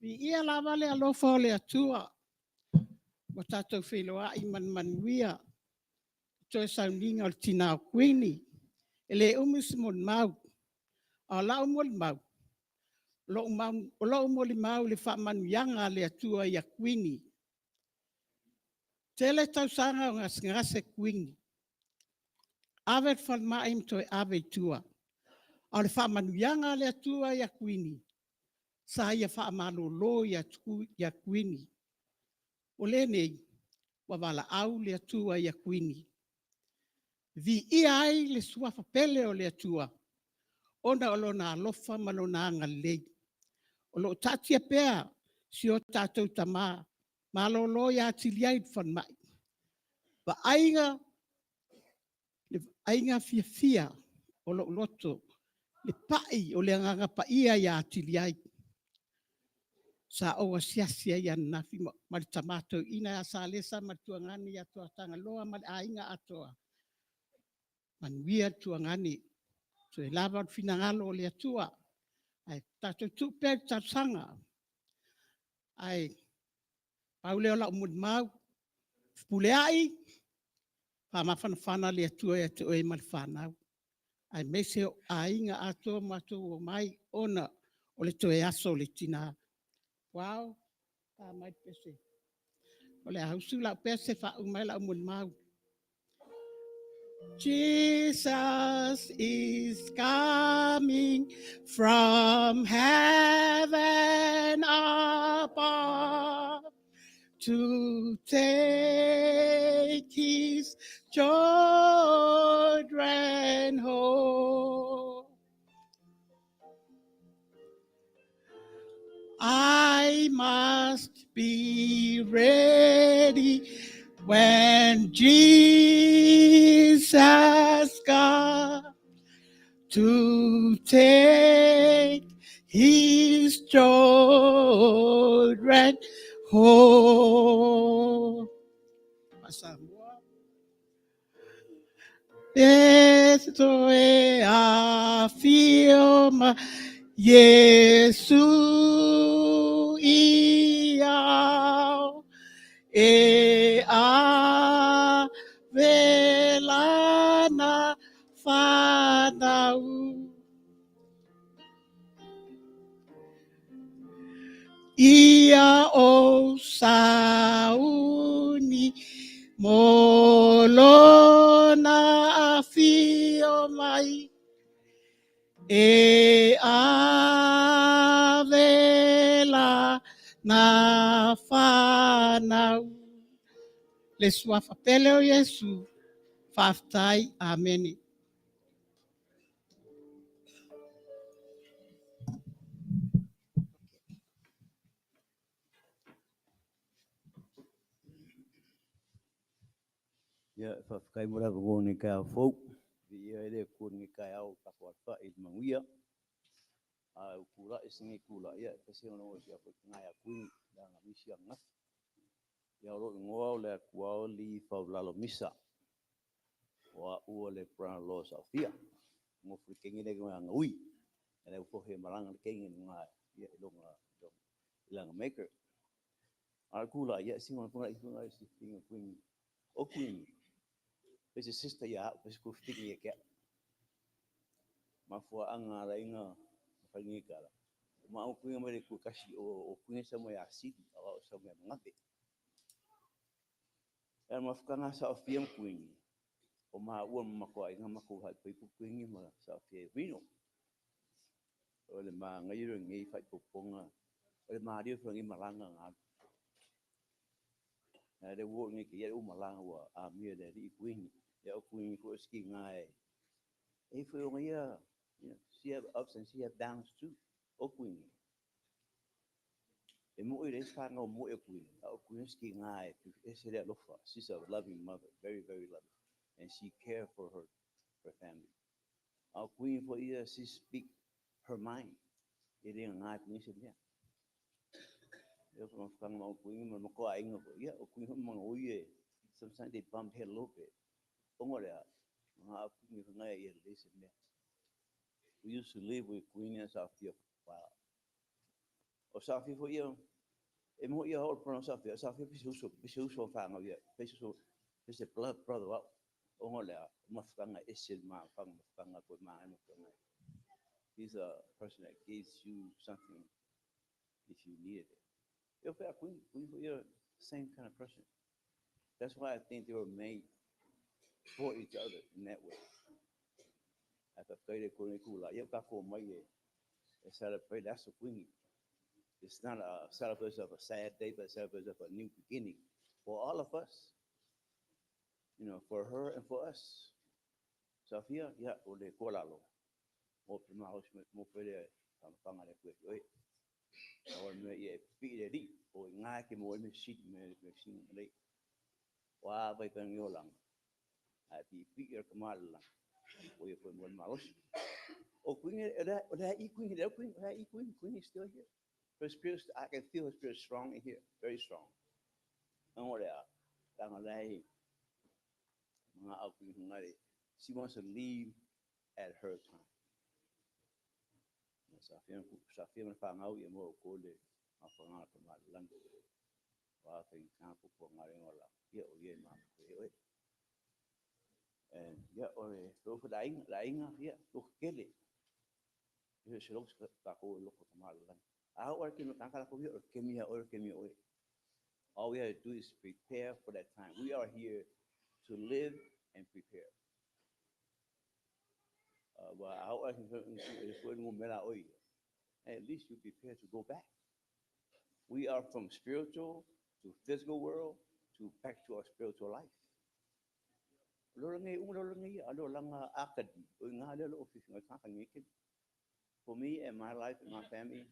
Viia lava le alofa o le Atua ua tatou feiloai ma le manuia i le toe sauniga o le tina o Kuini. E le umi se molimau, a o lau molimau, o lou molimau i le faamanuiaga a le Atua ia Kuini. E tele tausaga o gasegase Kuini, ave i le falemai ma toe ave i tua. A o le faamanuiaga a le Atua ia Kuini, sa ia faamalolo ia Kuini. O lenei, ua valaau le Atua ia Kuini. Viia ai le suafa pele o le Atua ona o Lona alofa ma Lona agalelei. O lo o taatia pea si o tatou tama malolo ia Tiliai i le falemai, le vaaiga fiafia o lou loto, le pai o le Agaga Paia ia Tiliai. Sa ou asiasi ai ananafi ma le tama toeaina ia Salesa ma le tuagane ia Tuatagaloa ma le aiga atoa. Manuia le tuagane, toe lava o le finagalo o le Atua. Ae tatou tuu pea i le talosaga. Ae pau lea o lau molimau, Fepuleai, faamafanafana le Atua ia te oe ma le fanau, aemaise o aiga atoa ua matou omai ona o le toe aso o le tina. Loau, ta mai le pese. O le a usu lau pese e faauma ai lau molimau. Jesus is coming from heaven above to take his children home. I must be ready when Jesus comes to take his children home. Samoa. E toe afio mai Iesu i ao e ave lana fanau. Ia ou sauni mo lona afio mai e ave lana fanau. Le suafa pele o Iesu, faafetai, amene. Ia, faafetai mo le avanoa i lenei taeao fou. Viia ai le Atua i lenei taeao ua tatou alafai i le manuia. A ua tulai si nei tulai, ia e fai se lagona i si au foi tina ia Kuini i lana misi ananafi. Ia, o lou igoa o Leatuao Lee Faulalo Misa. O au o le brother-in-law o Saofia. Nofo i le teine lea e igoa ia Gaui. Ia ua tofi e malaga le teine i luga i lona i lana maker. A o le tulai, ia sina ona Kuini. O Kuini, pei se sister ia au, pei se tuafafine ia te au. Mafuaaga ala ai ona fai lenei tala, o maua ma Kuini mai le itu e tasi, o Kuini e sau mai Asili, a o au e sau mai Manave. O le mafutaga a Saofia ma Kuini, o maua ma matou aiga matou faaipoipo Kuini ma Saofia i Reno. O le manaia o lenei faaipoipoga, o le malie foi o lenei malaga na alu. Ae le ua oo nei i ua malaga ua amia e le alii Kuini. Ia o Kuini foi o se tina e i ai foi ona ia, she have ups and she have downs too. O Kuini, e moi leai se fanau moe o Kuini, a o Kuini o se tina e ese le alofa. She's a loving mother, very, very loving. And she care for her family. A o Kuini foi ia, she speak her mind. E le gaga e Kuini se mea. E o mafutaga ma o Kuini ma matou aiga foi, ia o Kuini foi ma Magaui e, sometimes they bump head a little bit. Ona o le a, nga o Kuini whangai ia lelei se mea. We used to live with Kuini and Saofia for a while. O Safia foi ia, e mo ia o pro Safia, Safia pisi uso, pisi uso whanga ia, pisi uso, pisi blood brother au. O ngole a, mafukanga ese ma whanga mafukanga ko ma mafukanga. He's a person that gives you something if you needed it. Eu fui a Queen, Queen foi ia, same kind of person. That's why I think they were made for each other in that way. Ai whakaire ko nei kula, ia ka ko mai e, e celebrate, that's a Queenie. It's not a celebration of a sad day, but a celebration of a new beginning for all of us. You know, for her and for us. Safia, ia, o le kolalo. Mo pe maho mo pere whanga le kue oi. O me ia e pi le ri, o i ngā ke mo e me sit me me sing le. Wa vai pa ngi. Ai pi pi e ka mala. O ia foi mo malos. O Queen e o i Queen e Queen e i Queen Queen is still here. Her spirit, I can feel her spirit strong in here, very strong. Ngo le a, tanga lai mga au Queen ngare. She wants to leave at her time. Sa fia mana whangau ia mo ko le a whangau ka malang. Wa whai ka po ngā rengo la. Ia o ia ma ko e oe. And ia o le lo fa la inga la inga ia lo kele. Ia se lo ka ko lo ko malang. A o ke no ka ko ia o ke mia o ke mia oe. All we have to do is prepare for that time. We are here to live and prepare. At least you prepare to go back. We are from spiritual to physical world to back to our spiritual life. For me and my life and my family,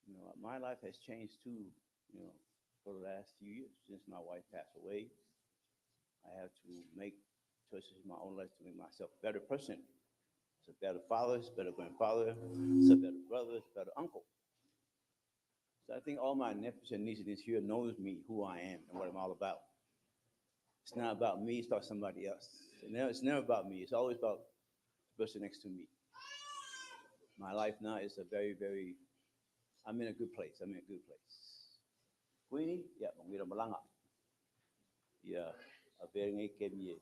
you know, my life has changed too, you know, for the last few years since my wife passed away. I have to make choices in my own life to make myself a better person. It's a better father, it's a better grandfather, it's a better brother, it's a better uncle. So I think all my nephews and nieces here knows me, who I am, and what I'm all about. It's not about me, it's about somebody else. It's never about me, it's always about the person next to me. My life now is a very, very, I'm in a good place, I'm in a good place. Queenie, yeah, mangira malanga. Yeah, a very ngai kemie.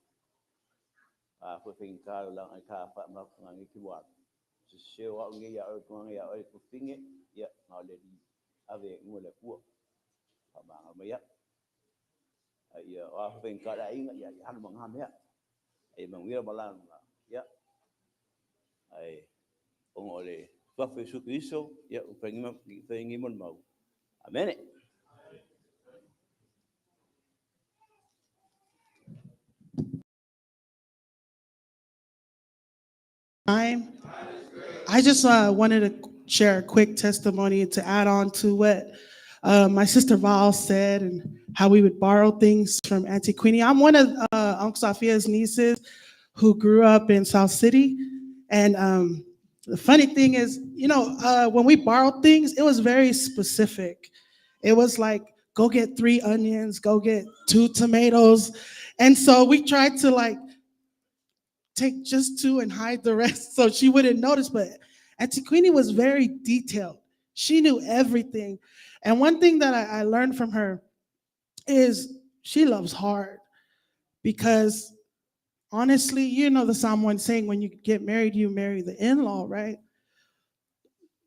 A fo finga ka lang ai ka fa ma ngai ki wa. Se se wa ngai ya o ngai ya o ko finge ya nga le di ave ngo le ku. Pa ma nga ya. Ai ya wa fo finga ka la inga ya ya ma nga me. Ai mangira malanga. Ya. Ai o le fa fe su Cristo ya o pengi mon mau. Amen. Time. I just wanted to share a quick testimony to add on to what my sister Val said and how we would borrow things from Auntie Queenie. I'm one of Uncle Safia's nieces who grew up in South City. And the funny thing is, you know, when we borrowed things, it was very specific. It was like, go get 3 onions, go get 2 tomatoes. And so we tried to like take just 2 and hide the rest so she wouldn't notice. But Auntie Queenie was very detailed. She knew everything. And one thing that I learned from her is she loves hard, because honestly, you know the Samoan saying, when you get married, you marry the in-law, right?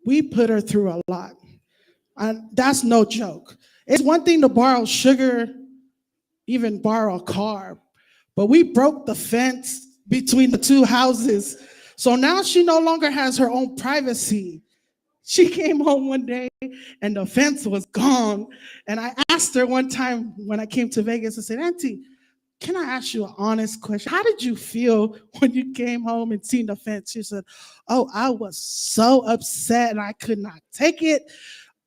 We put her through a lot. And that's no joke. It's one thing to borrow sugar, even borrow a car, but we broke the fence between the 2 houses. So now she no longer has her own privacy. She came home one day and the fence was gone. And I asked her one time when I came to Vegas, I said, Auntie, can I ask you an honest question? How did you feel when you came home and seen the fence? She said, oh, I was so upset and I could not take it.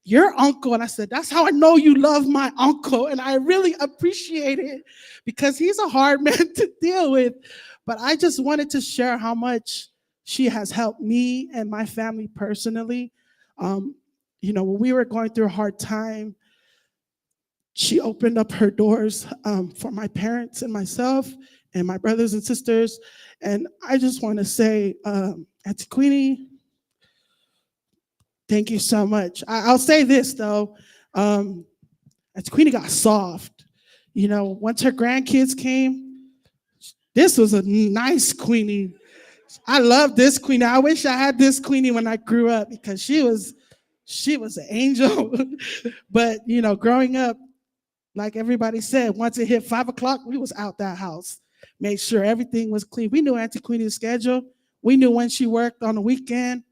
Your uncle. And I said, that's how I know you love my uncle. And I really appreciate it because he's a hard man to deal with. But I just wanted to share how much she has helped me and my family personally. You know, when we were going through a hard time, she opened up her doors for my parents and myself and my brothers and sisters. And I just want to say, Auntie Queenie, thank you so much. I'll say this though, Auntie Queenie got soft. You know, once her grandkids came, this was a nice Queenie. I love this Queenie. I wish I had this Queenie when I grew up because she was an angel. But you know, growing up, like everybody said, once it hit 5 o'clock, we was out that house. Made sure everything was clean. We knew Auntie Queenie's schedule. We knew when she worked on the weekend.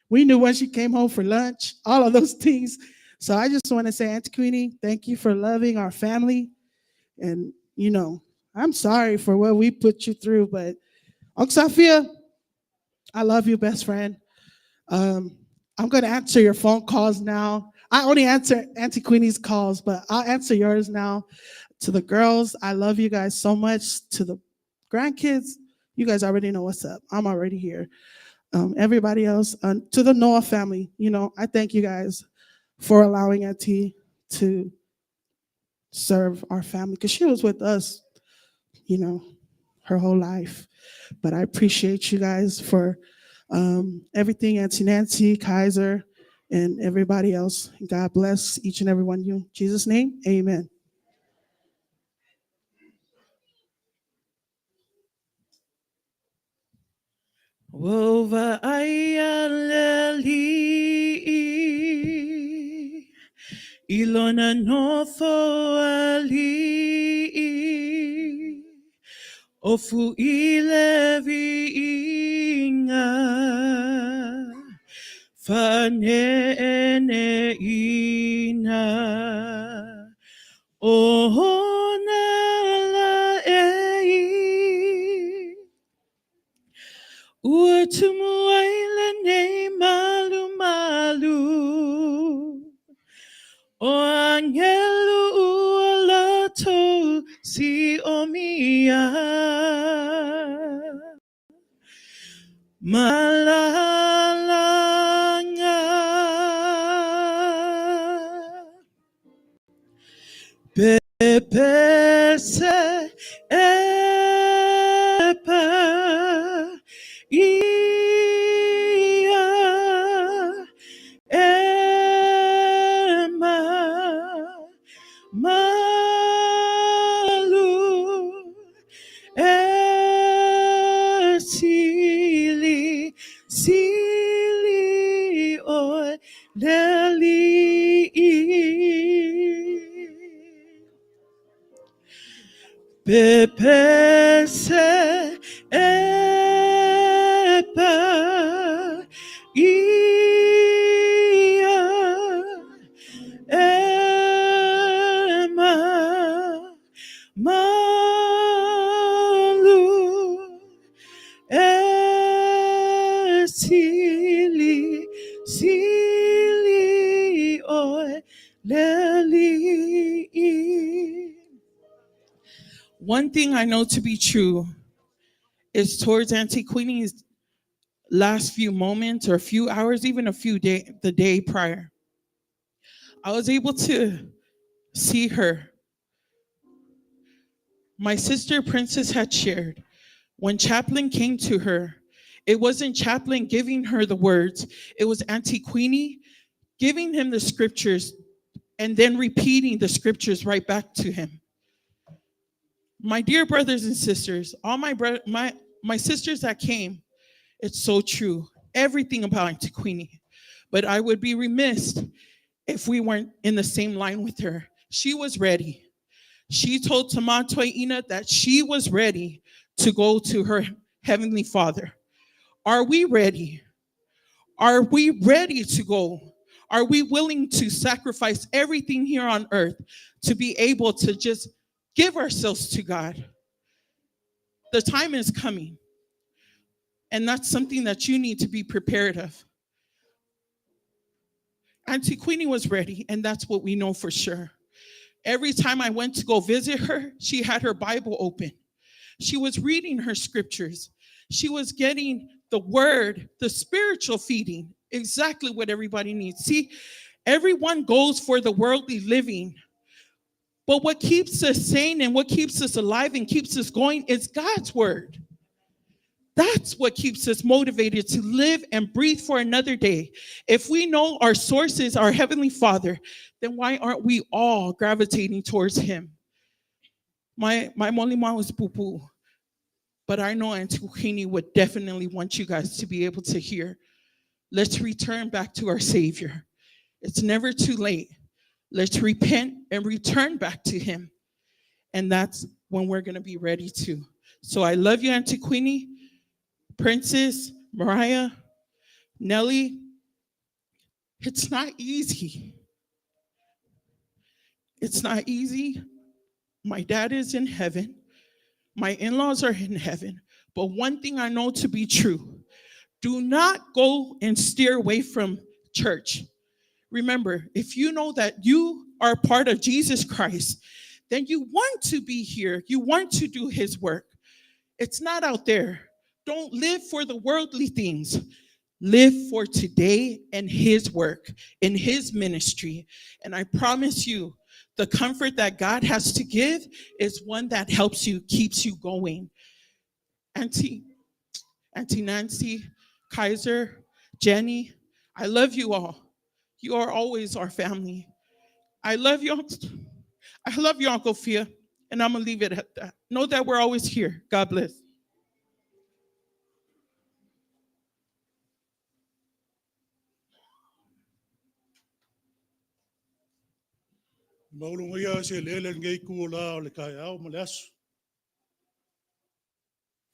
We knew when she came home for lunch, all of those things. So I just want to say, Auntie Queenie, thank you for loving our family. And, you know, I'm sorry for what we put you through, but Uncle Saafia, I love you, best friend. I'm going to answer your phone calls now. I only answer Auntie Queenie's calls, but I'll answer yours now. To the girls, I love you guys so much. To the grandkids, you guys already know what's up. I'm already here. Everybody else, to the Noah family, you know, I thank you guys for allowing Auntie to serve our family because she was with us, you know, her whole life. But I appreciate you guys for everything, Auntie Nancy, Kaiser, and everybody else. God bless each and every one of you. In Jesus' name, amen. Ua vaai le Alii i lona nofo alii ofu i le viiga faaneeneeina o ona laei ua tumu ai lenei malumalu o agelu ua latou siomia malalaga pepese epa ia e malu e sili sili oe le Alii pepese epa ia e malu e sili sili oe le Alii. One thing I know to be true is towards Auntie Queenie's last few moments or a few hours, even a few day, the day prior, I was able to see her. My sister Princess had shared when Chaplain came to her, it wasn't Chaplain giving her the words, it was Auntie Queenie giving him the scriptures and then repeating the scriptures right back to him. My dear brothers and sisters, all my sisters that came, it's so true. Everything about Auntie Queenie. But I would be remiss if we weren't in the same line with her. She was ready. She told Tama Toeaina that she was ready to go to her Heavenly Father. Are we ready? Are we ready to go? Are we willing to sacrifice everything here on earth to be able to just give ourselves to God? The time is coming. And that's something that you need to be prepared of. Auntie Queenie was ready, and that's what we know for sure. Every time I went to go visit her, she had her Bible open. She was reading her scriptures. She was getting the word, the spiritual feeding, exactly what everybody needs. See, everyone goes for the worldly living, But what keeps us sane and what keeps us alive and keeps us going is God's word. That's what keeps us motivated to live and breathe for another day. If we know our source is our Heavenly Father, then why aren't we all gravitating towards Him? My molimo is poo-poo, but I know Auntie Kuini would definitely want you guys to be able to hear. Let's return back to our Savior. It's never too late. Let's repent and return back to Him. And that's when we're going to be ready to. So I love you, Auntie Queenie, Princess, Mariah, Nellie. It's not easy. It's not easy. My dad is in heaven. My in-laws are in heaven. But one thing I know to be true, do not go and steer away from church. Remember, if you know that you are part of Jesus Christ, then you want to be here. You want to do his work. It's not out there. Don't live for the worldly things. Live for today and his work, in his ministry. And I promise you, the comfort that God has to give is one that helps you, keeps you going. Auntie Nancy, Kaiser, Jenny, I love you all. You are always our family. I love you. I love you, Uncle Fia, and I'm gonna leave it at that. Know that we're always here. God bless. Maulunga ia se lele ngei ku la o le kai au ma le aso.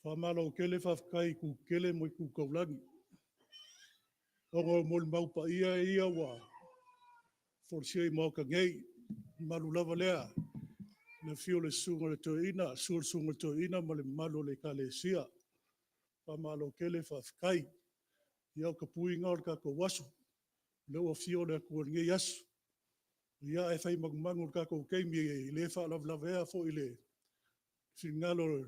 Whamalo kele whawhakai ku kele mo ku kaulangi. Ongo mo le mau pa ia ia wa. Forsia i mauka ngei. Malu lava lea. Le fio le sunga le toina, sur sunga le toina ma le malu le kalesia. Whamalo kele whawhakai. Ia o ka puinga o le kako waso. Le ua fio le kua ngei aso. Ia e whai mangumangu le kako keimi e le wha lava ea fo i le fingalo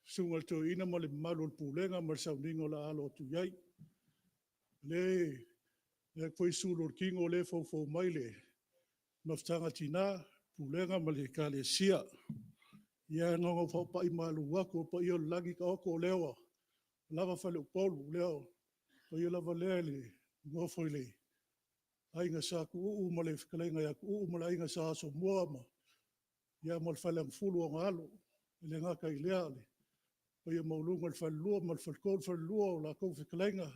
sunga le toina ma le malu le pulenga ma le sauninga o la alo atu iai. Le le foi sulu o kingo le fau mai le mafutanga tina pulenga ma le kalesia. Ia ngongo fau pai malu aku pa ia lagi ka oko lewa. Lava fale upolu leo. Pa ia lava lea le ngofo i le ainga sa ku uu ma le whakalenga ia ku uu ma le ainga sa aso mua ma ia ma le fale angfulu o ngalo. Le ngaka i lea le pa ia maulunga le fale lua ma le fale kolu fale lua o la kou whakalenga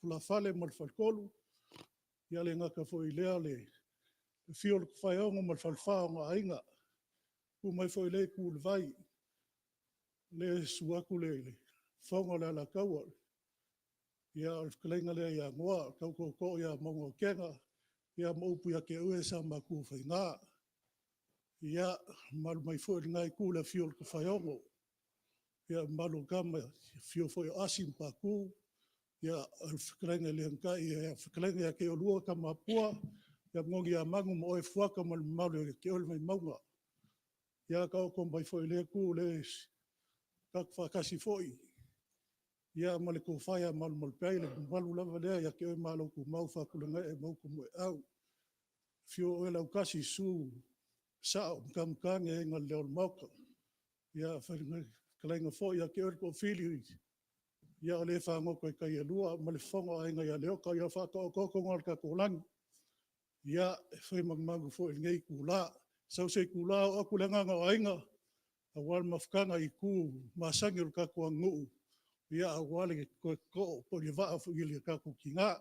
pula fale ma le fale kolu. Ia le ngaka fo i lea le fio le whaiongo ma le fale wha o ngā ainga. Ku mai fo i le ku le vai. Le suaku le whaonga le ala kaua. Ia o le whakalenga lea ia ngoa, kau kau ko ia maunga o kenga. Ia maupu ia ke ue sa maku whainga. Ia malu mai fo i le ngai ku le fio le whaiongo. Ia malu kama fio fo i asi mpaku. Ia whakalenga le hankai, ia whakalenga ia ke o lua ka mapua. Ia ngongi ia mangu mo oe fuaka ma le malu ke ole mai maunga. Ia ka oko mai fo i le ku le kaku whakasi foi. Ia ma le kōwhai a malu malu pei le malu lava lea ia ke oe malo ku mau whakulanga e mau ku moe au. Fio oe lau kasi su sao mkamukange e ngā leo le mauka. Ia whakalenga fo ia ke oe ko whili. Ia o le whangoko e kai e lua ma le whongo a inga ia leo ka ia whakaokoko ngā le kako. Ia e whai mangumangu fo i ngei ku la. Sau se ku la o aku le nganga o ainga. A wale mafukanga i ku masangi o le kako anguu. Ia a wale ko ko po le vaa fo i le kako ki ngā.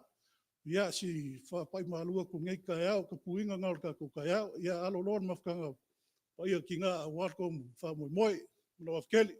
Ia si whapai malua ku ngei kai au, ka puinga ngā o le kako kai au. Ia alo loa le mafukanga pa ia ki ngā a wale ko wha moe moe. Manawa whakeli.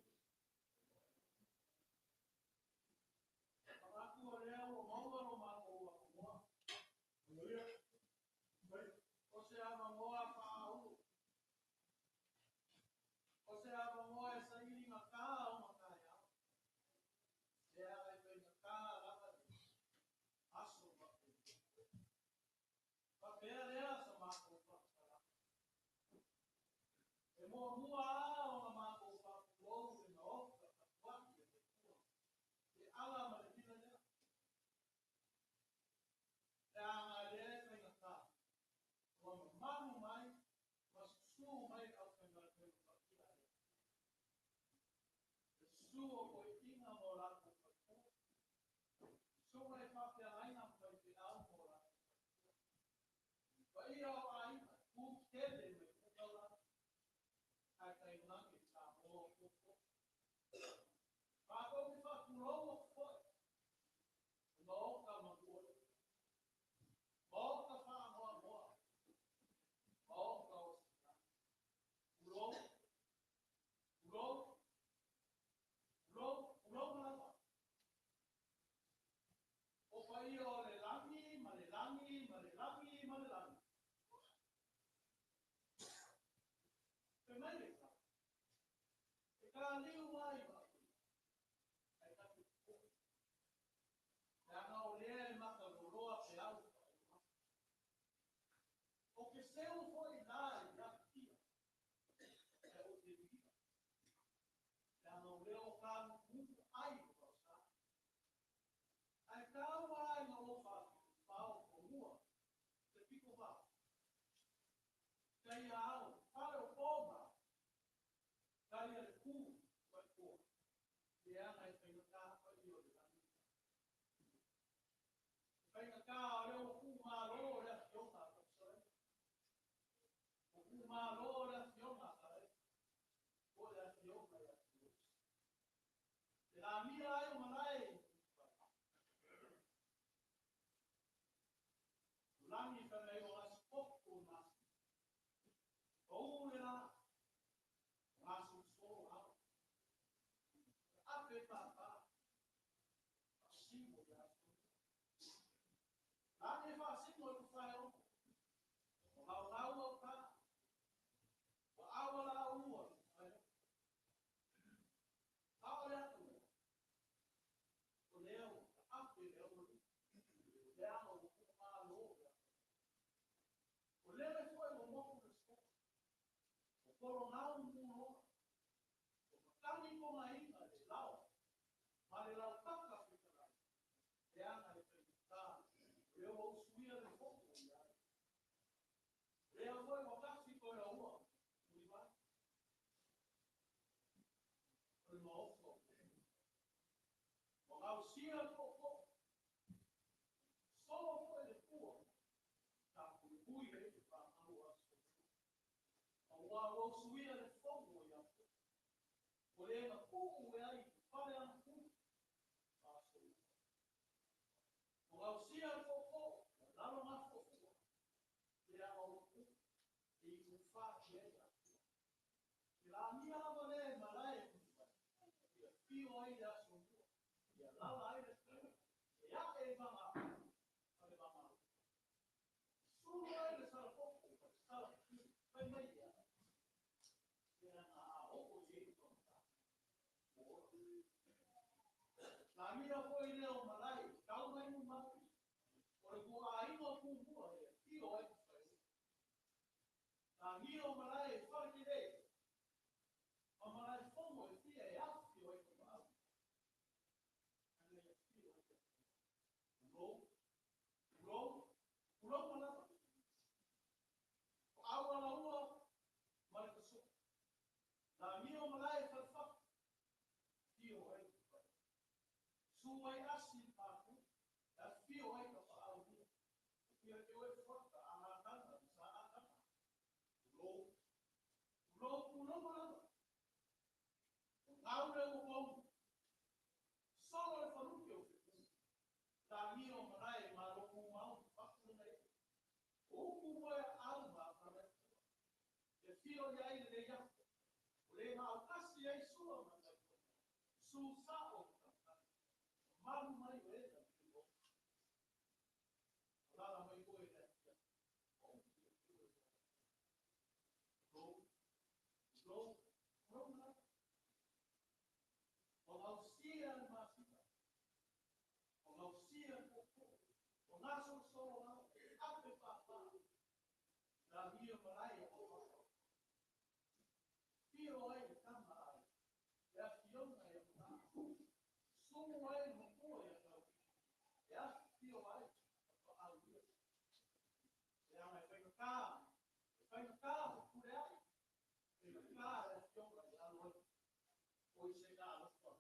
O i se ka alofa.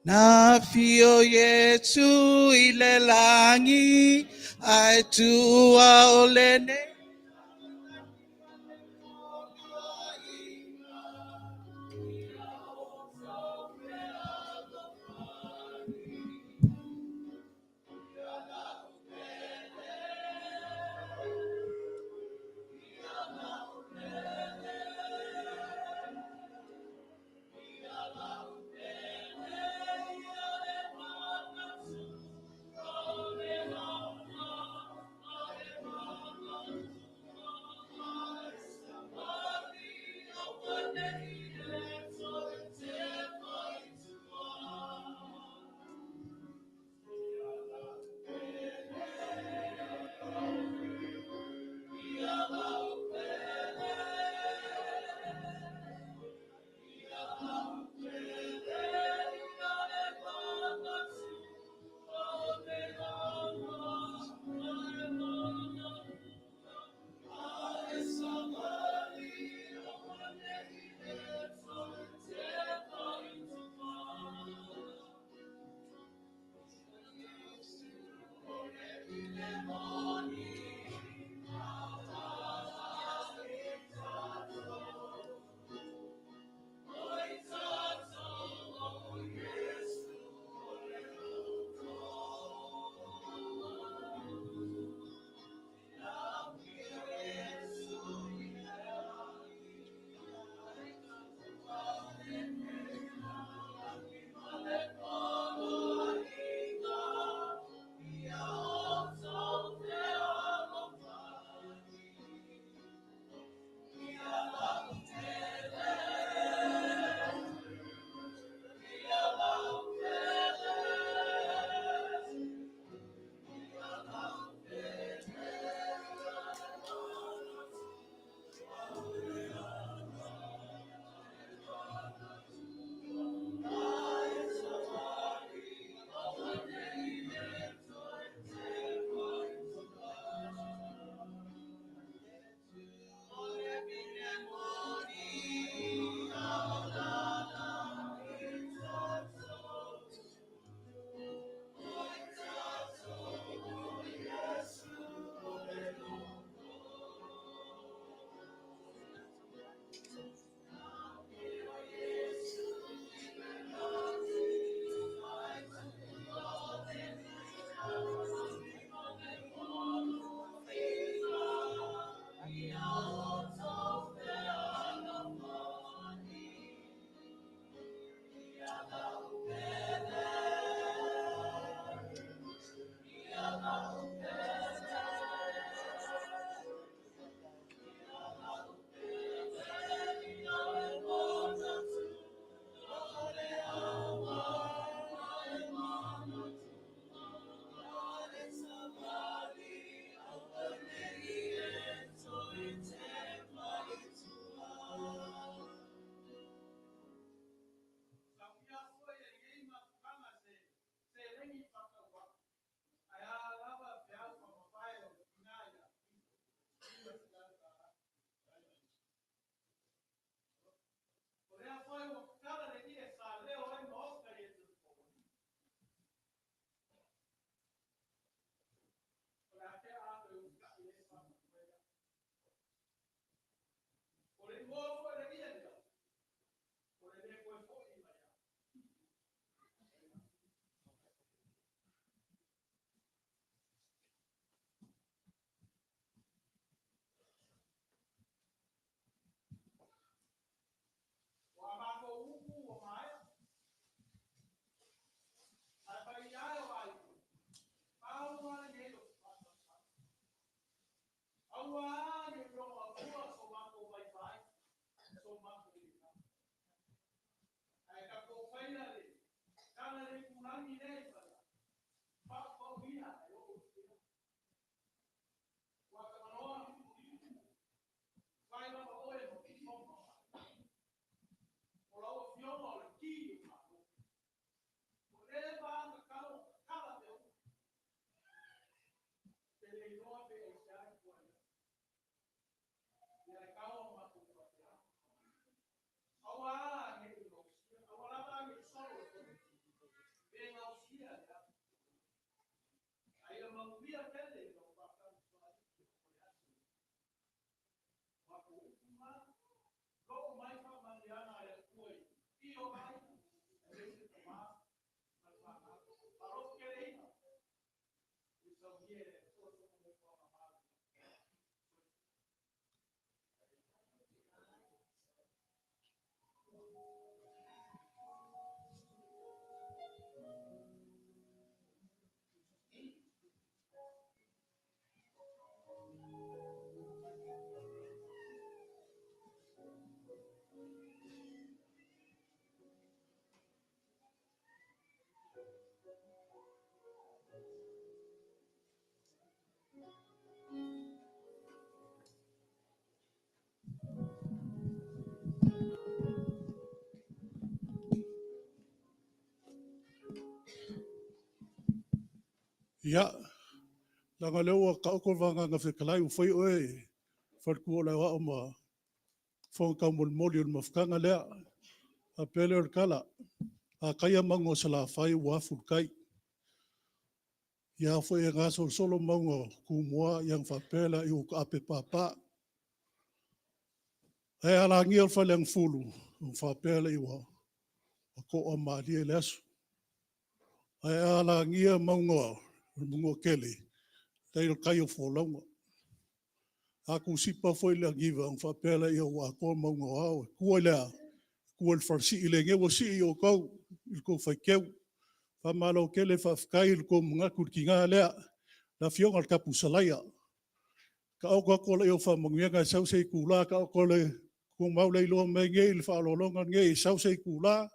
Na fio Yesu i le langi, ai tua o le ne. Ia, leaga o lea ua taoto le vagana fetalai ua fai oe faletua o le aoao ma fofoga taumolimoli o le mafutaga lea. Faapea lea o le tala, a taia mauga o Salafai ua afu le tai. Ia a foi e gasolosolo mauga o Tumua, ia ona faapea lea ua taape papa. Ae a lagia le Faleagafulu, ona faapea lea ua toamalie le aso. Ae a lagia mauga o le Manuatele, leai o le tai o folauga. A tusipa foi le aniva, ona faapea lea ua atoa mauga o ao. E tua i le a? E tua i le falasii lenei ua sii i outou i lo outou faiteu. Faamalo tele faafetai i lo outou manatu i le tina lea, le Afioga i le Tapusalai. Taoto atu alaiau faamanuiaga e sau se itula taoto le tumau le iloa mai nei i le faaaloaloga lenei e sau se itula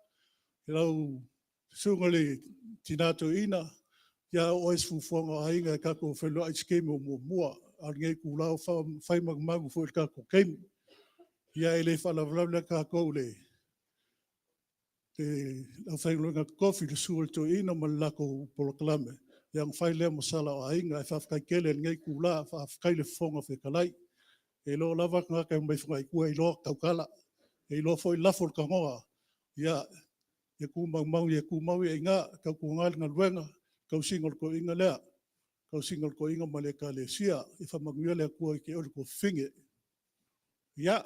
lau Susuga i le Tina Toeaina, ia oo i ai se fuafuaga a aiga tatou te feiloai i se taimi o muamua. A o lenei itula ua fai manumagu foi i le tatou taimi. Ia e le faalavelave la tatou i le aufaigaluega totofi, le susu o le toeaina ma le latou polokalame, ia ona fai lea ma sala o aiga. Ae faafetai tele i lenei itula, faafetai i le Fofoga Fetalai. E iloa lava tagata e omai i Fogaa i tua e iloa ona tautala, e iloa foi lafo le tanoa. Ia tumau ai i ina, tautuana le galuega, tausiga o le toeaina lea, tausiga o le toeaina ma le Ekalesia. Ia faamanuia le Atua ia te oe le tuafafine. Ia,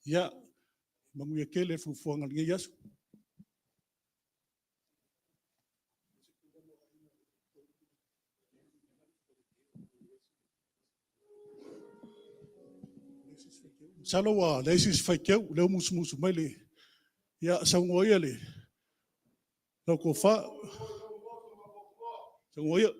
ia manuia tele fuafuaga o lenei aso. Masalo ua leai se isi faiteu, o lea ua musumusu mai le... Ia, saunoa ia lau tofa. Saunoa ia.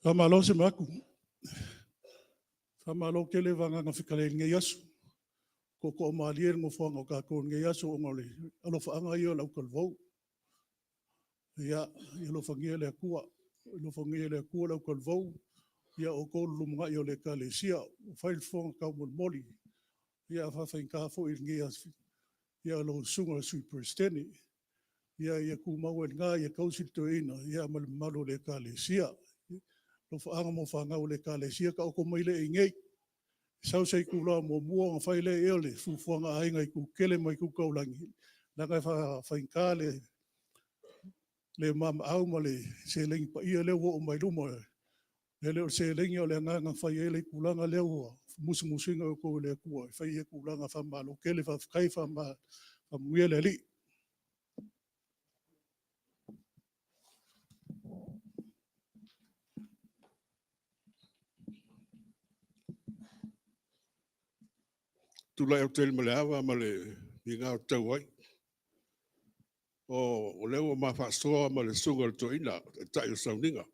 Faamalo se maku. Faamalo tele vagaga fetalai i lenei aso. Tootoo malie le nofoaga o tatou i lenei aso ona o le alofaaga ia o le autalavou. Ia, ia alofagia e le Atua, alofagia e le Atua le autalavou, ia outou le lumanai o le Ekalesia. Ua fai le fofoga taumolimoli, a faafaigata foi i lenei aso lau Susuga i le Sui Peresetene. Ia tumau ai i lena, ia tausi le toeaina ma le mamalu o le Ekalesia. Alofaaga mo fanau a le Ekalesia, taoto mai le i inei, sau se itula muamua ona fai lea o le fuafuaga a aiga i itu tetele ma itu taulagi, leaga e faigata le maamaau ma le seleni paia lea ua oo mai luma. E le o le seleni a o le agaga na fai ai le tulaga lea ua musumusuina outou e le Atua e fai ia tulaga. Faamalo tele faafetai, faamanuia le Alii. Tulai atu tele ma le ava ma le migao e tatau ai. O lea ua ma faasoa ma le susuga i le toeaina, le taitai o sauniga.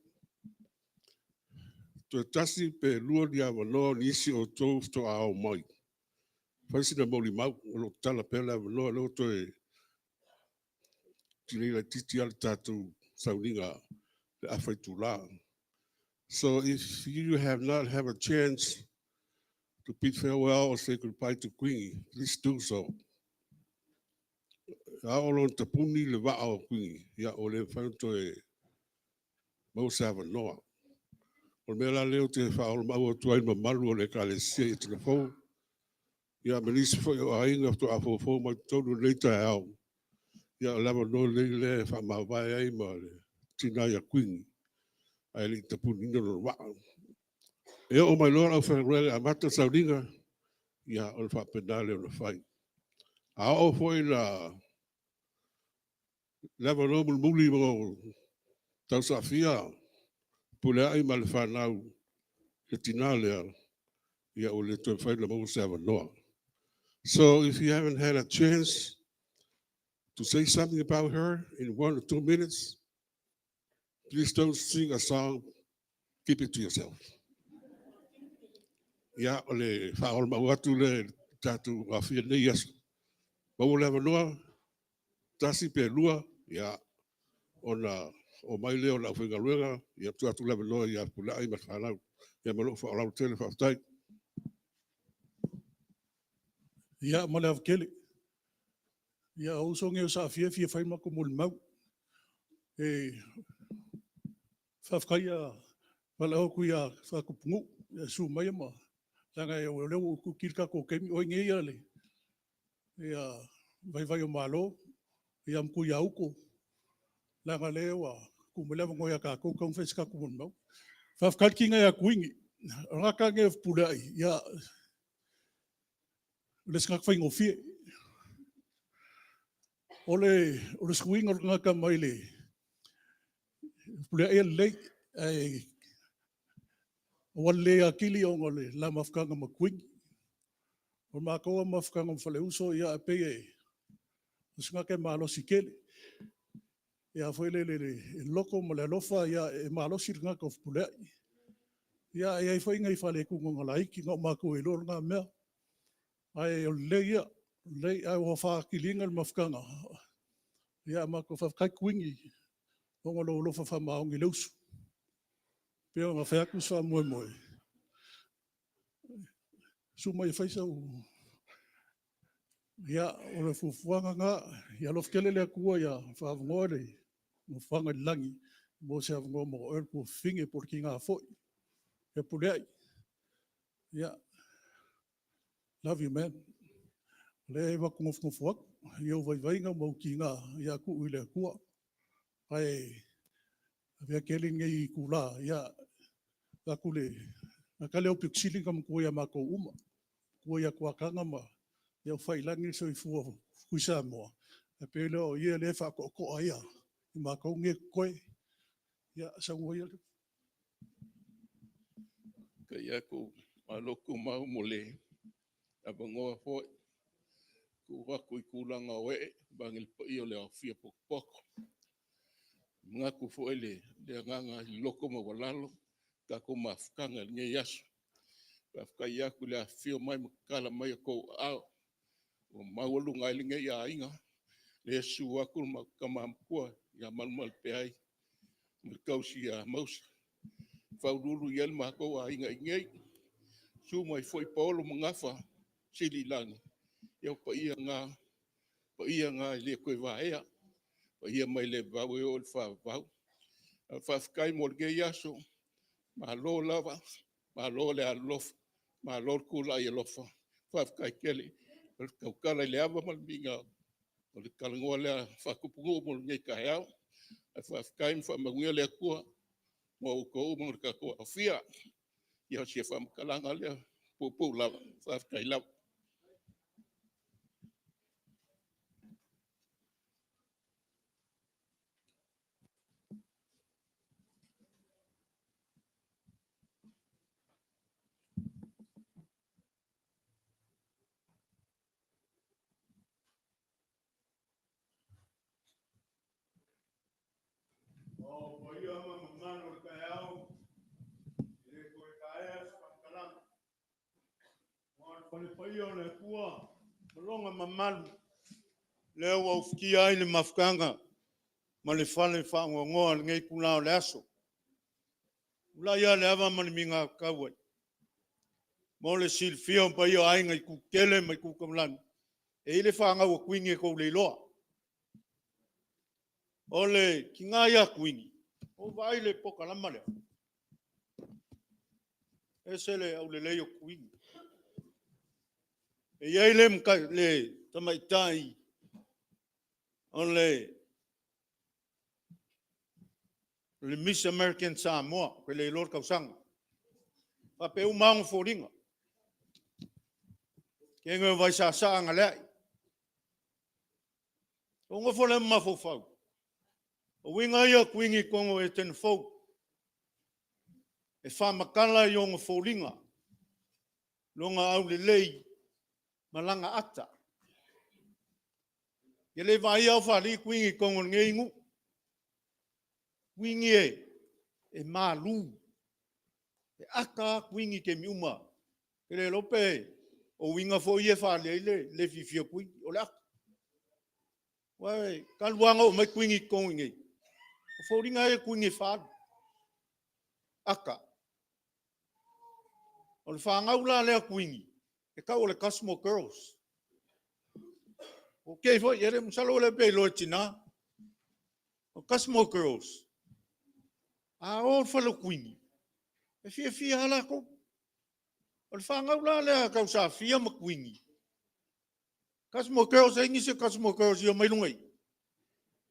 Toe tasi pe lua ni avanoa o nisi o outou faatoa oo mai, e fai sina molimau, o lo o tatala pea le avanoa. O lea ua toe tilei laitiiti lava le tatou sauniga i le afa itula. So if you have not have a chance to bid farewell or say goodbye to Queenie, please do so. A oo loa ina tapuni le vaa o Queenie, ia ua le mafai ona toe maua se avanoa. O le mea la lea ou te faaoloolomaau atu ai i le mamalu o le Ekalesia i Ekalesia fou, ia ma nisi foi o aiga faatoa foufou mai i totonu i lenei taeao, ia o le avanoa lenei lea e faamavae ai ma le tina ia Queenie ae le i tapuniina lona vaa. E oo mai loa le aufaigaluega e amata le sauniga, ia ona faapena lea ona fai. A oo foi la i le avanoa mulimuli mo Tausaafia Fepuleai ma le fanau i le tina lea, ia ua le toe mafai ona maua se avanoa. So if you haven't had a chance to say something about her in 1 or 2 minutes, please don't sing a song, keep it to yourself. Ia, o le faaoloolomaau atu lea i le tatou aofia i lenei aso. Maua le avanoa, tasi pe lua, ia, ona oo mai lea o le aufaigaluega tuu atu le avanoa ia Fepuleai ma le fanau. Ia ma lou faaaloalo tele. Faafetai. Ia, ma le ava tele. Ia, o uso nei o Saafia e fia fai ni matou molimau. E faafetai, valaau atu ia Tapunuu, susu maia ma… leaga o lea ua utiuti le tatou taimi. O ai nei ia Vaivai-o-Malo ma Tuiauto, leaga o lea ua tuu mai le avanoa ia tatou, e tatau ona fai se tatou molimau. Faafetai le tina ia Kuini. O le tagata lenei o Fepuleai, ia, e le o se tagata faigofie. O le suiga o le tagata mai le… Fepuleai e lelei, ae ua lelei atili ona o le la mafutaga ma Kuini. O le matou mafutaga ma Faleuso, e pei o se tagata e malosi tele, e loto ma le alofa, e malosi le tagata o Fepuleai. Ia, e i ai foi nai faaletonu o na laiti, na o matou e iloa lena mea, ae o le lelei ia, lelei. Ae ua faatiliina le mafutaga, ia matou faafetai Kuini ona o lou alofa faamaoni i le uso. E pei ona fai atu se faamoemoe, susu mai e fai sau… Ia, o le fuafuaga lena, ia alofa tele le Atua ia faaavanoa le nofoaga i le lagi ia maua se avanoa mo oe le tuafafine po o le tina foi. Fepuleai, ia, love you man. O lea e matou te nofonofo atu i ou vaivaiga ma ou tiga, ia tuu i le Atua. Ae avea tele lenei itula, avatu le agaga lea aupito sili ona matua ia matou uma, matua ia Tuataga ma ia fai i lagi le soifua o Tuisamoa, ona pei lea o ia lea e faatoatoa i matou nei e totoe. Ia saunoa ia. Malo Tumau mo le avanoa foi e tu atu i tulaga o ee vaeane le paia o le aofia potopoto. E manatu foi i le agaga i le loto maualalo, tatou mafutaga i lenei aso. Faafetai atu i le afifio mai ma tatala mai o outou aao ua maualuga ai lenei aiga. Lea e susu atu le matou Tama Matua ia Malumalepea ma le tausi ia Mausa, faauluulu i ai le matou aiga i inei. Susu mai foi Paolo ma Gafa Siliilagi, ia o paia na, o paia na e le toe vaea, o paia mai le vavau e oo i le faavavau. Ae faafetai mo lenei aso, malo lava, malo le alolofa, malo le tulai alofa, faafetai tele. O le tautala i le ava ma le migao, o le talanoa lea faatupunuu mo lenei taeao. Ae faafetai ma faamanuia le Atua mo outou uma na tatou aofia. Ia o si faamatalaga lea puupuu lava. Faafetai lava. O paia ma mamalu o le taeao, e le toe taea se faamatalaga. Aua o le fale paia o le Atua ma lona mamalu, lea ua ufitia ai le mafutaga ma le fale faanoanoa i lenei itula o le aso. E ulai lava le ava ma le migao mo le silafia o paia o aiga i itu tetele ma itu taulagi, e i ai le fanau a Kuini e tou te le iloa. O le tina ia a Kuini, ua ou vaai i le polokalama lea, e ese le aulelei o Kuini. E i ai le tamaitai o le Miss American Samoa, ou te le iloa le tausaga, e faapea uma lava ona foliga, kege o Vaisasaa galeai. Ou nofo lea ma mafaufau, o uiga ia o Kuini i totonu o Etena fou, e faamatala i ona foliga, lona aulelei ma lana ata. E le vaaia o faalii Kuini i totonu o lenei nuu. O Kuini e malu, e ata lava Kuini i taimi uma. Ou te le iloa pe o uiga foi ia e faaali ai le le fiafia o Kuini, o le ata. Aua e talu lava ona oo mai Kuini i totonu i inei, o foliga lava ia o Kuini e faaalu, ata. O le fanau la lea a Kuini, e tau o le Cosmo Girls. Ok foi, masalo e le o pe iloa e tina. O Cosmo Girls, a o i le fale o Kuini, e fiafia lava latou. O le fanau la lea a tauSafia ma Kuini, Cosmo Girls, e i ai nisi o Cosmo Girls e omai i luga i i?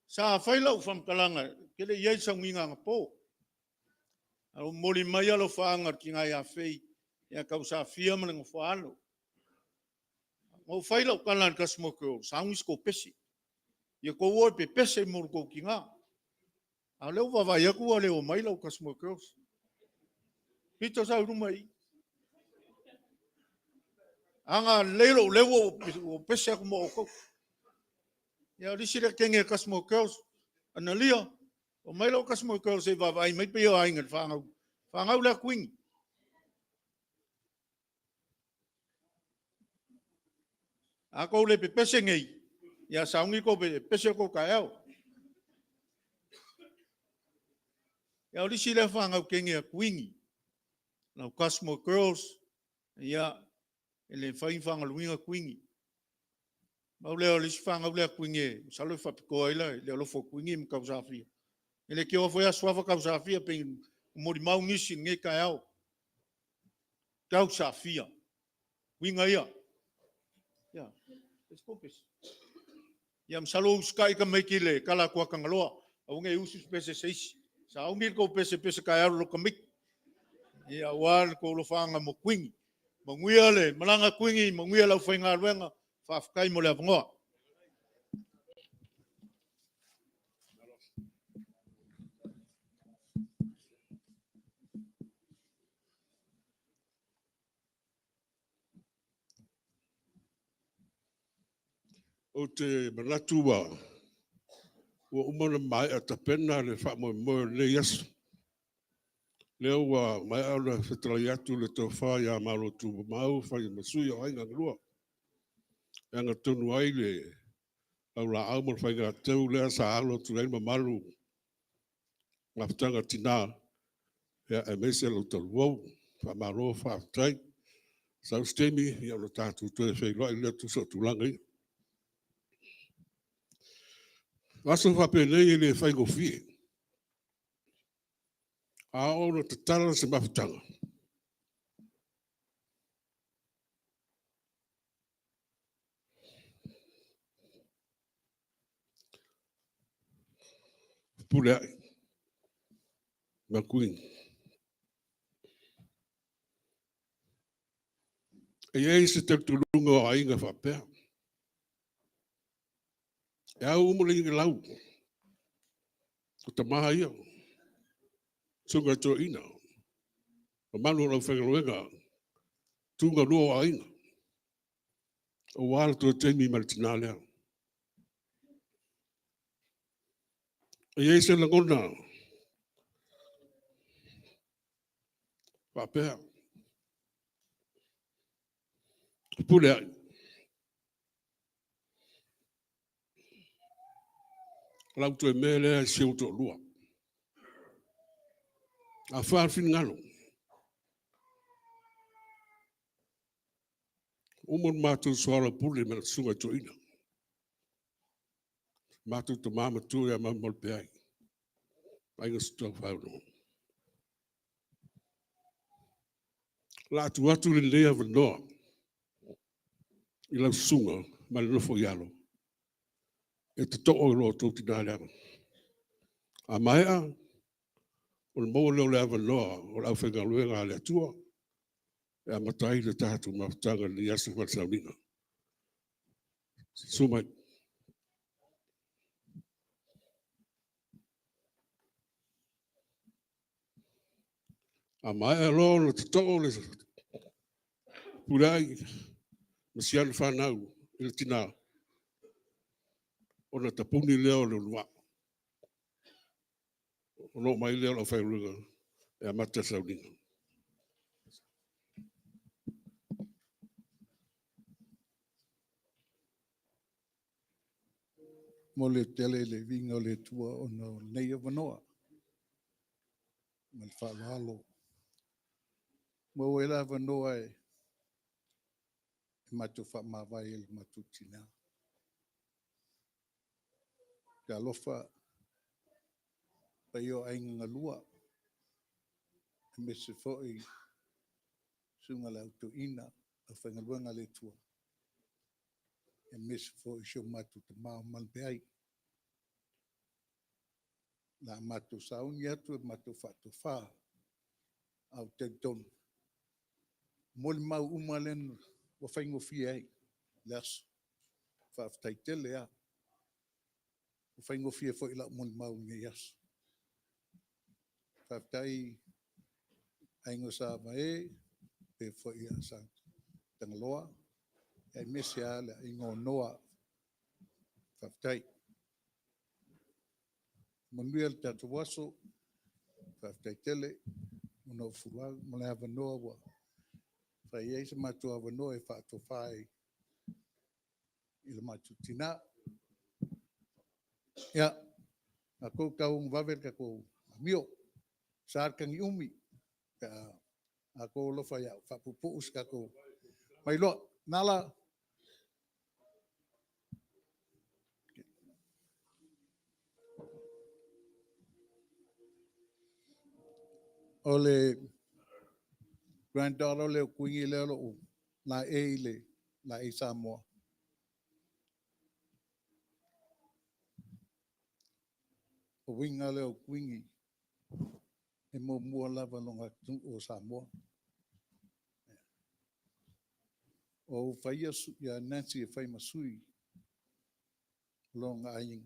Sa fai lau faamatalaga, ou te le i i ai i le sauniga anapo, ae ua momoli mai alofaaga i le tina ia Fei ia Tausafia ma le nofo a alo. Na ou fai lau tala i le Cosmo Girls, sauni se tou pese. Ia outou o e pepese mo lo outou tina. A o lea ua vaavaai atu ua le omai lau Cosmo Girls. Pito sau i luma i i. A na lelei lou leo ua ou pese atu ma outou. Ia o le isi lea kenge Cosmo Girls, Analia, omai lau Cosmo Girls se i vaavaai mai paia o aiga i le fanau, fanau lea a Kuini. A outou le pepese nei, ia sauni tou pepese outou taeao. Ia o le isi lea fanau kenge a Kuini, lau Cosmo Girls, ia e le mafai ona faagaloina Kuini. Pau lea o le isi fanau lea a Kuini masalo e faapitoa i ai le alofa o Kuini ma Tausafia. E le keo foi Suafa Tausafia pei ona molimau nisi i lenei taeao. Tausafia, uiga ia. Ia masalo ua usitai tamaiti i le tala atu a Tagaloa, aua ne i usu se pese a se isi. Sauni le tou pese, pese taeao i le loto tamaiti, ia aua le tou alofaaga mo Kuini. Manuia le malaga a Kuini, manuia le aufaigaluega, faafetai mo le avanoa. Ou te manatu ua uma ona maea tapena le faamoemoe o lenei aso. Lea ua maea ona fetalai atu le tofa ia Malotumau e fai ma sui o Aiga na Lua, e agatonu ai le laulaau ma le faigateu lea sa alo atu i ai le mamalu mafutaga a tina, aemaise lau talavou. Faamalo faafetai. Sau se taimi ona tatou toe feiloai lea e tusa o tulaga ia. O aso faapenei e le faigofie. A oo ina tatala se mafutaga, Fepuleai ma Queen, e i ai se talitonuga o aiga faapea, e au uma le inilau o tama ia, susuga i toeaiina, mamalu o le aufaigaluega, tugalua o aiga, aua le toe taimi ma le tina lea. E i ai se lagona faapea, Fepuleai, o lau toe mea lea i si ou toalua. A fa finagalo, ua uma ona matou soalaupule ma le susuga i le toeaina, le matou tama matua ia Malumalupeai, aiga sa Taufao. O le a tuu atu lenei avanoa i lau susuga ma le nofo i alo e toto'o e lo outou tina le ava. A maea, ona maua lea o le avanoa o le aufaigaluega a le Atua e amata ai le tatou mafutaga i lenei aso ma le sauniga. Susu mai. A maea loa ona toto le Fepuleai ma si ana fanau i le tina, ona tapuni lea o le uluai, ona oo mai lea o le aufaigaluega e amata le sauniga. E momoli tele le viiga o le Atua ona o lenei avanoa ma le faaaloalo. Ua maua ai le avanoa e matou faamavae ai i lo matou tina. Talofa i le paia o aiga na lua, aemaise foi le susuga i le Au Toeaina, le aufaigaluega a le Atua, aemaise foi o si o matou tama o Malupeai. O le a matou sauni atu e matou faatofa, ae ou te talitonu, o molimau uma lea ua faigofie ai le aso. Faafetai tele lava. Ua faigofie foi i lau molimau i lenei aso. Faafetai i le Aiga Sa Vae, faapea foi ia Satagaloa, aemaise lava le aiga o Noa. Faafetai. Manuia le tatou aso, faafetai tele mo le avanoa ua fai ai so matou avanoa e faatofa ai i lo matou tina. Ia, tatou tau vave le tatou amio, e sa le tagiumi pe a outou alofa ia faapuupuu se tatou… Mai loa. Nala. O le grand daughter lea o Kuini lea o lo o laei i le laei Samoa. O le uiga lea o Kuini, e muamua lava lona atunuu o Samoa. Ua ou faia ia Nancy e fai ma sui o lona aiga,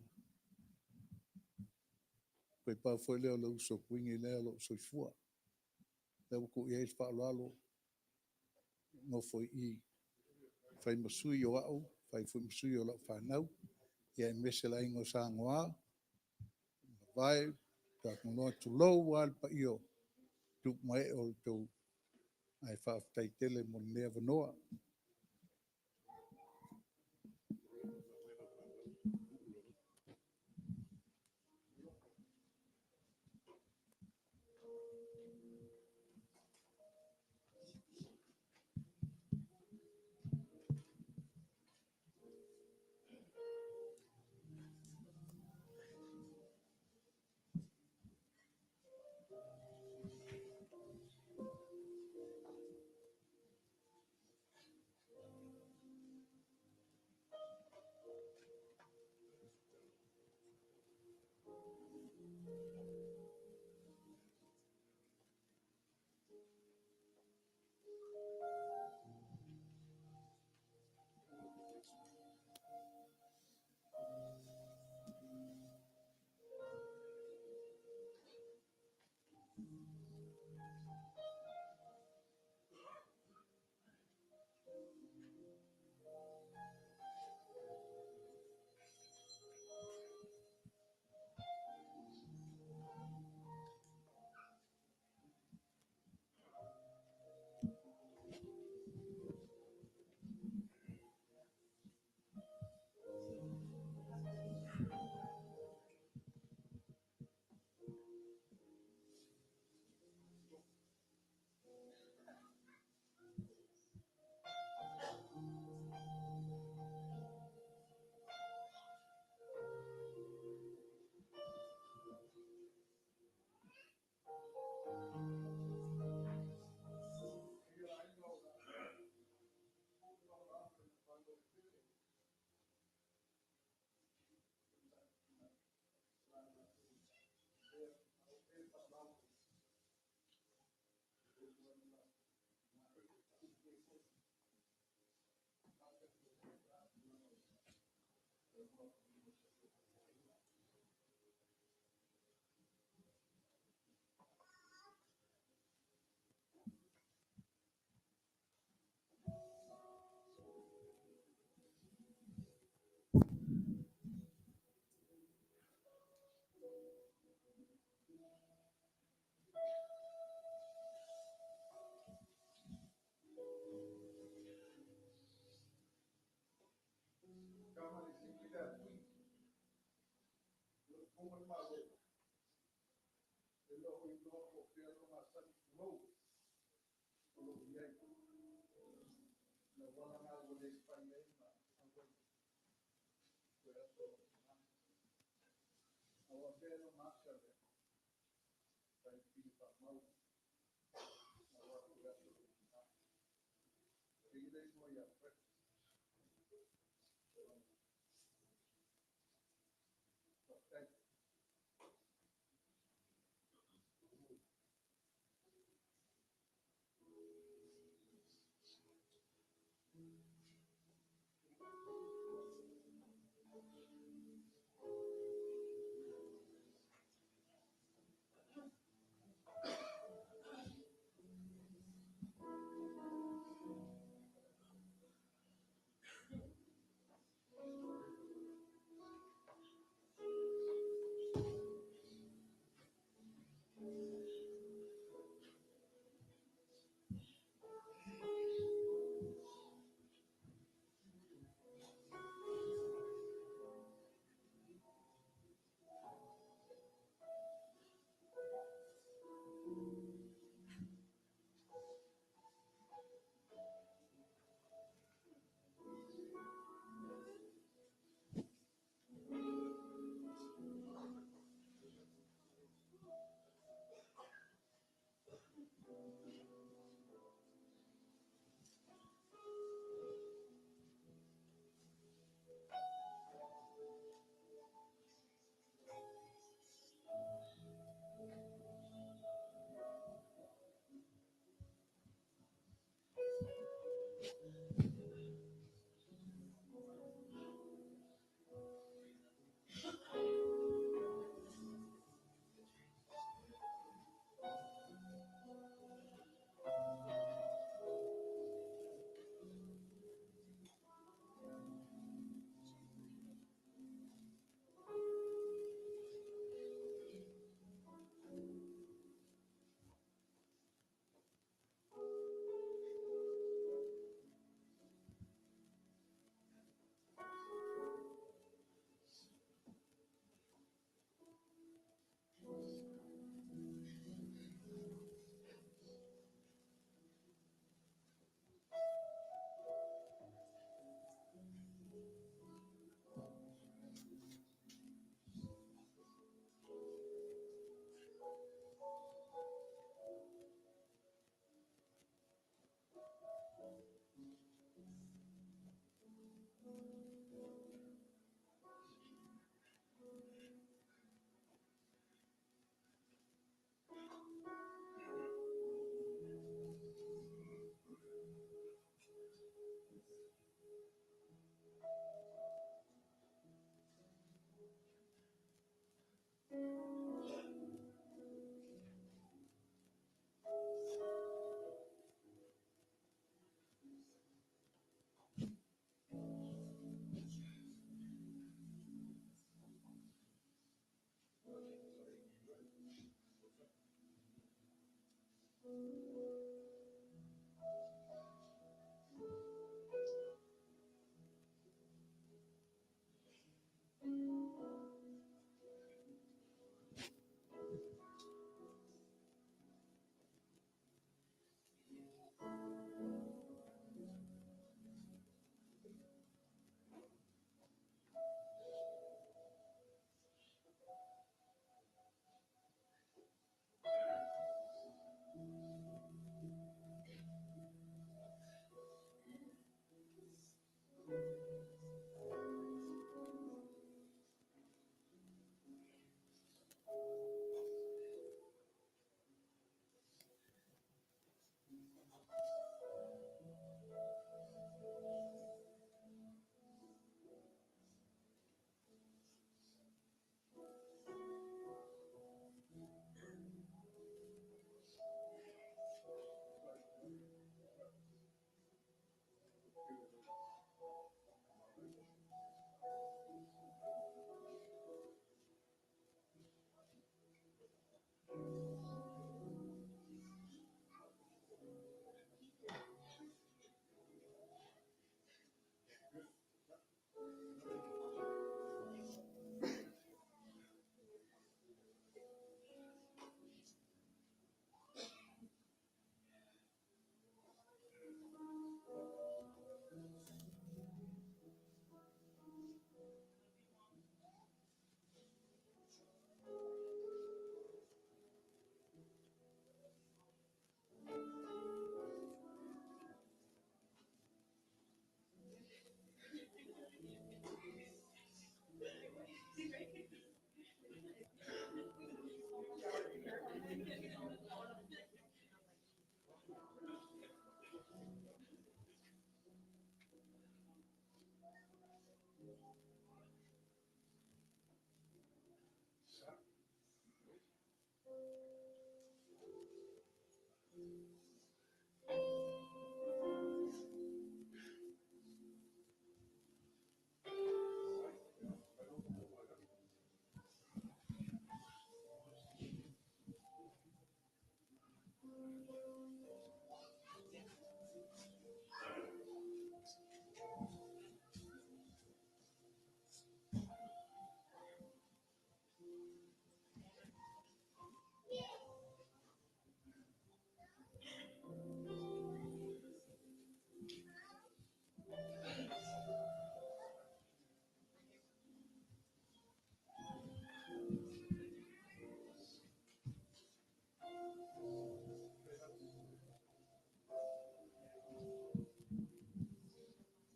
toe pau foi lea o le uso a Kuini lea o lo o soifua. O lea ua tuu i ai le faaaloalo e nofo i i e fai ma sui o au, fai foi ma sui o lau fanau, aemaise le aiga o Sagoa, Vae, Tuatagaloa, tulou lava le paia o Tupumae o le tou ae faafetai tele mo lenei avanoa.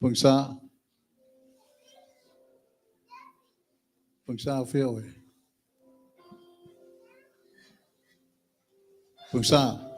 Pagsa. Pagsa o fea oe. Pagsa.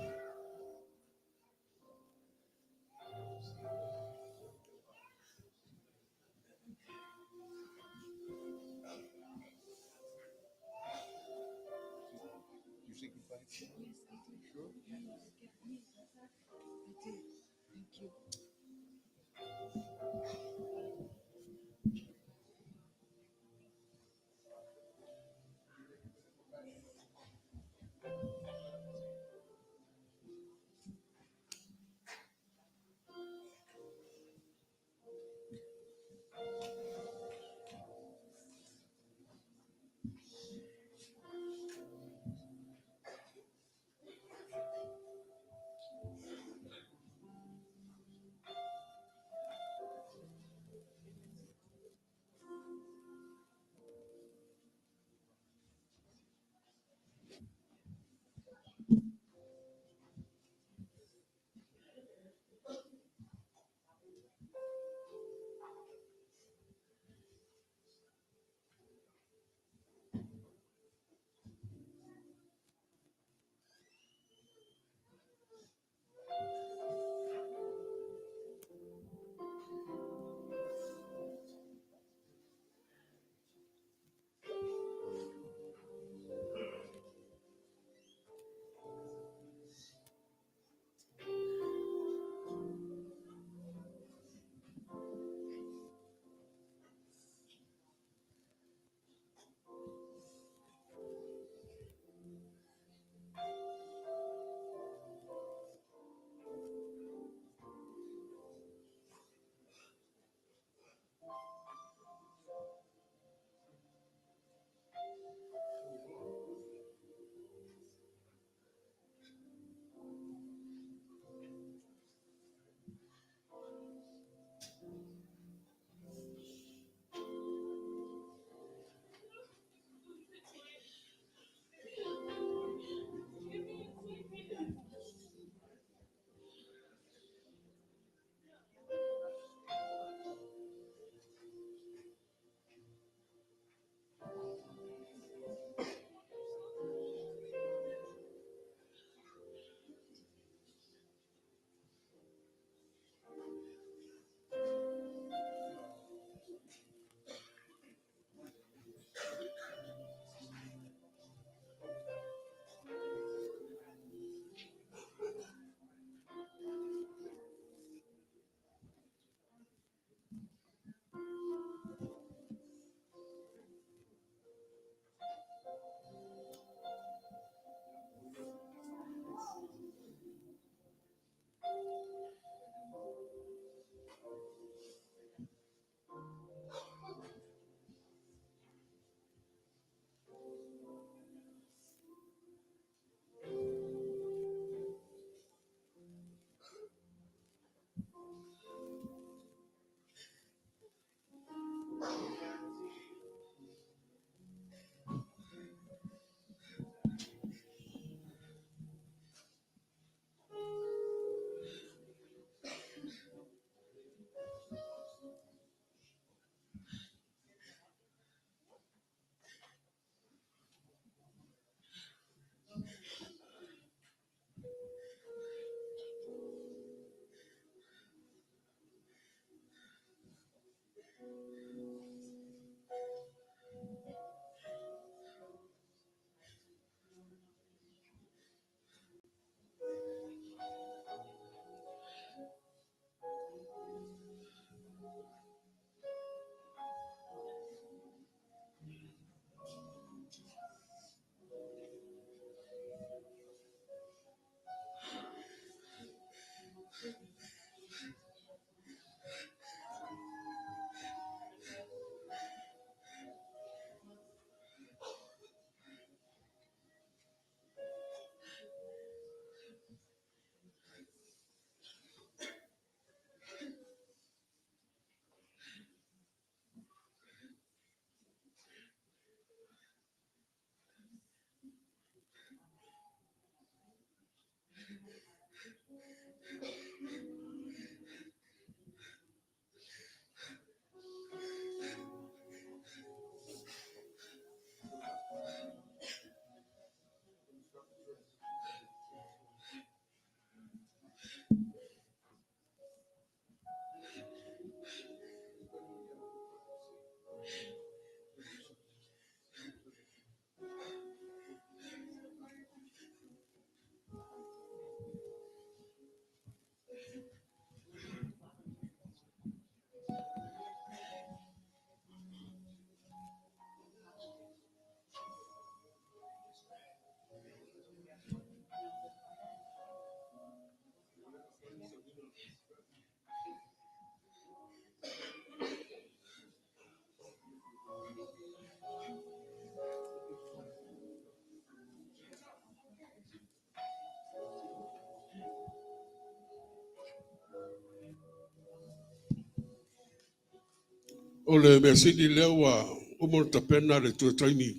O le mea sili lea ua uma ona tapena le toe taimi,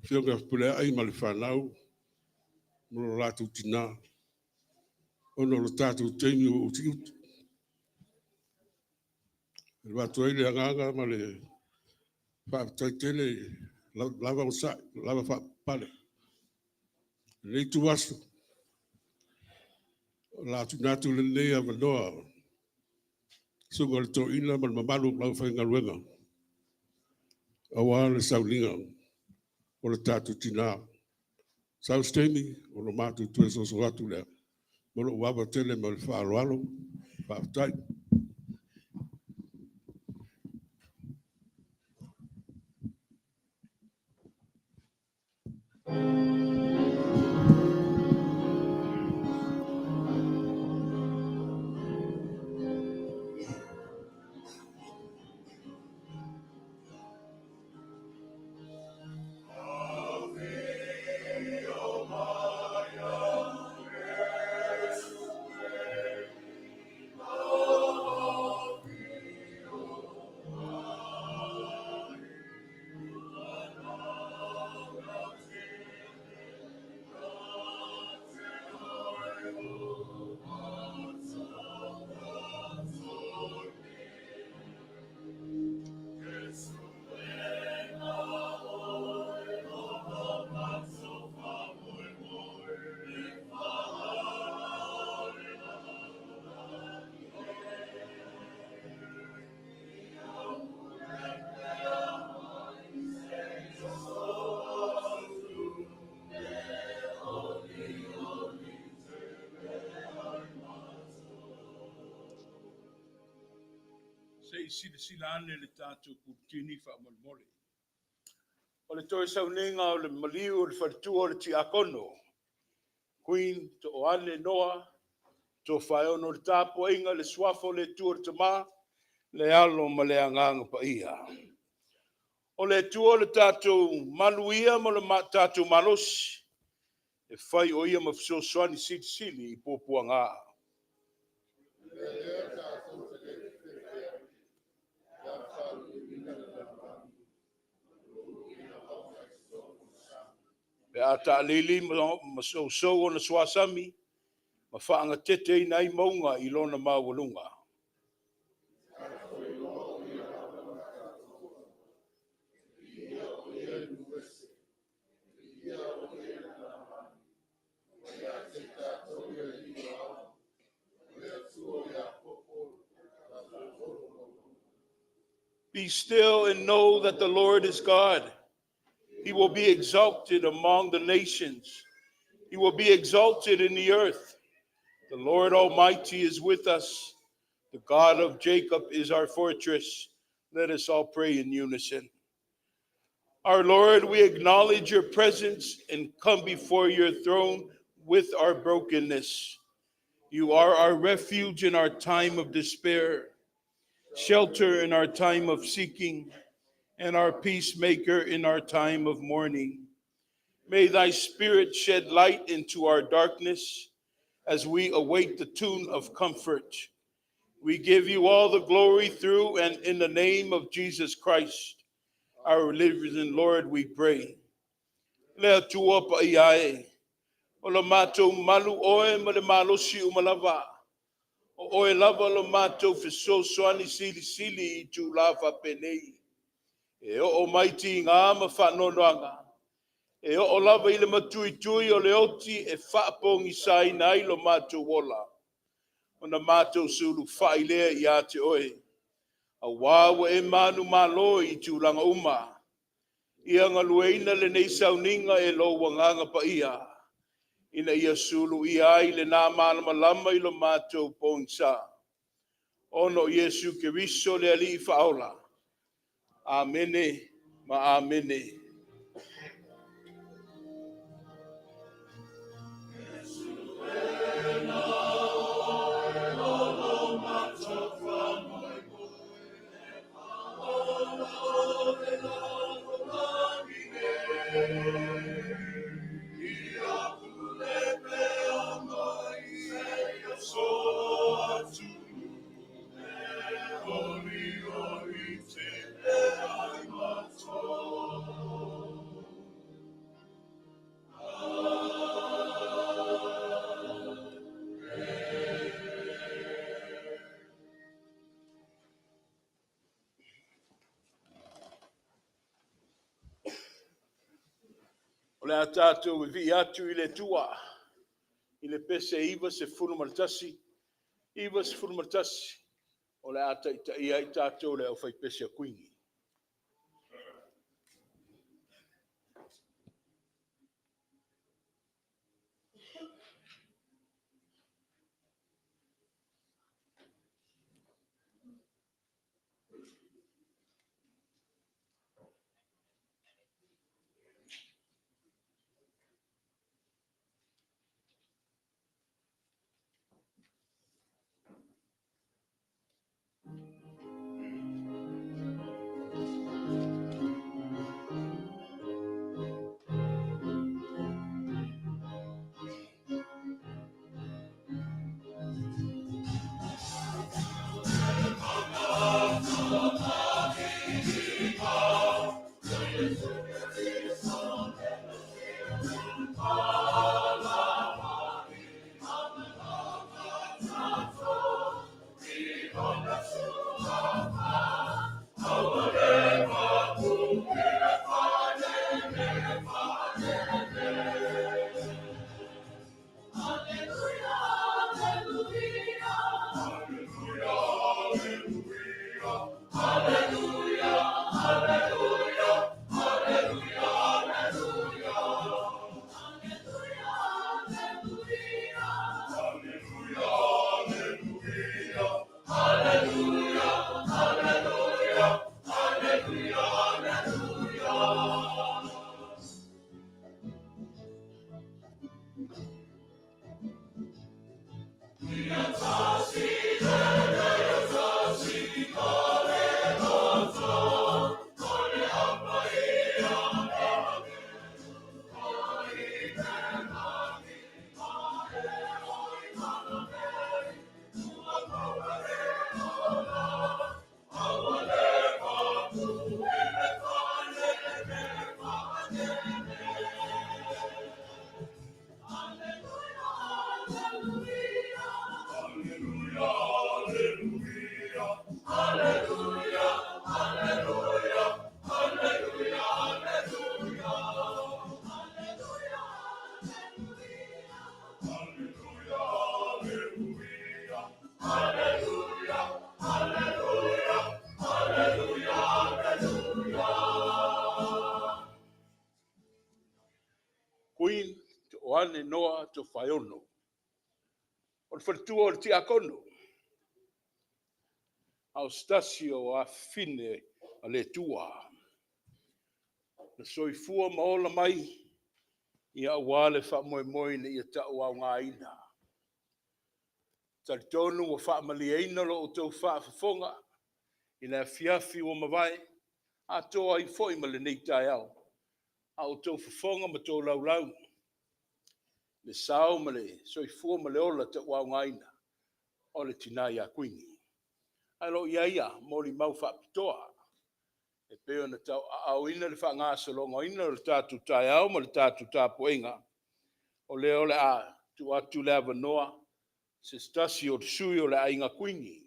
Afioga ia Fepuleai ma le fanau ma lo latou tina, ona o le tatou taimi ua utiuti. E avatu ai le agaga ma le faafetai tele i lou lava onosai, lou lavapapale. I lenei ituaso, o le a tuuina atu lenei avanoa i le Susuga i le Toeaina ma le mamalu o le aufaigaluega aua le sauniga o le tatou tina. Sau se taimi ona matou toe soso atu lea. Ma lou ava tele ma le faaaloalo. Faafetai. Afio mai Iesu e Afio mai Se i silasila ane i le tatou Pulutini faamolemole. O le toe sauniga o le maliu o le faletua o le Tiakono, Queen Tooane Noa Tofaeono, le tapuaiga i le suafa o le Atua le Tama, le Alo ma le Agaga Paia. O le Atua lo tatou malu ia ma lo tatou malosi, e fai o Ia ma fesoasoani silisili i puapuaga. Pe a taalili ma sousou ona suasami ma faagateteina ai mauga i lona maualuga. Be still and know that the Lord is God. He will be exalted among the nations. He will be exalted in the earth. The Lord Almighty is with us. The God of Jacob is our fortress. Let us all pray in unison. Our Lord, we acknowledge your presence and come before your throne with our brokenness. You are our refuge in our time of despair, shelter in our time of seeking, and our peacemaker in our time of mourning. May thy spirit shed light into our darkness as we await the tune of comfort. We give you all the glory through and in the name of Jesus Christ, our living Lord, we pray. Le Atua paia e, o lo matou malu oe ma le malosi uma lava. O oe lava lo matou fesoasoani silisili i itulā faapenei. E oo mai tigā ma faanoanoaga. E oo lava i le matuitui o le oti e faapogisaina ai lo matou ola. Ona matou sulufai lea ia te oe. Auā ua e manumalo i tulaga uma. Ia galueaiina lenei sauniga e lou Agaga Paia. Ina ia suluia ai lena malamalama i lo matou pogisa. Ona o Iesu Keriso le Alii Faaola. Amene ma Amene. O le a tatou vivii atu i le Atua i le pese 91, 91, o le a taitaia ai tatou e le aufaipese a Kuini. Ioane Noa Tofaeono. O le faletua o le Tiakono, a o se tasi o afafine a le Atua, na soifua ma ola mai aua le faamoemoe ina ia tauaogaina. E talitonu ua faamalieina lo outou faafofoga i le afiafi ua mavae, atoa ai foi ma lenei taeao, a o outou fofoga ma tolaulau le sao ma le soifua ma le ola tauaogaina o le tina ia Kuini. Ae o lo o i ai molimau faapitoa e pei ona tauaaoina le faagasologa o le tatou taeao ma le tatou tapuaiga, o lea o le a tuu atu le avanoa i se tasi o sui o le Aiga Kuini,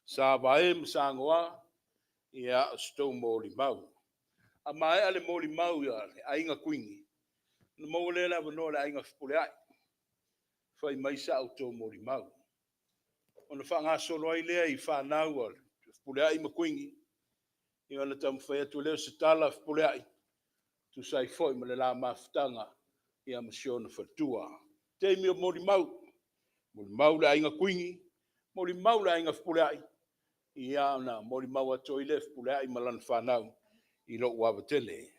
Sa Vae ma Sa Goa, o se tou molimau. A maea le molimau a le Aiga Kuini, ona maua lea o le avanoa o le Aiga Fepuleai, e fai mai sa outou molimau. Ona faagasolo ai lea i fanau a Fepuleai ma Kuini, ona taumafai atu lea o se tala a Fepuleai e tusa ai foi ma le la mafutaga ma si ona faletua. O le taimi o molimau, molimau le Aiga Kuini, molimau le Aiga Fepuleai, ia ona molimau atu ai lea o Fepuleai ma lana fanau i lou ava tele.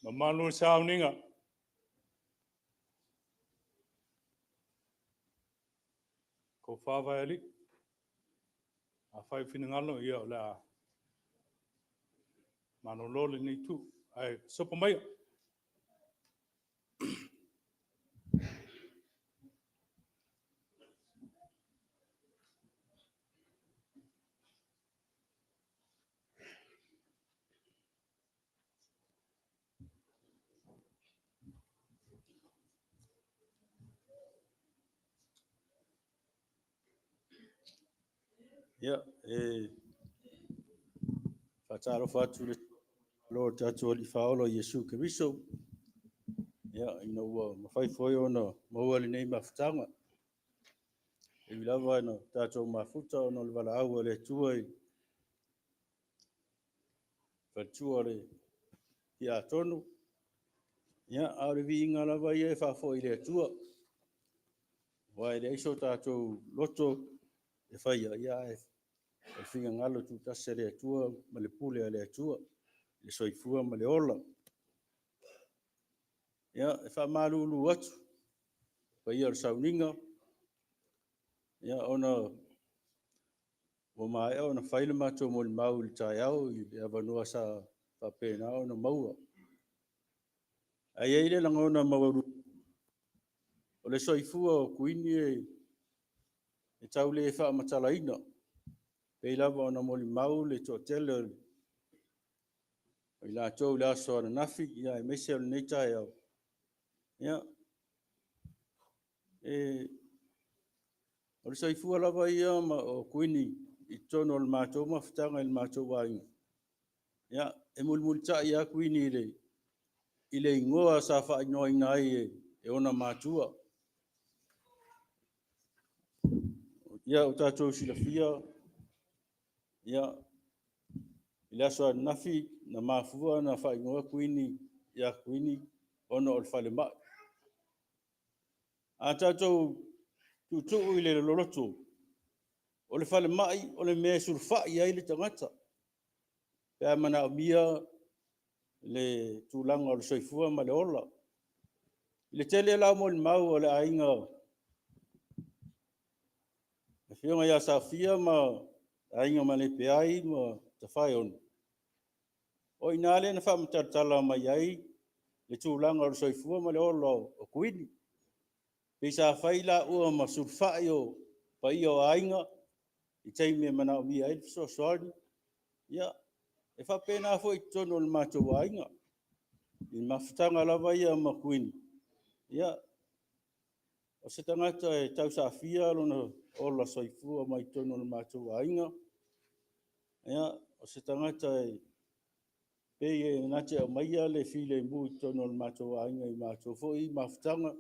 Mamalu i le sauniga, tofa vaealii, afai o finagalo, ia o le a malolo lenei itu, ae sopo maia. Ia, e faatalofa atu i le Malo o le tatou Alii Faaola o Iesu Keriso, ina ua mafai foi ona maua lenei mafutaga. E ui lava ina tatou mafuta ona o le valaau a le Atua i le faletua o le tiakono, a o le viiga lava ia e faafoi i le Atua, aua e leai so tatou loto e faia, ae o le finagalo tutasi o le Atua ma le pule a le Atua i le soifua ma le ola. Ia, e faamalulu atu i le paia o le sauniga, ona ua maea ona fai le matou molimau i le taeao i le avanoa sa faapena ona maua. Ae i ai le lagona maualuga, o le soifua o Kuini e tau le faamatalaina, e pei lava ona molimau le toatele o i latou i le aso ananafi aemaise o lenei taeao. Ia, o le soifua lava ia o Kuini i totonu o le matou mafutaga i le matou aiga, e mulimulitai lava Kuini i le igoa sa faaigoaina ai e ona matua. Ia, ua tatou silafia i le aso ananafi na mafua ona faaigoa Kuini ia Kuini ona o le falemai. A tatou tuutuu i le loloto, o le falemai o le mea e sulufai i ai le tagata pe a manaomia le tulaga o le soifua ma le ola. I le tele la o molimau a le aiga, le Afioga ia Saofia ma le Aiga Malepeai ma Tofaeono, o i ina lea na faamatalatala mai ai le tulaga o le soifua ma le ola o Kuini. Pei sa fai laua ma sulufai o paia o aiga i taimi e manaomia ai le fesoasoani. Ia, e faapena foi i totonu o le matou aiga. I mafutaga lava ia ma Kuini, ia, o se tagata e tausaafia lona ola soifua mai totonu o le matou aiga. Ia, o se tagata e pei e na te aumaia le filemu i totonu o le matou aiga i matou foi mafutaga,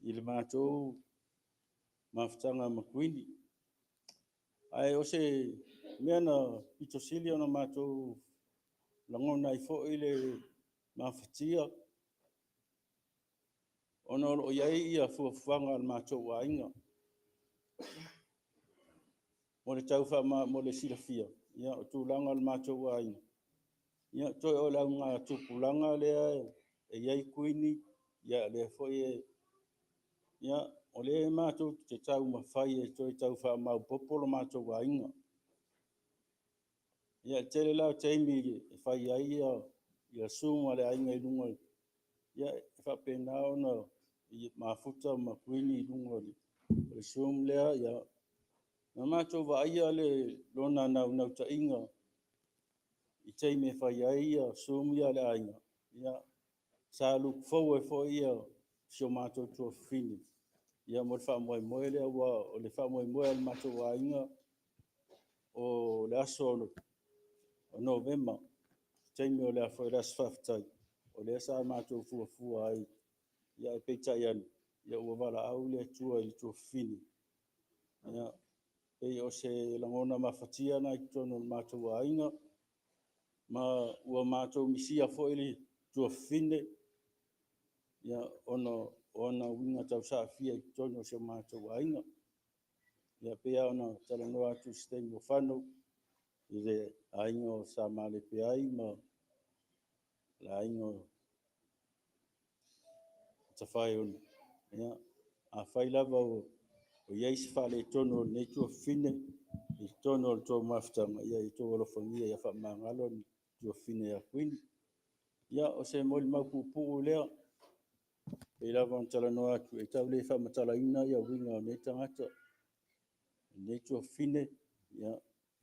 i le matou mafutaga ma Kuini. Ae o se mea na aupito sili ona matou lagona ai foi le mafatia, ona o lo o i ai fuafuaga a lo matou aiga. Mo le silafia, o tulaga o le matou aiga, ia toe o le augatupulaga lea e i ai Kuini, o lea foi e... Ia, o lea matou te taumafai e toe tau faamaopoopo lo matou aiga. Ia, e tele la taimi e fai ai zoom a le aiga i luga, ia e faapena ona mafuta ma Kuini i luga o le zoom lea. Na matou vaaia lona naunautaiga i taimi e fai ai zoom ia a le aiga, sa look forward foi si o matou tuafafine mo le faamoemoe lea, aua o le faamoemoe o le matou aiga, o le aso o Novema, le taimi o le Aso Faafetai, o lea sa matou fuafua ai, ae peitai ane, ua valaau le Atua i le tuafafine. E pei o se lagona mafatia lena i totonu o le matou aiga, ma ua matou misia foi le tuafafine ona o ona uiga tausaafia i totonu o si o matou aiga. E pei lava ona talanoa atu i se taimi ua fano i le aiga o Sa Malepeai ma le aiga o Tafaeono, ia, afai lava o i ai se faaletonu o lenei tuafafine i totonu o la outou mafutaga, ia outou alofagia ia faamagalo le tuafafine ia Kuini. Ia, o se molimau puupuu lea, e pei lava ona talanoa atu, e tau le faamatalaina uiga o nei tagata, lenei tuafafine,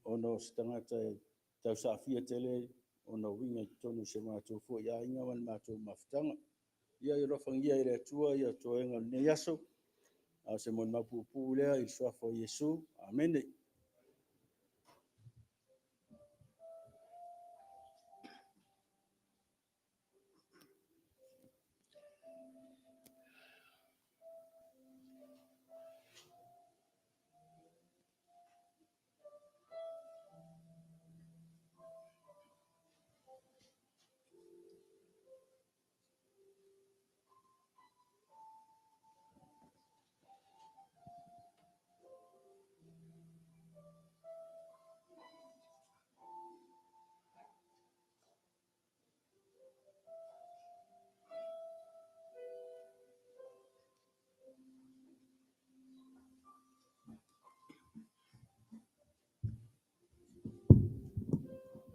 ona o se tagata e tausaafia tele ona uiga i totonu o si o matou foi aiga ma le matou mafutaga. Ia alofagia e le Atua toega o lenei aso. A o se molimau puupuu lea i le suafa o Iesu. Amene.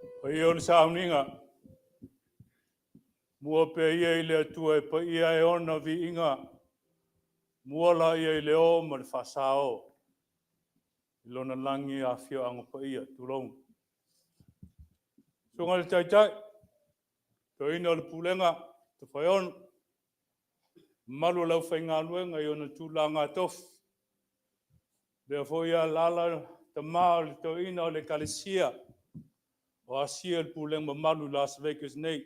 O paia o le sauniga, mua pea ia i le Atua e paia ai Ona viiga, mua laia i le o ma le faasa o i Lona lagi afioaga paia, tulou. Susuga i le Taitai, toeaina o le Pulega Tofaeono, mamalu o le aufaigaluega i ona tulaga tofi, lea foi e alaala tama o le toeaina o le Ekalesia o asia le pulega mamalu i Las Vegas nei.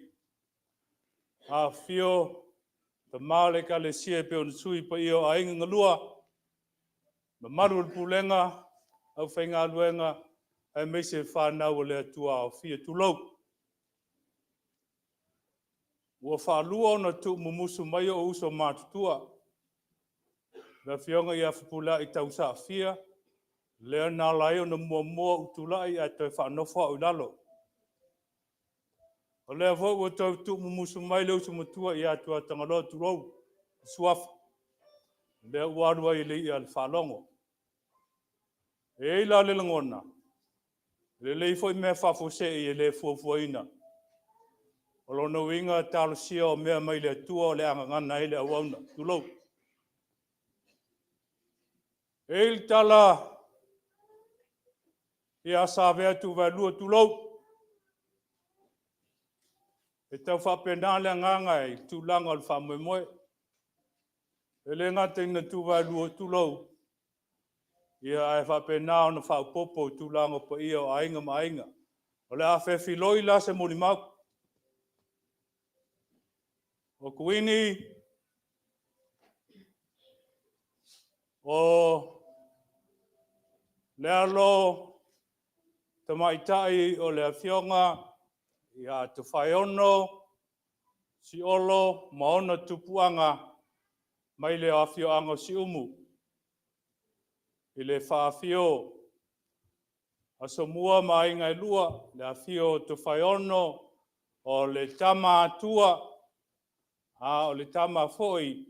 Afifio tama o le Ekalesia e pei ona sui paia o aiga na lua, mamalu o le pulega, aufaigaluega aemaise fanau a le Atua aofia. Tulou. Ua faalua ona tuumumusu mai ou uso matutua, le Afioga ia Fepuleai Tausaafia, lea na ala ai ona muamua ou tulai ae toe faanofo au i lalo. O lea foi ua toe tuumumusu mai le uso matua ia Tuatagaloa, tulou le suafa, lea ua alu ai i le i'a a le faalogo. E i ai la le lagona, e lelei foi mea faafuasei e le fuafuaina. O lona uiga talosia o mea mai le Atua o le a gagana ai le auauna, tulou. E i ai le tala ia Savea Tuvaelua, tulou, E tau faapena le agaga i le tulaga o le faamoemoe. E le gata ina tuvaelua tulou, ia ae faapena ona faaopoopo i tulaga o paia o aiga ma aiga. O le a fefiloi la se molimau. O Kuini, o le alo tamaitai o le Afioga ia Tofaeono Siolo ma ona tupuaga mai le afioaga o Siumu, i le faafio o Asomua ma Aiga e Lua, le afio o Tofaeono, o le Tama Atua, a o le tama foi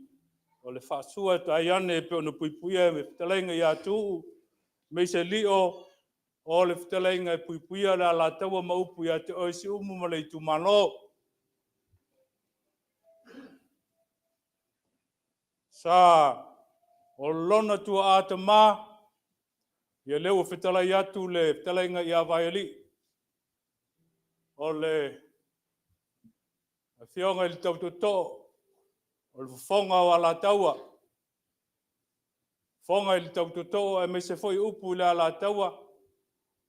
o le Faasua tainane pei ona puipuia e le fetalaiga ia Tuuu aemaise Lio o le fetalaiga e Puipuia le Alataua ma upu ia te oe Siumu ma le itumalo. Sa o lona tuaa tama, ia lea ua fetalai atu le fetalaiga ia Vaialii, o le Afioga i le tau tootoo, o le fofoga o Alataua, fofoga i le tau tootoo aemaise foi upu i le Alataua,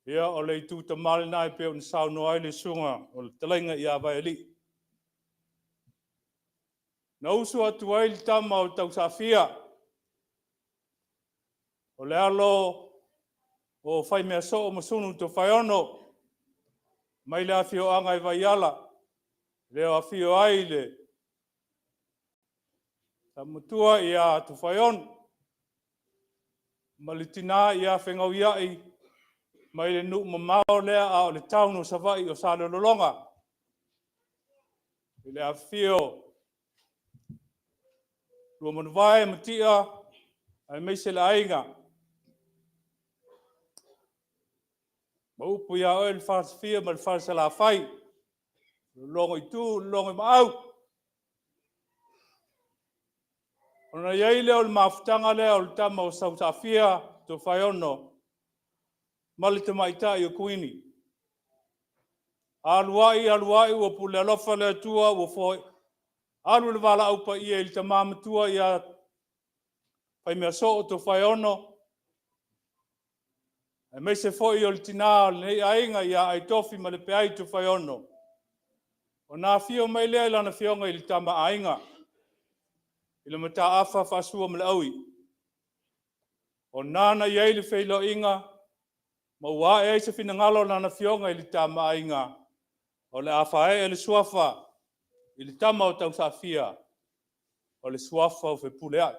ia o le itu tama lena e pei ona saunoa ai le susuga o le fetalaiga ia Vaialii. Na usu atu ai le tama o Tausaafia, o le alo o Faimeasoo ma Sunu Tofaeono, mai le afioaga i Vaiala, lea e afio ai le Matua ia Tofaeono ma le tina ia Fegauiai mai le nuu mamao lea a o le town o Savaii o Salelologa, i le afifio o Luamanuvae ma Tia aemaise le aiga. Ma upu ia oe le Falesafia ma le Falesalafai, le logo i tu le logo i maau. Ona i ai lea o le mafutaga lea o le tama o Sausafia Tofaeono ma le tamaitai o Kuini. Alu ai alu ai ua pule alofa le Atua ua alu le valaau paia i le tama matua ia Faimeasoo Tofaeono, aemaise foi o le tina o lenei aiga ia Aitofi Malepeai Tofaeono, ona afio mai lea i lana Afioga i le Tama a Aiga, i le Mataafa Faasua ma le Aui. O lena na i ai le feiloaiga ma ua ae ai se finagalo o lana Afioga i le Tama a Aiga, o le a faaee le suafa i le tama o Tausaafia, o le suafa o Fepuleai.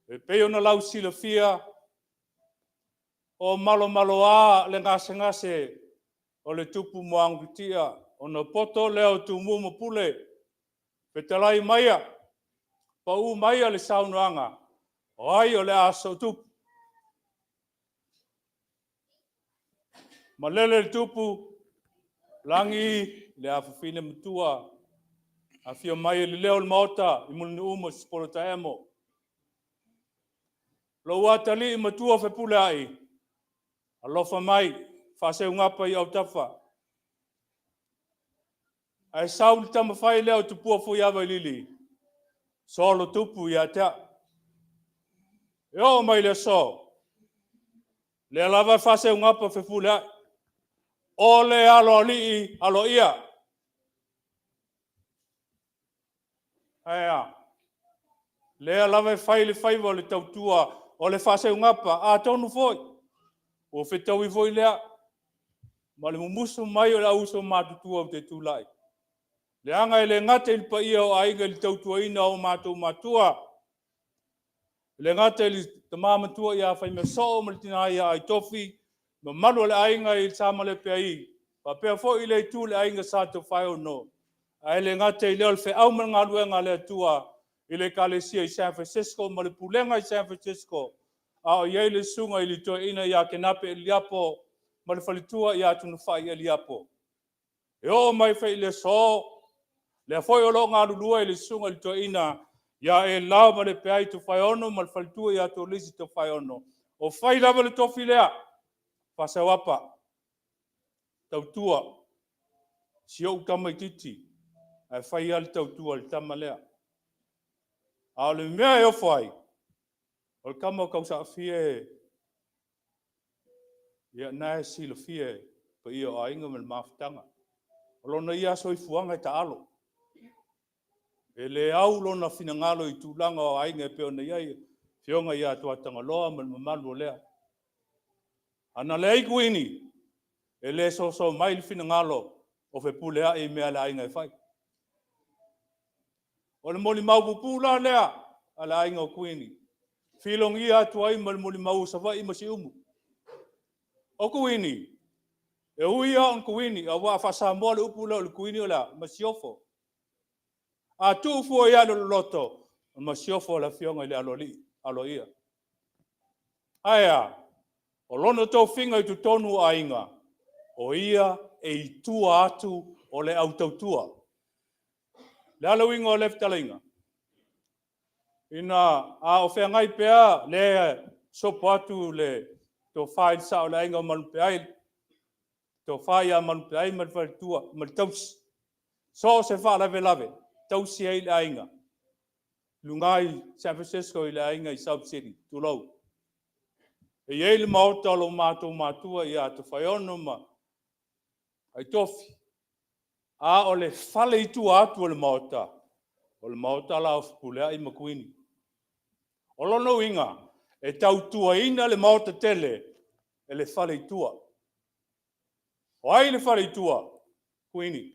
E pei ona lausilafia, o malomaloa le gasegase o le tupu Muagututia, ona poto lea o Tumua ma Pule, fetalai maia, pau maia le saunoaga, o ai o le a sootupu? Malele le tupu, lagi le afafine matua, afio mai e leleo le Maota i Mulinuu ma Sipolo Taemo. Lou atalii matua Fepuleai, alofa mai, faaseuga i autafa. Ae sau le tama fai lea o Tupua Fuiavailili, solo tupu ia te au. E oo mai i le aso, o lea lava e faaseugapa Fepuleai, o le aloalii aloaia. Ae a? Lea lava e fai le faiva o le tautua o le faaseuga. Atonu foi ua fetaui foi lea ma le mumusu mai o le au uso matutua ou te tulai, leaga e le gata i le paia o aiga i le tautuaina o matou matua, e le gata i le tama matua ia Faimeasoo ma le tina ia Aitofi, le mamalu o le aiga i Sa Malepeai, faapea foi lea itu i le aiga Sa Tofaeono, ae le gata i lea o le feau ma le galuega a le Atua i le Ekalesia i San Francisco ma le pulega i San Francisco, a o i ai le susuga i le toeaina ia Kenape Eliapo ma le faletua ia Tunafai Eliapo. E oo mai foi i le aso, lea foi o lo o galulue le susuga i le toeaina ia Ela Malepeai Tofaeono ma le faletua ia Kolisi Tofaeono, o fai lava le tofi lea, faasauapa, tautua. Si ou tamaitiiti, ae fai lava le tautua a le tama lea. A o le mea e ofo ai, o le tama o Tausaafia e, ia lena e silafia e le paia o aiga ma le mafutaga. O lona ia soifuaga e taalo. E le au lona finagalo i tulaga o aiga e pei ona i ai le afioga ia Tuatagaloa ma le mamalu o lea. A na leai Kuini, e le soso mai le finagalo o Fepuleai i mea a le aiga e fai. O le molimau pupuu la lea a le aiga o Kuini, e filogia atu ai ma le molimau a Savaii ma Siumu. O Kuini, e ui lava o Kuini, aua a faa-Samoa le upu lea o le Kuini o le a? Masiofo. A tuu fua i ai o le loto, o le masiofo a le Afioga i le Aloalii, Aloaia. Ae a? O lona tofiga i totonu o aiga, o ia e i tua atu o le au tautua. O le a le uiga o lea fetalaiga? Ina a o feagai pea le sopo atu le tofa i le Sao o le Aiga o Malupeai, le tofa ia Malupeai ma le faletua ma le tausi, so o se faalavelave e tausi ai le aiga, i luga i San Francisco i le aiga i South City, tulou. E i ai le maota o lo matou matua ia Tofaeono ma Aitofi, a o le fale i tua atu o le maota, o le maota la o Fepuleai ma Kuini. O lona uiga, e tautuaina le maota tele e le fale i tua. O ai le fale i tua? O Kuini.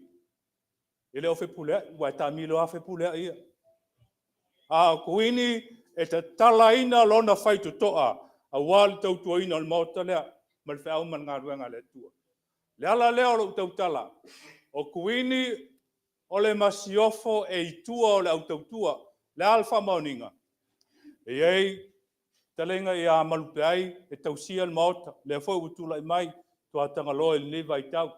E le o Fepuleai, aua e taamilo lava Fepuleai ia. A o Kuini e tatalaina lona faitotoa aua le tautuaina o le maota lea ma le feau ma le galuega a le Atua. O le ala lea o lou tautala, o Kuini o le masiofo e i tua o le au tautua. O le a le faamaoniga? E i ai le fetalaiga ia Malupeai e tausia le maota, lea foi ua tulai mai Tuatagaloa i lenei vaitau.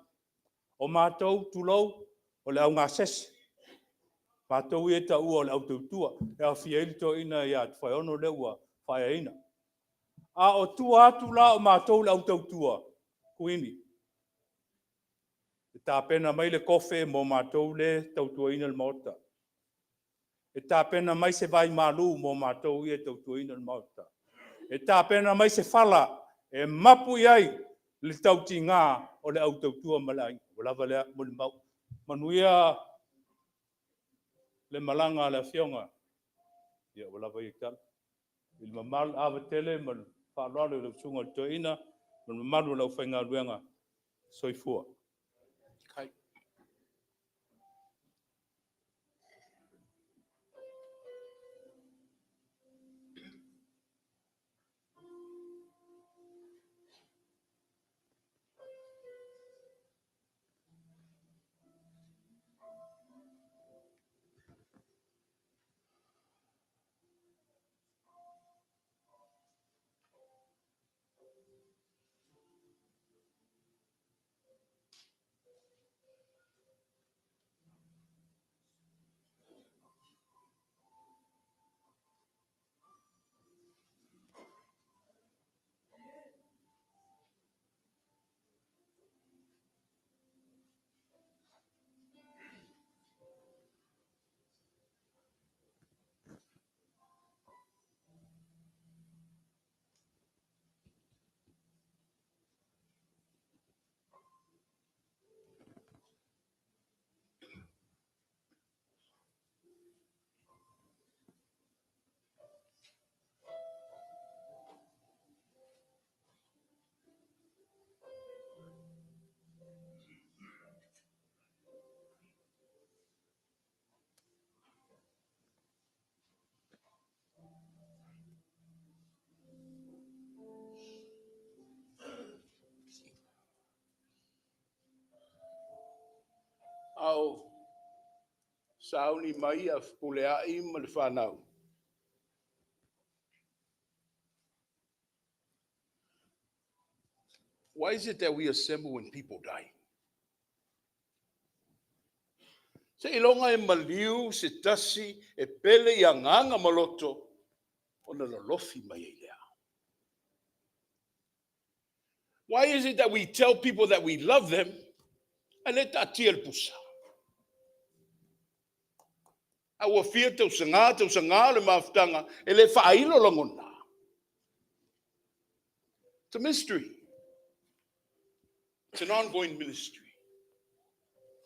O matou, tulou, o le au gasese, o matou ia e taua o le au tautua, e aofia ai le toeaina ia Tofaeono lea ua faaeaina. A o tua atu la o matou o le au tautua, o Kuini. E tapena mai le kofe mo matou lea e tautuaina le maota. E tapena mai se vaimalu mo matou ia e tautuaina le maota. E tapena mai se fala e mapu i ai le tautiga o le au tautua ma le aiga. Ua lava lea molimau. Manuia le malaga a le Afioga. Ia ua lava ia tala. I le ava tele ma le faaaloalo i lau Susuga i le Toeaina ma le mamalu o le aufaigaluega, soifua. A o sauni mai Fepuleai ma le fanau, why is it that we assemble when people die? Seiloga e maliu se tasi e pele i agaga ma loto ona lolofi mai ai lea. Why is it that we tell people that we love them? A o lea e taatia i le pusa. A ua fia tausaga, tausaga o le mafutaga e le faailo lagona. It's a mystery. It's an ongoing ministry.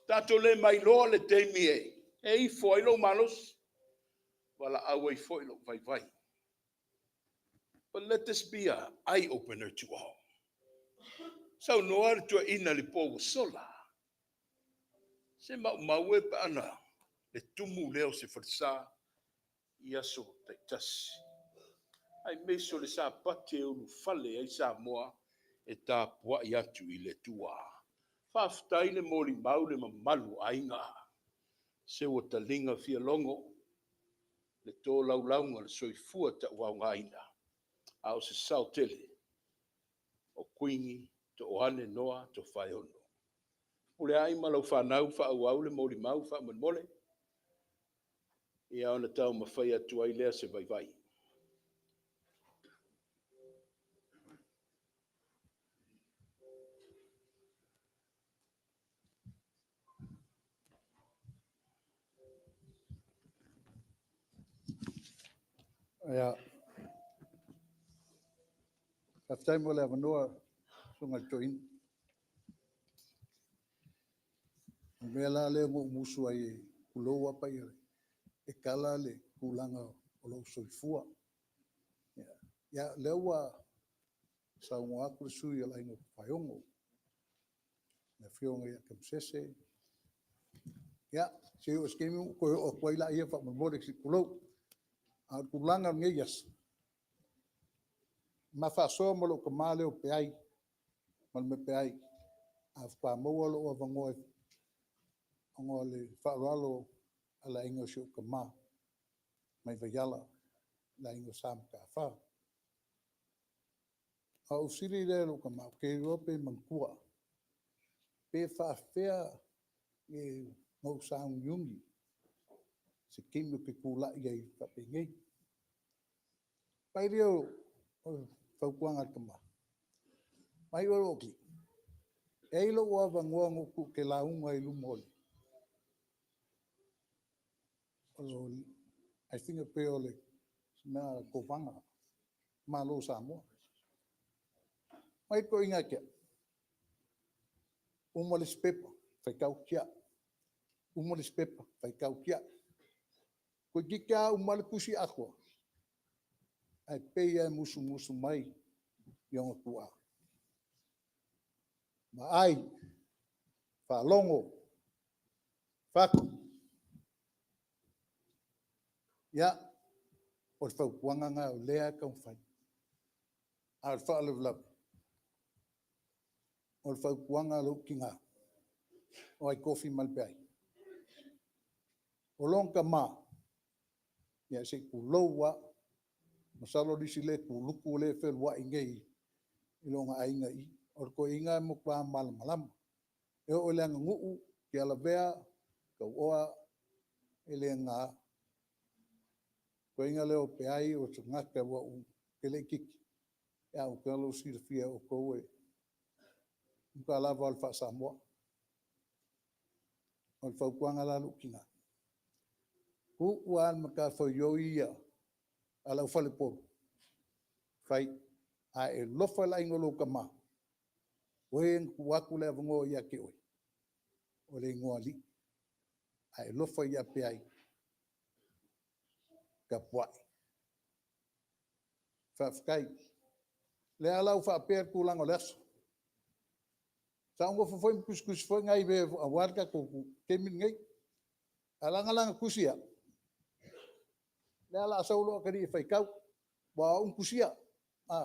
Tatou le mailoa le taimi e ifo ai lou malosi, valaau ai foi lou vaivai. But let this be a eye opener to all. Saunoa le toeaina i le po ua sola. Se maumau e pe ana le tumu lea o se falesa i aso taitasi. Aemaise o le Sapati e ulufale ai Samoa e tapuai atu i le Atua. Faafetai le molimau le mamalu o aiga. Se ua taliga fialogo le tolaulauga o le soifua tauaogaina, a o se sao tele o Kuini Toane Noa Tofaeono. Fepuleai ma lau fanau, faaauau le molimau faamolemole, ia ona taumafai atu ai lea o se vaivai. Ia, faafetai mo le avanoa lau Susuga i le Toeaina. O le mea la lea na ou musu ai, tulou lava paia, e tala le tulaga o lou soifua. Ia, o lea ua saunoa atu le sui usufono o le Aiga Tofaeono, le Afioga ia Tamasese. Ia, se i oo i se taimi ona ou toe oo atu ai lea faamolemole se i tulou. A o le tulaga o lenei aso, na ma faasoa ma lou tama lea o Peai, Peai, ae faatoa maua lou avanoa ona o le faaaloalo a le aiga o si ou tama mai Vaiala, le aiga Sa Mataafa. Ona ou fesili lea i lou tama, ou te le iloa pe manatua, pe faapefea ona ou sauniuni i se taimi ou te tulai ai faapenei. Ona fai lea o le fautuaga a le tama, vaai oe Oti, e i ai lou avanoa na ou tu ou te lauga ai i luma o le I think pei o le Kovana Malo o Samoa. Fai mai le toeaina ia te au, uma le isi pepa, faitau tiai, uma le isi pepa, faitau tiai. Toeitiiti lava uma le tusi atoa, ae pei lava e musumusu mai i ona tuaa, vaai, faalogo, fatu. Ia, o le fautuaga lena o lea lava e taumafai, a o le faalavelave, o le fautuaga a lou tina, o ai tofi ma le Peai? O lona tama, ia se i tulou lava, masalo o le isi lea kuluku lea e fealuai nei i lona aiga i i. O le toeaina e matua malamalama. E oo i le aganuu, Tialavea, Tauoa, e le na. O le toeaina lea o Peai o se tagata ou te le itiiti, ae ou te iloa o la e silafia e outou o le matua lava o le faa-Samoa. O le fautuaga la a lou tina, tuu lava le matafaioi ia a le aufaleupolu e fai, a e alofa i le aiga o lou tama, o e na tuu atu le avanoa ia te oe, o le igoa alii. A e alofa ia Peai, tapuai. Faafetai. O lea la ua faapea le tulaga o le aso. Sa ou nofo foi ma tusitusi foi nai mea aua le tatou taimi lenei. Ae leaga la na tusi au, o lea o le a sau lou atalii e faitau, aua o au na tusia. A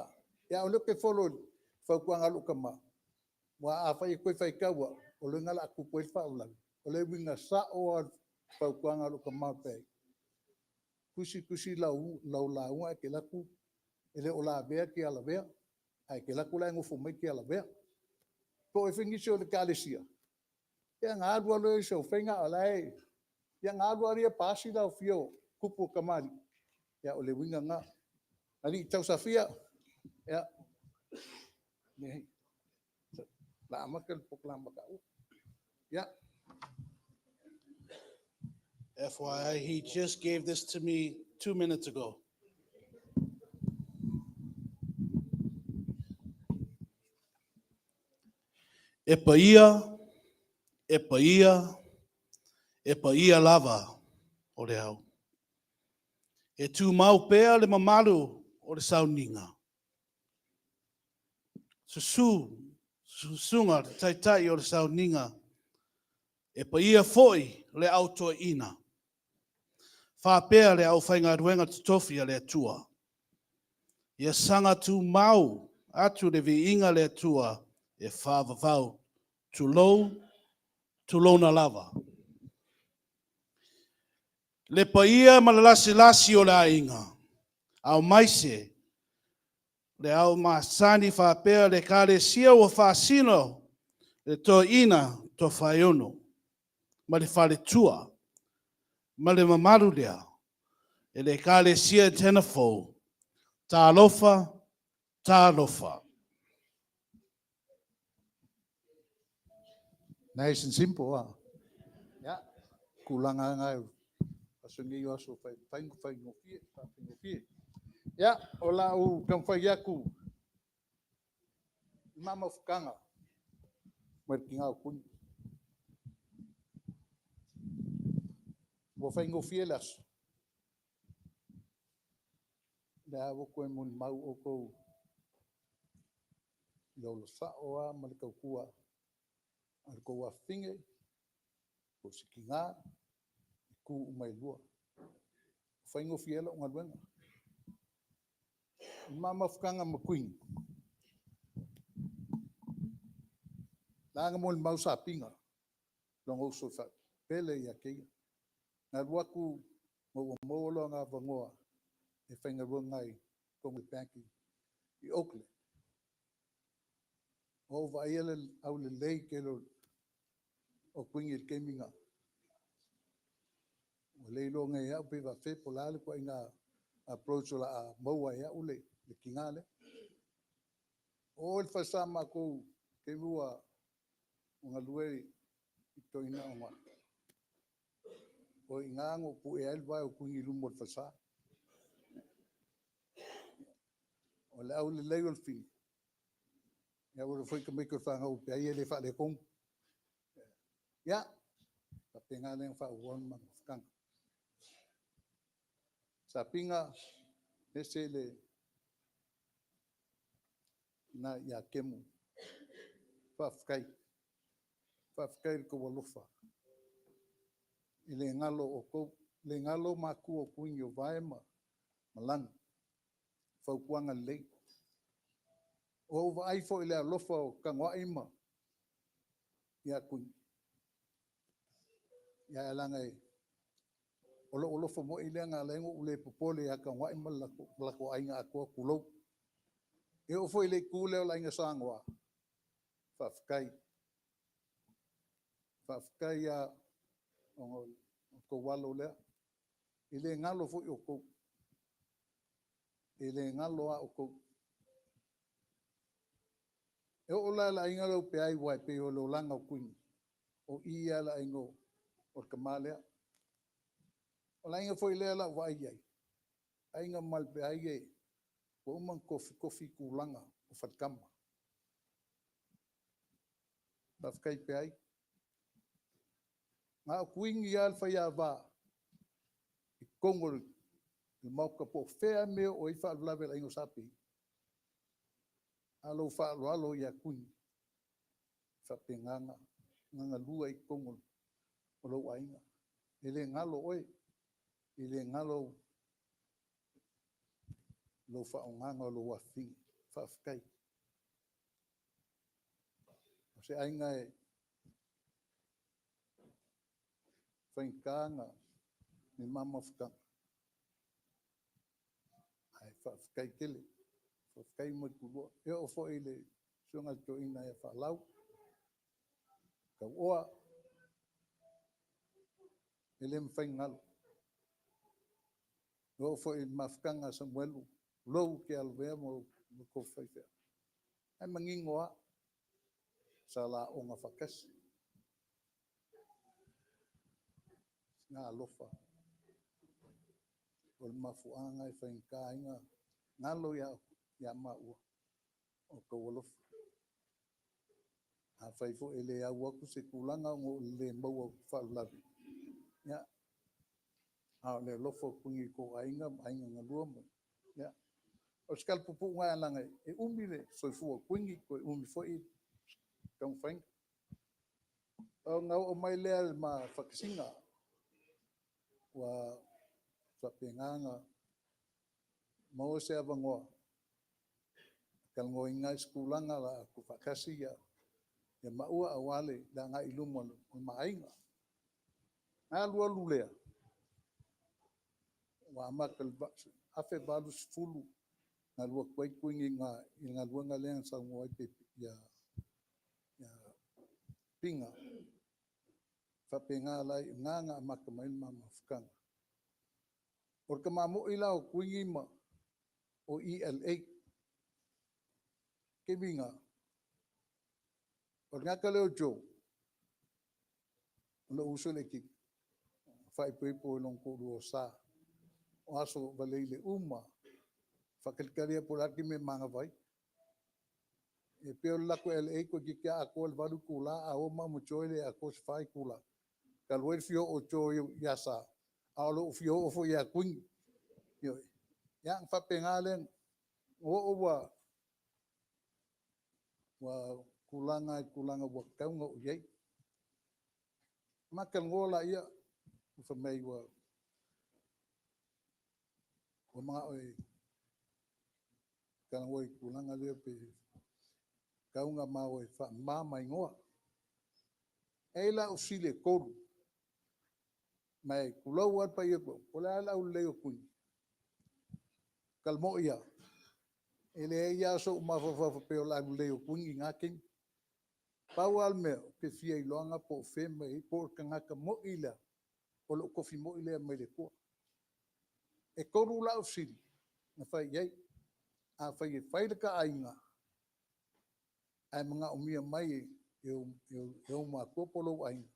o lea ou te follow i le fautuaga a lou tama, aua afai e toe faitau au, o lona uiga o le a tupu ai le faalavelave. O le uiga sao lava o le fautuaga a lou tama o Peai, tusitusi lau lauga ae e te alu atu e le o lavea Tialavea, ae e te alu atu la e nofo mai Tialavea. Po o ai foi nisi o le Ekalesia, ia ona alu lava lea o sau faiga a o la e… ia ona alu lava lea paasi le aofia o tupu ma tamalii. Ia o le uiga lena. Alii tausafia, ia, o le a amata le polokalame a taua. Ia. FYI, he just gave this to me 2 minutes ago. E paia, e paia, e paia lava o le au. E tūmau pea le mamalu o le sauniga. Susu, susuga le taitai o le sauniga, e paia foi le au toeaina. Faapea le aufaigaluega totofi a le Atua. Ia saga tumau atu le viiga i le Atua e faavavau. Tulou, tulouna lava. Le paia ma le lasilasi o le aiga, aemaise le au masani faapea le Ekalesia ua faasino le toeaina Tofaeono ma le faletua ma le mamalu lea e le Ekalesia Antenna Fou, talofa, talofa. Nice and simple, ah. Ia, tulaga lava na o aso nei o aso e faigofie. Ia, o le a ou taumafai atu i ma mafutaga ma le tina o Kuini. Ua faigofie le aso? O lea lava ua toe molimau outou i le ola sao lava ma le tautua a lo outou afafine, si tina, i itu uma e lua. E faigofie ai lau galuega. O le ma mafutaga ma Queen, na ala ona molimau Sapina, lona uso pele ia te ia. Na alu atu ina ua maua lona avanoa e faigaluega ai i totonu o le bank i Oakland. Na ou vaaia le aulelei tele o Kuini i le taimi lena, ua le iloa nei e au pe faapefea po o le a le ituaiga approach o le a maua ai e au le tina lea. O o i le falesa matou i le taimi a o galue le toeaina Anoamaa, o i ina na ou puea ai le vae o Kuini i luma o le falesa. O le aulelei o le fili, ia ua iloa foi tamaiti o le fanau a peau e le faaletonu. Ia, faapena lea ona faaauau le ma mafutaga. Sapina, e ese le tina ia Temo. Faafetai. Faafetai i lo outou alofa. E le galo outou, e le galo matua o Kuini o Vae ma Lagi i fautuaga lelei. Ua ou vaai foi i le alofa o Tagoai ia Kuini, ae leaga o lou alofa moi lea na ala ai ona ou le popole ia Tagoai ma le latou aiga atoa, tulou. E oo foi i le itu lea o le Aiga Sa Noa, faafetai. Faafetai lava ona o lo outou alo lea. E le galo foi outou, e le galo lava outou. E oo la i le aiga lea o Peai aua e pei o le olaga o Kuini, o i lava le aiga o le tama lea. O le aiga foi lea o lau vaai i ai, Aiga ma Lepeai ua uma ona tofitofi tulaga o faletama. Faafetai Peai. Na o Kuini lava le faiava i totonu o le Maota po o fea lava le mea e oo ai faalavelave a le aiga o Sa Pei, a o lou faaaloalo ia Kuini, e faapena ona galue ai i totonu o lou aiga. E le galo oe, e le galo lou faaaogaina o lou afafine. Faafetai. O se aiga e faigata le ma mafutaga, ae faafetai tele, faafetai malietoa. E oo foi i le susuga i le toeaina ia Folau, Tauoa, e le mafai ona galo. E oo foi i le mafutaga a Samuelu, tulou Tialavea ma lou tofi faifeau, o la e manino lava, sa la aoga faatasi. na alofa. O le mafuaaga e faigata ai ona galo ia maua o outou alofa. Afai foi e le au atu se tulaga ona o le le maua o faalavelave, ia, a o le alofa o Kuini i o outou aiga ma aiga galue, ia. O se tala puupuu lena leaga e umi le soifua o Kuini, toe umi foi taumafaiga. Ona oo mai lea i le ma faatasiga, ua faapena ona maua se avanoa e talanoaina ai se tulaga o le a tuufaatasi maua aua le agai i luma o le ma aiga. Ona alu alu lea, ua amata i le 1890 na alu atu ai Kuini i le galuega lea na saunoa ai Pinga. E faapena la, o i ina na amata mai ai le ma mafutaga. O le tama moi la o Kuini o ELA. O le taimi lena, o le tagata lea o Joe, o lou uso lea na faaipoipo i lona toalua o Sa. O aso Faraile uma lava, e faatalitali lava po o le a le taimi e manava ai. E pei o le latou LA toeitiiti lava atoa le 8 itula, a o maua ma Joe e le atoa se 4 itula, talu ai le fia oo o Joe ia Sa, a o lou fia oo foi ia Kuini. Ioe. Ia ona faapena lea, ua oo ua tulaga i le tulaga ua tatau ona oo i ai. Ona ma talanoa lea, fai mai ua manao e talanoa i le tulaga lea pe tatau ona ma o e faamama ma igoa. E i ai la au fesili e 3, ma tulou lava le paia o le Maota, po o le a le aulelei o Kuini? O le tala moi lava, e leai lava sou mafaufau faapea o le aulelei o Kuini i na taimi. Pau lava le mea, ou te fia iloa po o fea le mea o i ai, po o le tagata moi lea, o lou tofi moi lea mai le Atua. E 3 la au fesili na fai i ai. Afai e fai le ta aiga ae manaomia mai e ou matua po o lou aiga,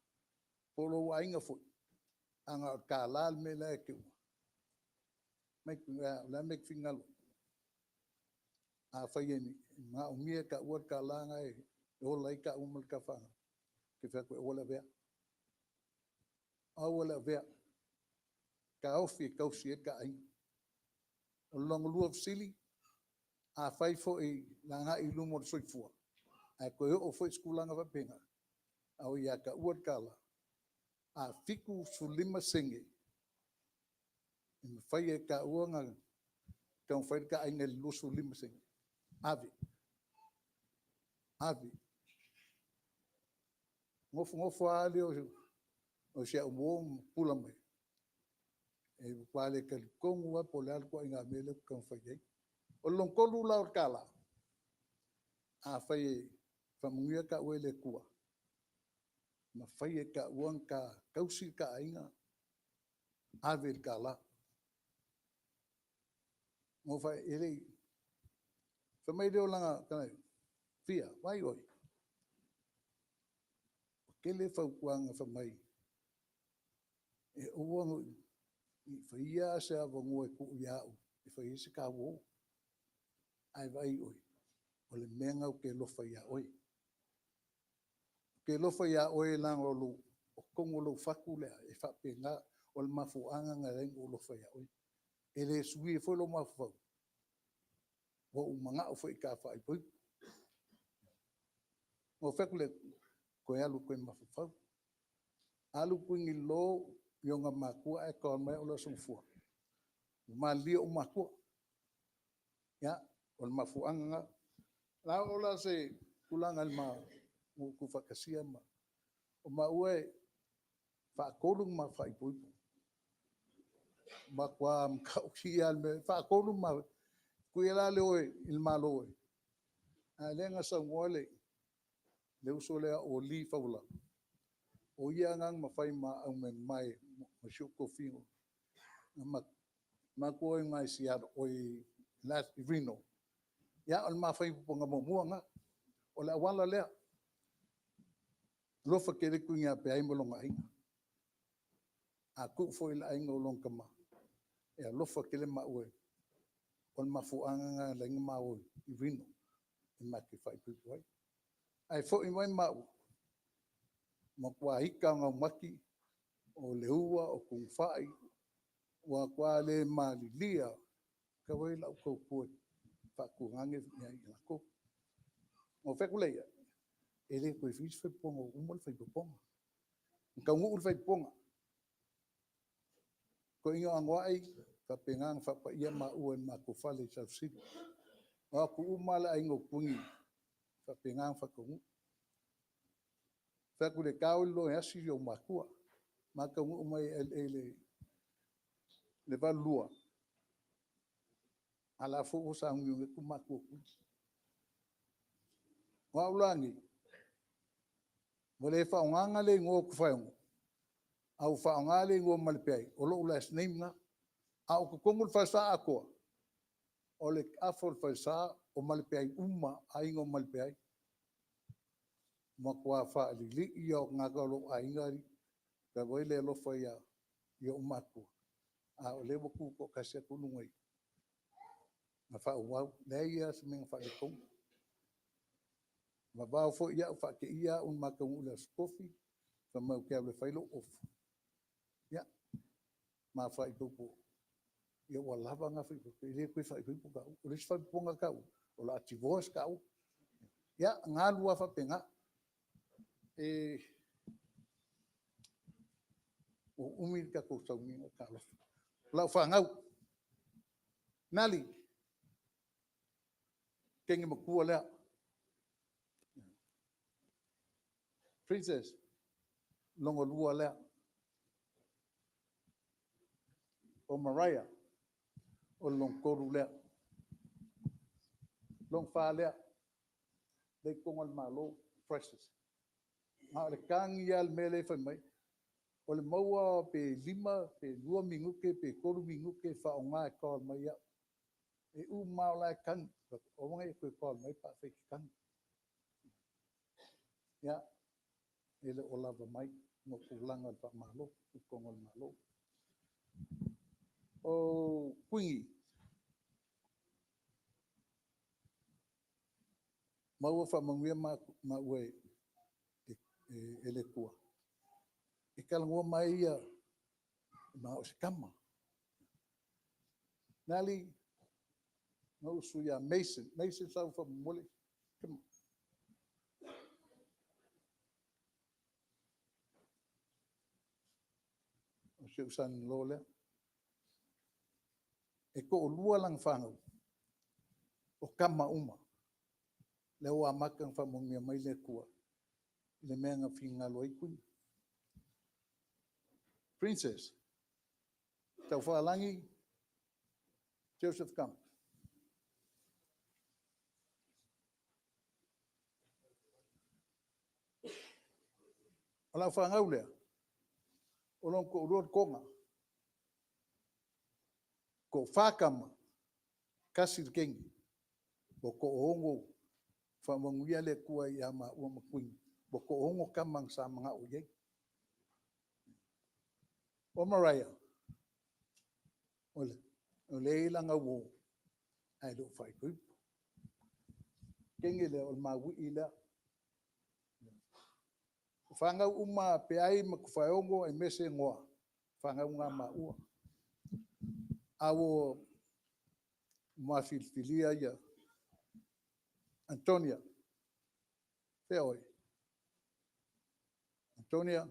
po o lou aiga foi, a na o le $1 le mea la e te ua, fai mai o le a le mea e te finagalo i ai? Afai e manaomia e taua le $1 lena e ola ai taua ma ta fanau, ou te fai atu aua le avea, aua le avea, taofi e tausi ai le ta aiga. O le lona lua o fesili, afai foi o le agai i luma o le soifua, ae toe oo foi se tulaga faapena, a o ia taua le $1, a 75sene, e mafai lava e taua ona taumafai le ta aiga i le 25sene, ave, ave. Ona nofonofo lava lea o si au uo ma pupula mai, e matua le talitonu lava po o le a le ituaiga mea lea ou te taumafai i ai. O le lona tolu la o le $1, afai e faamanuia taua e le Atua, e mafai e taua ona ta tausi le ta aiga, ave le $1. Na ou fai atu, e le i… Fai mai lea o lana talaane, FIA, vaai oe, ua tele fautuaga fai mai e aua ne i faia se avanoa e tuu ia au e fai ai se ta uo. Ae vaai oe, o le mea lena ou te alofa ai ia oe. Ou te alofa ia oe leaga o totonu o lou fatu lea, e faapena, o le mafuaaga lena na ala ai ona ou alofa ia oe. E le suia foi lou mafaufau, ua ou manao foi e ta faaipoipo. Ona ou fai atu lea, toe alu e toe mafaufau. Alu Kuini i lalo i ona matua ae call mai au o le Aso Gafua, ua malilie ou matua. Ia, o le mafuaaga lena. O le a oo la se tulaga i le ma tuufaatasia ma… O maua e faatolu ona ma faaipoipo. Matua matautia lava le mea, e faatolu ona ma… Tau ia la le o i le Malo, a o lea na saunoa le uso lea o Lee Fauvalaga, o ia lena na ma fai ma aumamae ma si ou tofiga. Na matou o i ina i Reno, ia o le ma faaipoipoga muamua lena. O le auala lea. Alofa tele Kuini ia Peai ma lona aiga. A tuu foi i le aiga o lona tama, e alofa tele maua. O le mafuaaga lena na ala ai ona ma o i Reno e ma te faaipoipo ai. Ae foi mai maua, matua ita lava o raumati, o le ua, o tufai, ua matua le malilie lava, talu ai lau tautua e faatulage ia i latou. Ona ou fai atu lea i ai, e le toe faia se faaipoipoga ua uma le faaipoipoga. Na taunuu le faaipoipoga, toeaina o Anoa'i e faapena ona faapaia maua i le matou fale i Salasili. Na o atu uma lava le aiga o Kuini faapena ona faataunuu. Ou fai atu i le ta o loa e asi ou matua. Ma taunuu mai i LA i le 1982, a o la foi ua sauniuni atu matua o Kuini. O au la nei, ua le faaaogaina le igoa o Tofaeono, ae ua faaaoga le igoa o Malepeai, o lou last name lena. A o totonu o le falesa atoa, o le afa o le falesa, o Malepeai uma lava, aiga o Malepeai. Ua matua faalilii lava o tagata o lou aiga alii, talu ai le alofa i ou matua, a o lea ua tutoatasi atu luga i i, ma faaauau. E leai lava se mea na faaletonu. Vavao foi au, faateia au na ma taunuu i le Aso Tofi, fai mai ou te alu e fai lou ofi, ia ma faaipoipo. Ia ua lava na faaipoipoga, e le toe faaipoipo taua. O le isi faaipoipoga taua, o le a divorce taua. Ia na alu lava faapena. Ua umi le tatou sauniga, talofa. O lau fanau, Nali, teine matua lea. Princess, lona lua lea. O Mariah, o lona tolu lea. O lona fa lea, lea e i totonu o le Malo, Precious. Na o le tagi lava i le mea lea e fai mai. O le maua pe 5 pe 2 minute pe 3 minute e faaaoga e call mai au. E uma lava o la e tagi. Ou fai atu, aua ne i e toe call mai pe afai e te tagi. Ia, e le o lava mai ona o tulaga faamalo, i totonu o le Malo. O Kuini, Maua faamanuia maua e le Atua. E talanoa mai ia na o se tama. Nali, lou uso ia Mason, Mason sau faamolemole. O si ou son-in-law lea. E toalua lana fanau, o tama uma. Lea ua amata ona faamanuia mai le Atua i le mea na finagalo ai Kuini. Princess, Taufaalagi Joseph Cummins. O lau fanau lea, o lona toalua o Toga, toafa tama, tasi le teine. Ua toaono, faamanuia le Atua ia maua ma Kuini, ua toa-ono tama sa manao i ai. O Mariah, o lea e i ai lana uo, ae le o faaipoipo. O le teine lea, o le mauii lea. O fanau uma a Peai ma Tofaeono aemaise Noa, o fanau na a maua. A ua ma filifilia ia Antonia, fea oe? Antonia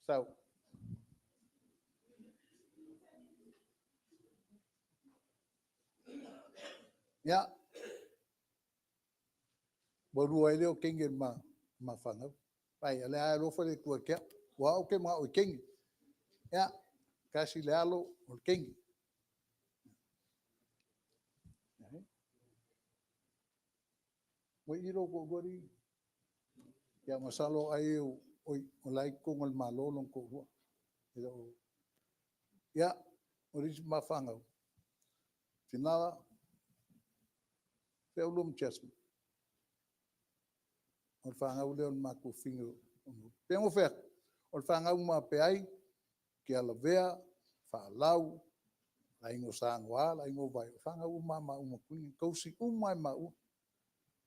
sau. Ia, ua lua ai lea o teine o ma fanau. Vaai o lea lava e alofa le Atua ia te au, aua o au ou te manao i teine. Ia, tasi le alo, o le teine. Ua i i lou toalua alii? Ia masalo ai o la e i totonu o le Malo lona toalua. E le o… Ia, o le isi ma fanau, Finao, fea oulua ma Jasmine? O le fanau lea o le matou afine. E pei ona ou fai atu, O le fanau ma Peai, Tialavea, Folau, le aiga o Sagoa, le aiga o Vaio, o fanau uma a maua ma Kuini, na tausi uma lava e maua.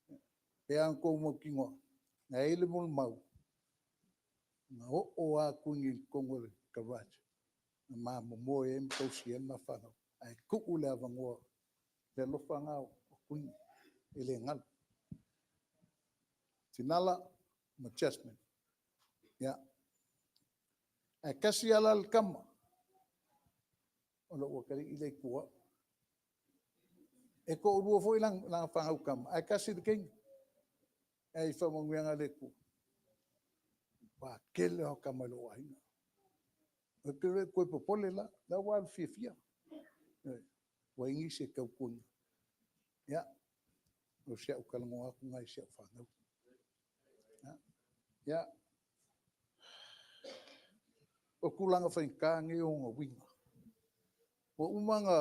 E pei lava ona outou mautinoa, na i ai le molimau, na oo lava Kuini i totonu o le garage na ma momoe ai ma tausi ai le ma fanau, ae tuu le avanoa. O le alofa lena o Kuini e le galo. Sinala ma Jasmine, ia. Ae tasi lava la le tama, o lou atalii lea i tua o au. E toalua foi lana fanau tama, ae tasi le teine. Ae i faamanuiaga a le Atua, le matua tele lava o tama i lou aiga. Ou te le toe popole la, o la ua alu fiafia. Ioe, ua i ai nisi e tautuaina. Ia, o si au talanoa atu lena i si au fanau. Ia, o tulaga faigata nei ona uiga. Ua uma ona…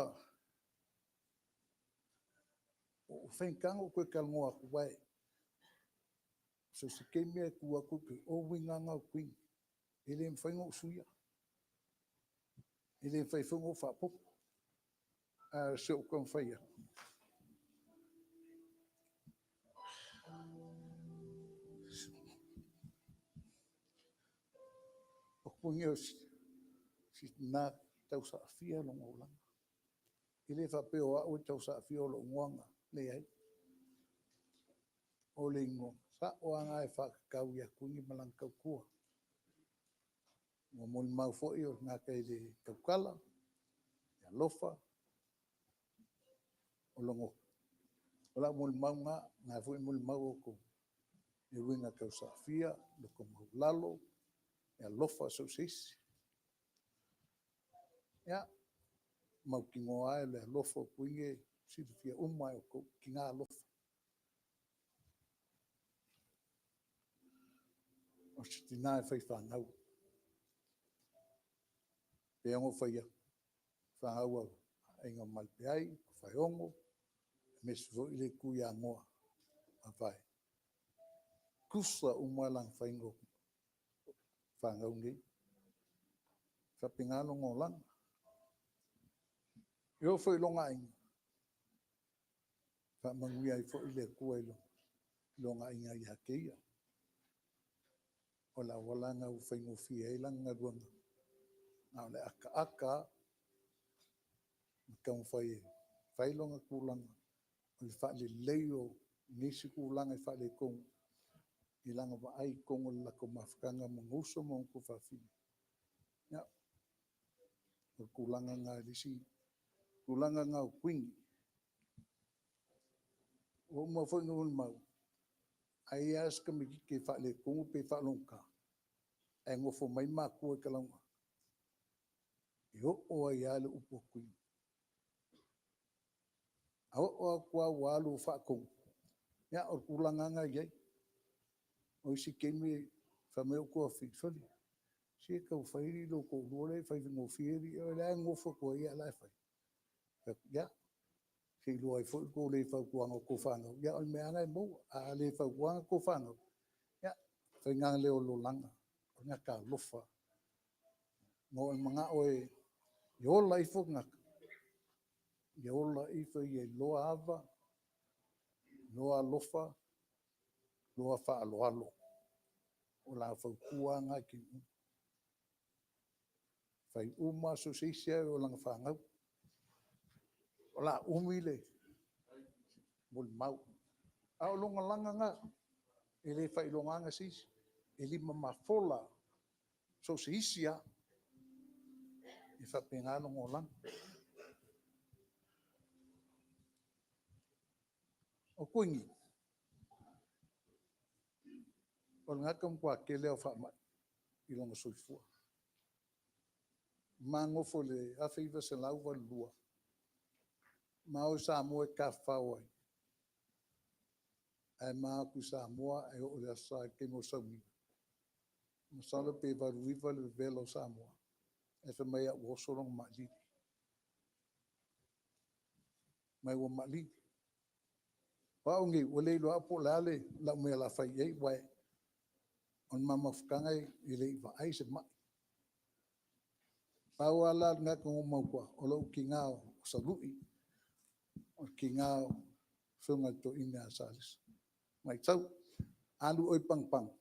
ua faigata ona ou toe talanoa atu, aua so o se taimi lava e tu atu, o uiga lava na o Kuini, e le mafai ona ou suia, e le mafai foi ona ou faaopoopo. Ae o si ou taumafai atu, o Kuini o si tina tausaafia lona olaga. E le faapea o au e tausaafia lou igoa, leai. O le igoa sao lava lena e faatatau ia Kuini ma lana tautua. Ua molimau foi o le tagata e le tautala, e alofa, o lau molimau lena, o lena foi e molimau outou, e ui ina tausaafia, loto maualalo, e alofa i so o se isi. Ia, e mautinoa lava le alofa o Kuini e silafia uma lava e outou, o le tina alofa. O se tina e faifanau. E pei lava ona ou fai atu, o fanau a le aiga o Malepeai, o Faeono, aemaise foi le itu ia Noa ma Vaai, e tutusa uma lana faiga o fanau nei. E faapena lona olaga. E oo foi i lona aiga, faamanuia ai foi le Atua i lona aiga ia te ia. O le auala lena ua faigofie ai lana galuega, na o le ataata lava ma taumafai e fai lona tulaga o le faalelei o nisi tulaga e faaletonu i lana vaai i totonu o le latou mafutaga ma ona uso ma ona tuafafine. Ia, o le tulaga lena i le isi tulaga lena o Kuini. Ua uma foi ona molimau, a i ai lava si tamaitiiti e faaletonu pe faalogogata, ae nofo mai matua e talanoa, e oo ai lava le upu a Kuini. A oo atu lava ua alu ua faatonu, ia o le tulaga lava lena e i ai. O isi taimi fai mai ou tuafafine, sole, se tau fai lou toalua la e faigofie alii, o la e nonofo atu lava ia a o la e fai. Ou fai atu, ia, se i iloa ai foi le tou le fautuaina o a outou fanau, a o le mea lava lena e maua. A le fautuaina a outou fanau, ia, o le faiga lea o le olaga, o le tagata alofa. Na ou manao e ola ifo le tagata, ia ola ifo ia iloa ava, iloa alofa, iloa faaaloalo. O la fautua lava lena i taimi uma. Fai uma lava so o se isi lava e oo i lana fanau. O le a umi le molimau, a o lona lagona lena, e le faailogaina e se isi. E lima mafola so o se isi lava, e faapena lona olaga. O Kuini, o le tagata matua tele lava o faamai i lona soifua. Ma nofo i le 1982, ma o i Samoa e tafafao ai, ae ma o atu i Samoa ae oo i le Aso Sa i le taimi o le sauniga, masalo pe 89 le vevela o Samoa, ae fai mai lava ua oso lona mailili. Ma ua maalili. O au nei, ua le iloa po o le a lau mea o le a fai i ai, aua O le ma mafutaga e le i vaai se mai. Pau lava la lena na ou manatua, o lou tina o Salui, o le tina o le Susuga i le Toeaina ia Salesa. Matau, alu oe i Pagopago,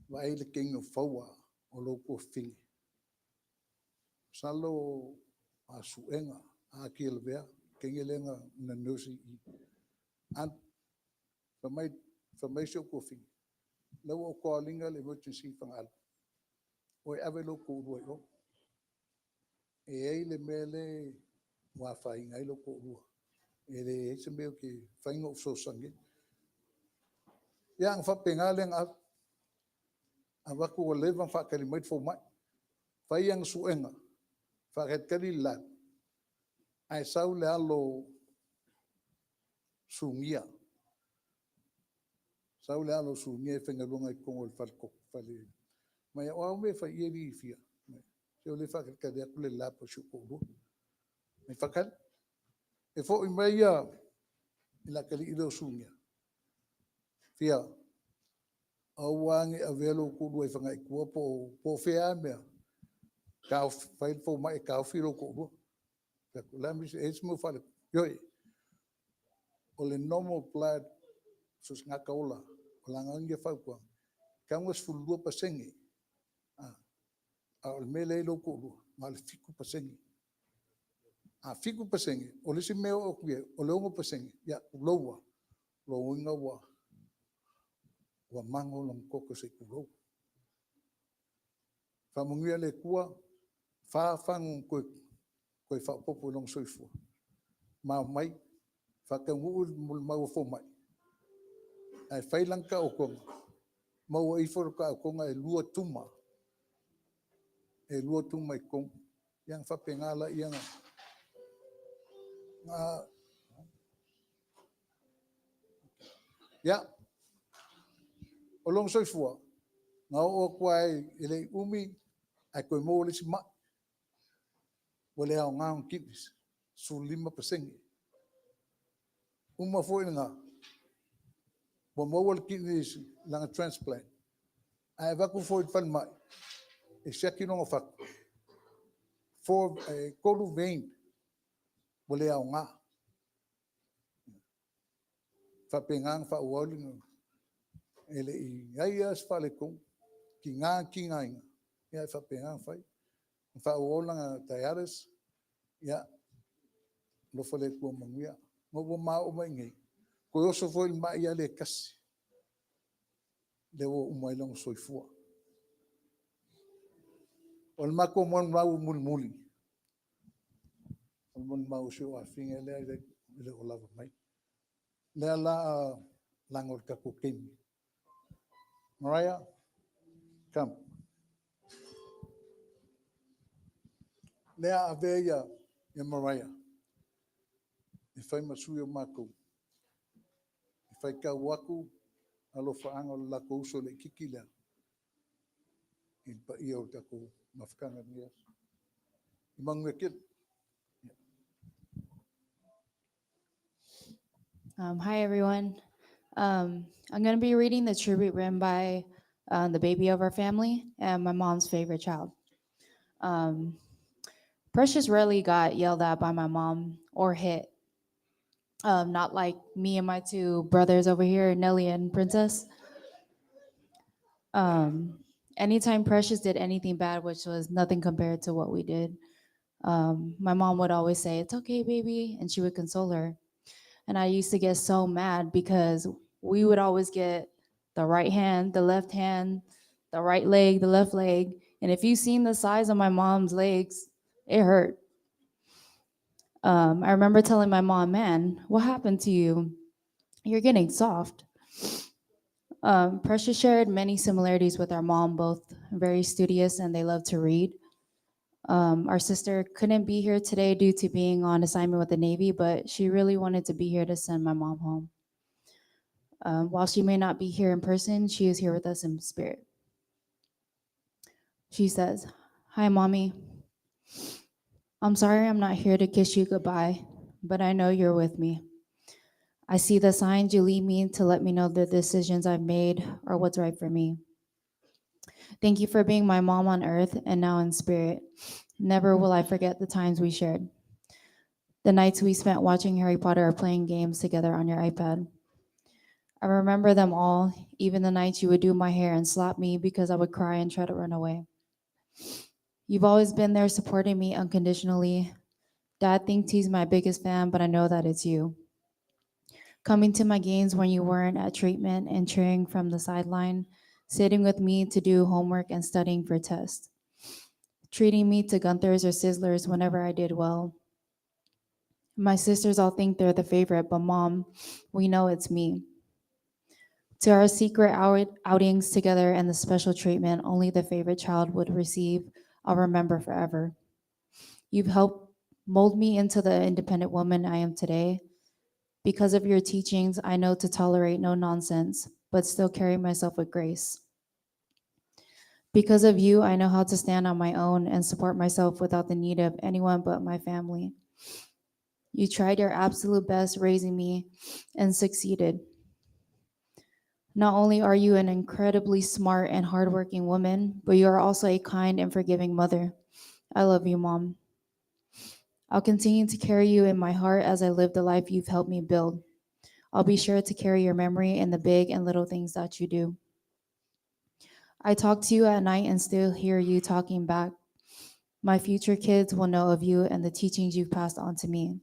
vaai le teine o Faua o lou tuafafine. Masalo o Suega Ah Lavea, le teine lea na nurse i i. Alu, fai mai si ou tuafafine, o la ua ou call ina le emergency i Fagalo, o e ave lou toalua i o. E i ai le mea lea ua afaina ai lou toalua, e leai se mea e mafai ona ou fesoasoani ai. Ia ona faapena lea ona ave, avatu ua leva ona faatali mai le fomai. Fai ana suega, faatalitali le lab, ae sau le alo o Sugia, sau le alo o Sugia e faigaluega i totonu o le faletotu. Fai mai, o a au mea e fai i i alii e fia? Se o lea e faatalitali atu le lab a si ou toalua. Fai mai, faatali. E foi mai le atalii lea o Sugia, Fia, aua lava ne i avea lou toalua i Faga'i i tua po o fea lava mea, fai le fomai e taofi lou toalua. Ou fai atu, o le a le mea e i ai se mea o faaletonu? Ioe, o le normal blood so o se tagata ola lava, o lana ia fautuaga, e tatau ona 12%, a o le mea lea e i ai lou toalua, na o le 7%. A 7%, o le isi mea e oo atu i ai, o le 6%, ia tulou lava, o lona uiga ua mago lona toto se i tulou. Faamanuia le Atua, 4 fagu na toe faaopoopo i lona soifua, ma omai faataunuu le molimau a fomai, ae fai lana taotoga, maua ifo le taotoga e 2 tuma, e 2 tuma i totonu. Ia ona faapena lea ona... Ia, o lona soifua, na oo atu lava e le i umi ae toe maua le isi mai, ua le aoga ona kidneys, 15%. Uma foi lena, ua maua le kidney i lana transplant, ae avatu foi i le falemai e siaki lona fatu, e 3 vein ua le aoga. E faapena ona faaauau ai, e le i i ai lava se faaletonu, tiga ona tigaina, ae faapena ona fai. Faaauau lana dialysis, ia alofa le Atua ia manuia. Ina ua ma oo mai i inei, toe oso foi i le mai lea e tasi, lea ua uma ai lona soifua. O le matou molimau mulimuli, o le molimau a si ou afafine lea e le o lava mai. O lea la leaga o le tatou taimi, Maria, come. O lea a avea ia Maraia e fai ma sui o matou, e faitau atu alofaaga o le latou uso laitiiti lea i le paia o le tatou mafutaga i lenei aso. Ia manuia tele. Hi, everyone. I'm going to be reading the tribute written by the baby of our family and my mom's favorite child. Precious rarely got yelled at by my mom or hit. Not like me and my two brothers over here, Nelly and Princess. Anytime Precious did anything bad, which was nothing compared to what we did, my mom would always say, "It's okay, baby," and she would console her. And I used to get so mad because we would always get the right hand, the left hand, the right leg, the left leg. And if you've seen the size of my mom's legs, it hurt. I remember telling my mom, "Man, what happened to you? You're getting soft." Precious shared many similarities with our mom, both very studious and they love to read. Our sister couldn't be here today due to being on assignment with the Navy, but she really wanted to be here to send my mom home. While she may not be here in person, she is here with us in spirit. She says, "Hi, Mommy. I'm sorry I'm not here to kiss you goodbye, but I know you're with me. I see the signs you leave me to let me know the decisions I've made are what's right for me. Thank you for being my mom on earth and now in spirit. Never will I forget the times we shared. The nights we spent watching Harry Potter or playing games together on your iPad. I remember them all, even the nights you would do my hair and slap me because I would cry and try to run away. You've always been there supporting me unconditionally. Dad thinks he's my biggest fan, but I know that it's you. Coming to my games when you weren't at treatment and cheering from the sideline, sitting with me to do homework and studying for tests, treating me to Gunther's or Sizzlers whenever I did well. My sisters all think they're the favorite, but mom, we know it's me. To our secret outings together and the special treatment only the favorite child would receive, I'll remember forever. You've helped mold me into the independent woman I am today. Because of your teachings, I know to tolerate no nonsense, but still carry myself with grace. Because of you, I know how to stand on my own and support myself without the need of anyone but my family. You tried your absolute best raising me and succeeded. Not only are you an incredibly smart and hardworking woman, but you are also a kind and forgiving mother. I love you, Mom. I'll continue to carry you in my heart as I live the life you've helped me build. I'll be sure to carry your memory in the big and little things that you do. I talk to you at night and still hear you talking back. My future kids will know of you and the teachings you've passed on to me.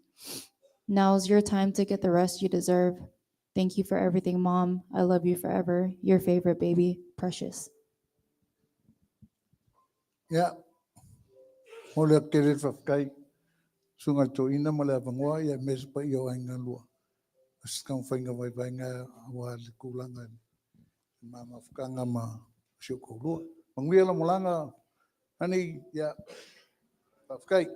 Now is your time to get the rest you deserve. Thank you for everything, Mom. I love you forever. Your favorite baby, Precious. Ia, mo le atu tele le faafetai, susuga i le toeaina ma le avanoa, ia aemaise paia o aiga lua. O se taumafaiga vaivaiga aua le tulaga i le ma mafutaga ma si ou toalua. Manuia lau malaga, honey, ia, faafetai.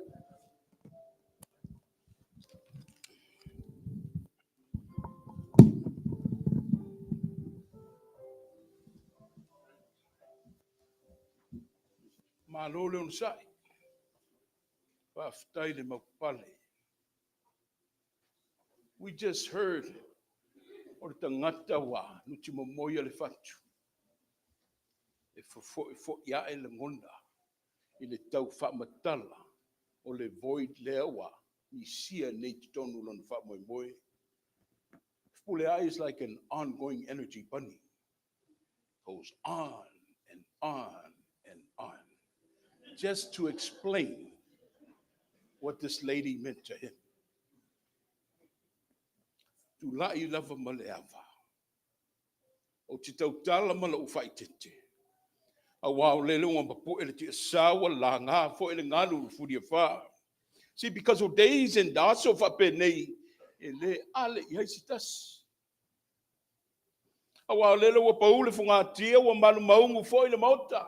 Malo le onosai, faafetai le maupale. We just heard o le tagata ua nutimomoia le fatu e fefoifo'i ae lagona i le tau faamatala o le void lea ua misia nei i totonu o lona faamoemoe. Fepuleai is like an ongoing energy bunny. Goes on and on and on. Just to explain what this lady meant to him. Tulai lava ma le ava. Ou te tautala ma lou faaeteete. Aua o lele ua mapu'e le tiasa ua laga foi le galu i le fuliafa. See, because o days and aso faapenei, e le ale i ai se tasi. Aua o lele ua pau le fogatia ua malumaugu foi le Maota.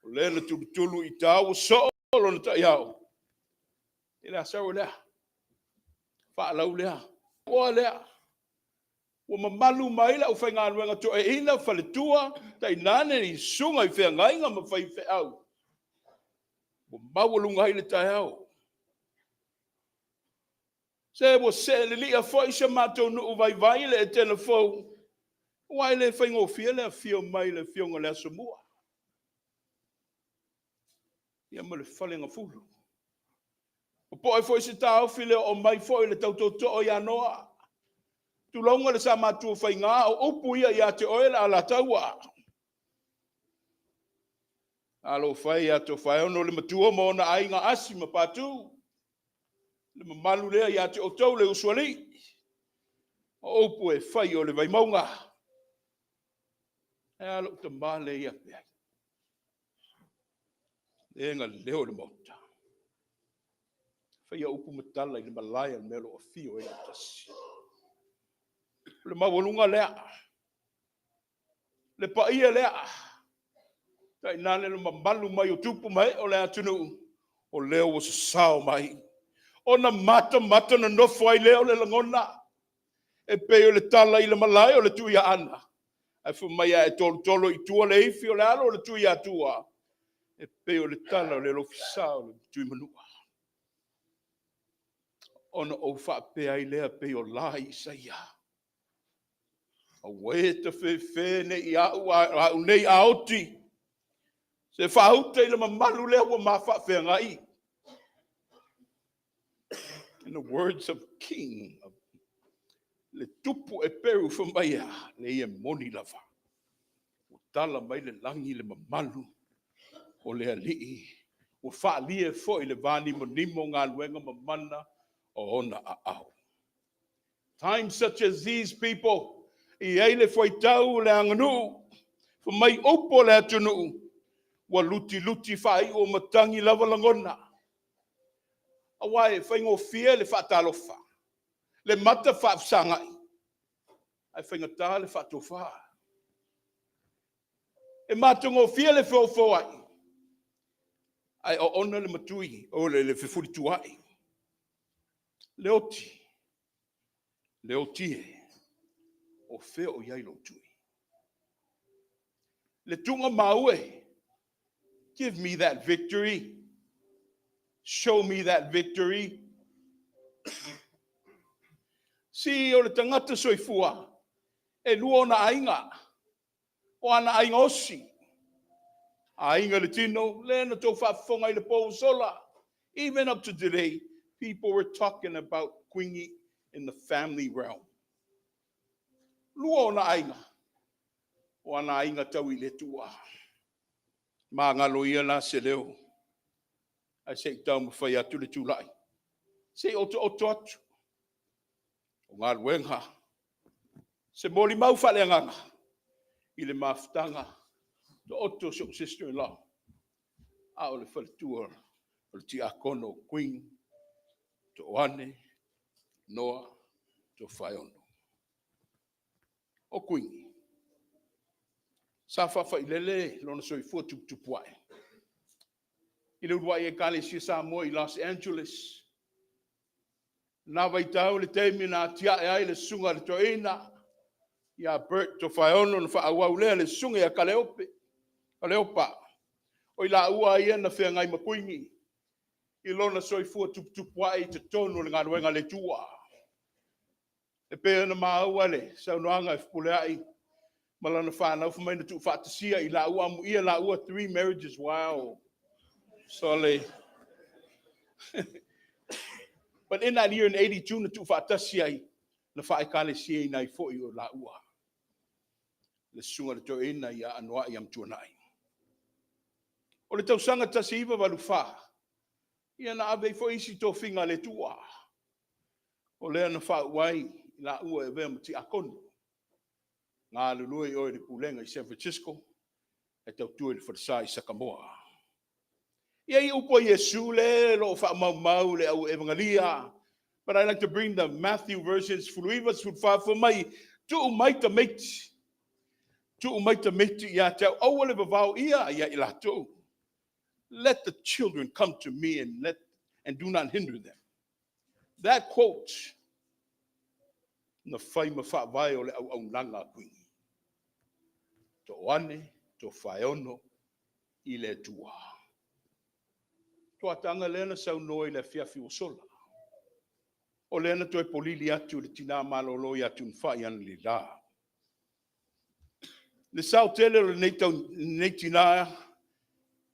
O lea na tulutulu i ta ua soo lona taiao. I le asaua lea, faalau lea, oa lea. Ua mamalu mai le aufaigaluega toeaina, faletua, tainane i susuga i feagaiga ma faifeau. Ua maualuga ai le taeao. Se ua see lilia foi si o matou nuu vaivai le Etena Fou, aua e le faigofie le afio mai o le Afioga i le Asomua ia ma le Falegafulu. Popoe foi se taofi i le oo mai foi o le tau tootoo ia Noa. Tulouna le sa matua faiga, o upu ia ia te oe le Alataua. Talofa e ia Tofaeono le matua ma ona aiga Asi ma Patu. Le mamalu lea ia te outou le usoalii. O upu e fai o le Vaimauga. Ae a lou tama lea ia te ai? Le na leo i le Maota. Faia upu ma tala i le malae o le mea o lo o afio ai le tasi. O le maualuga lea. Le paia lea. Tainane le mamalu mai o tupu ma ee o le atunuu, o lea ua sasao mai. Ona matamata nonofo ai lea o le lagona. E pei o le tala i le malae o le Tuiaana. Ae fai mai a e tolotolo i tua le ifi o le alo o le Tuiatua, e pei o le tala o le alofisa o le Tuimanua. Ona ou faapea ai lea pei o la Isaia. Aua e tafefe nei au, au nei a oti. Se faauta i le mamalu lea ua ma faafeagai. In the words of King, le tupu e peru fa mai a, le ia moni lava. Ua tala mai le lagi le mamalu o le alii, ua faalia foi le vanimonimo galuega mamana o ona aao. Times such as these, people, e i ai le fuaitau le aganuu, fa mai upu o le atunuu, ua lutiluti faaiu o matagi lava lagona. Aua e faigofie le faatalofa, le mata faafesagai, ae faigata le faatofa. E matagofie le feofooai, ae oona le matui, o le fefulituaai. Le oti, le oti e, o fea o i ai lou tui? Le tuuga e, give me that victory. Show me that victory. Si o le tagata soifua, e lua ona aiga, o ana aiga osi. Aiga le tino, le na tou faafofoga i le po sola. Even up to today, people were talking about Queenie in the family realm. Lua ona aiga, o ana aiga tau i le Atua. Magalo ia la se leo, ae se i taumafai atu le tulai. Se i oto oto atu. O galuega, se molimau faaleagaga, i le mafutaga, to oto si ou sister-in-law, a o le faletua o le tiakono Queen, Toane Noa Tofaeono. O Queen, sa faafailele lona soifua tuputupuae i le uluai Ekalesia Samoa i Los Angeles. Na vaitau le taimi na atiae ai le susuga i le toeaina ia Bert Tofaeono na faaauau lea le susuga ia Kaleope, Kaleopa. O i laua ia na feagai ma Kuini i lona soifua tuputupuae i totonu o le galuega a le Atua. E pei ona maua le saunoaga a Fepuleai ma lana fanau fai mai na tuufaatasia i laua, amuia laua, three marriages, wow. Sorry. But in that year in 82 na tuufaatasi ai, na faaekalesiaina ai foi o laua. Le susuga i le toeaina ia Anoai Amituanai. O le tausaga 1984, ia na ave ai foi isi tofiga a le Atua. O lea na faauu ai laua e avea ma tiakono. Galulue i o i le pulega i San Francisco, ae tautua i le falesa i Sakamoa. E i ai upu a Iesu le o lo o faamaumau le au Evagelia. But I like to bring the Matthew versions 19, 14, fai mai, tuu mai tamaiti. Tuu mai tamaiti ia te au, aua le vavao ia ia i latou. Let the children come to me and do not hinder them. That quote, na fai ma faavae o le auaunaga a Kuini. Toane, Tofaeono, i le Atua. Tuataga lea na saunoa i le afiafi ua sola. O lea na toe polili atu le tina malolo ia Tunifai analeila. Le sao tele o lenei tina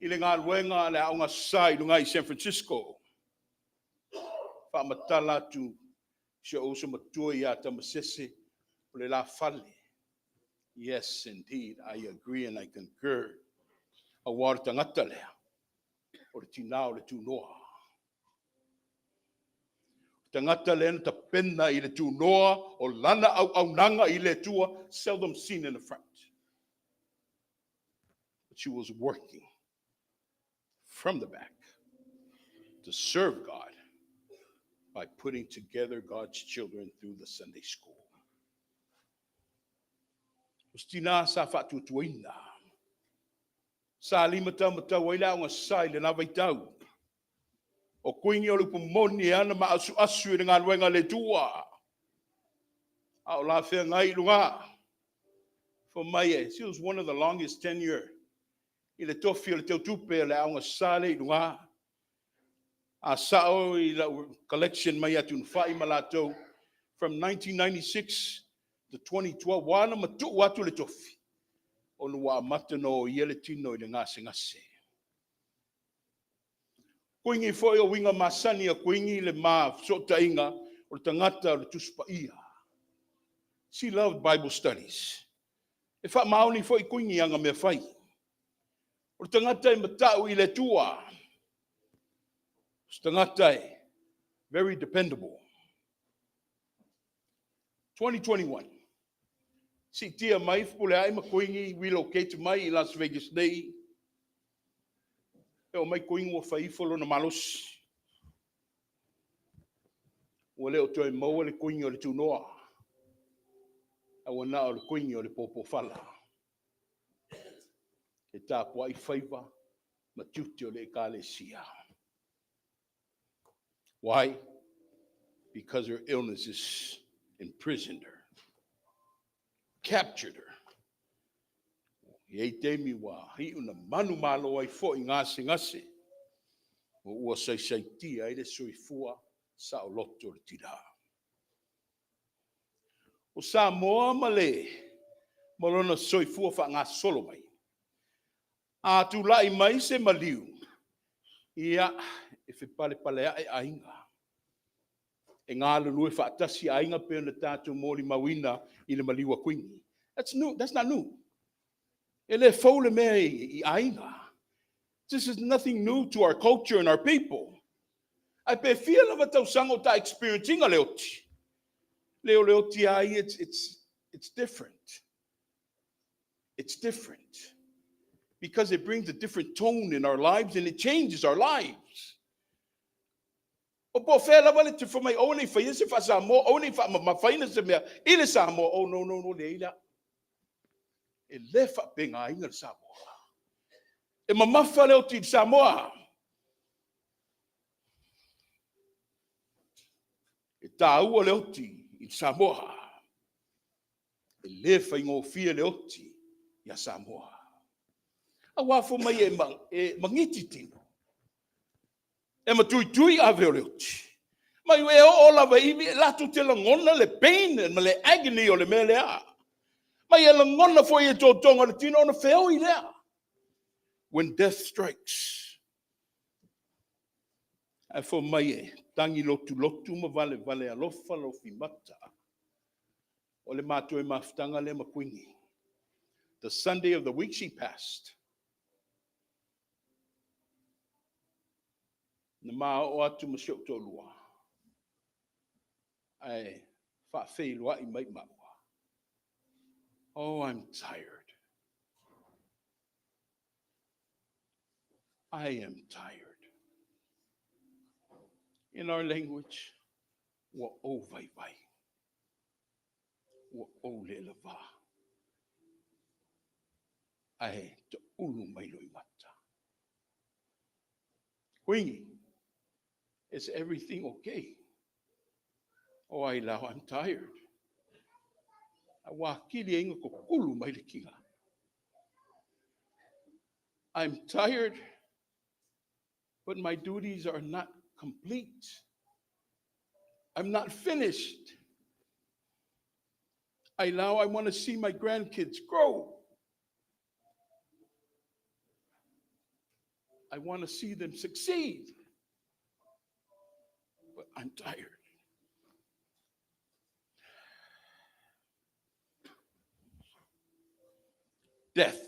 i le galuega a le Aoga Sa i luga i San Francisco. Faamatala atu si ou uso matua ia Tamasese o le lafale. Yes, indeed, I agree and I concur. Aua o le tagata lea, o le tina o le tunoa. Tagata lea na tapena i le tunoa o lana auaunaga i le Atua, seldom seen in the front. But she was working from the back to serve God by putting together God's children through the Sunday school. O tina sa faatuatuaina. Sa lima taumatau ai le aoga sa i le la vaitau. O kuini o le upu moni e ana ma asu asu i le galuega le Atua. A o la feagai i luga. For mai e, she was one of the longest tenure i le tofi o le teutupe o le aoga sa le i luga. A sao i lau collection mai atu ma latou from 1996 to 2012, ua ana matuu atu le tofi, ona ua amata no ia le tino i le gasegase. Kuini foi o uiga masani a Kuini le ma fesootaiga o le tagata o le Tusi Paia. She loved Bible studies. E faamaoni foi Kuini i ana mea fai. O le tagata e matau i le Atua. O se tagata e very dependable. 2021, siitia mai Fepuleai ma Kuini, relocate mai i Las Vegas nei, e oo mai Kuini ua fai ifo lona malosi. Ua le o toe maua le Kuini o le tunoa, a ua na o le Kuini o le popofala. E tapuai faiva ma tiute o le Ekalesia. Why? Because her illnesses imprisoned her, captured her. E i ai taimi ua iu na manumalo ai foi gasegase, ma ua saisaitia ai le soifua saoloto o le tina. O Samoa ma le ma lona soifua faagasolo mai, a tulai mai se maliu, ia, e fepalepaleai aiga. E galulue faatasi aiga pei ona tatou molimauina i le maliu a Kuini. That's new, that's not new. E le fou le mea i aiga. This is nothing new to our culture and our people. Ae pe fia lava tausaga o ta experience ina le oti. Le o le oti ai, it's different. It's different. Because it brings a different tone in our lives and it changes our lives. O po o fea lava le te mai aua ne i faia se faa-Samoa, aua ne i faamamafaina se mea i le Samoa. Oh, no, no, no, leai la. E le faapegaina le Samoa. E mamafa le oti i le Samoa. E taua le oti i le Samoa. E le faigofie le oti ia Samoa. Aua fo mai e magiti tino. E matuitui ave o le oti. Mai e oo lava i latou te lagona le pain ma le agony o le mea lea. Mai e lagona foi e totoga o le tino ona feoi lea. When death strikes. Ae fo mai e tagi lotu lotu ma vale vale alofa lofimata. O le matou mafutaga lea ma Kuini. The Sunday of the week she passed. Na ma oo atu ma si ou toalua. Ae faafeiloai mai maua. Oh, I'm tired. I am tired. In our language, ua ou vaivai. Ua ou le lava. Ae taulu mai loimata. Kuini, is everything okay? Oh, ai lau, I'm tired. A wā kili e inga kukulu mai le kinga. I'm tired, but my duties are not complete. I'm not finished. I now I want to see my grandkids grow. I want to see them succeed. But I'm tired. Death.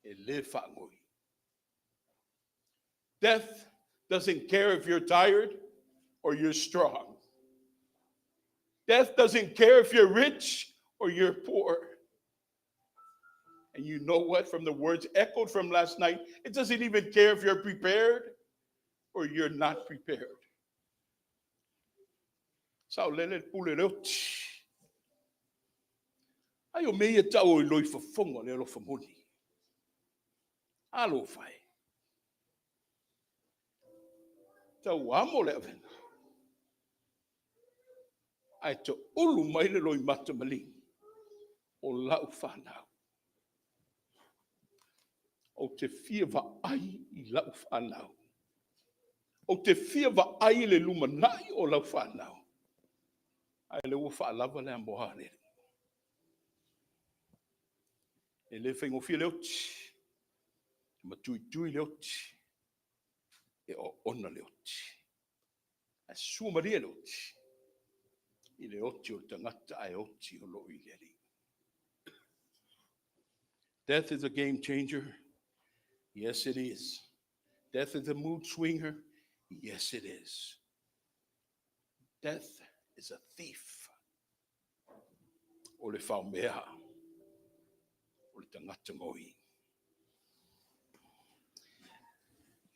E le faagoi. Death doesn't care if you're tired or you're strong. Death doesn't care if you're rich or you're poor. And you know what? From the words echoed from last night, it doesn't even care if you're prepared or you're not prepared. Sao lele pule le oti. Ai o mea ia tau o i loi fafonga le alofa moni. Alo fai. Tau amo le avena. Ae te ulu mai le loimata maligi o lau whanau. O te fia vaai i lau whanau. O te fia vaai i le lumanai o lau whanau. Ae le ua whaalava le amoa le. E le faigofie le oti. E matuitui le oti. E oona le oti. Ae sua malie le oti, i le oti o le tagata ae oti o loo i le Alii. Death is a game changer. Yes, it is. Death is a mood swinger. Yes, it is. Death is a thief. O le faomea. O le tagata goi.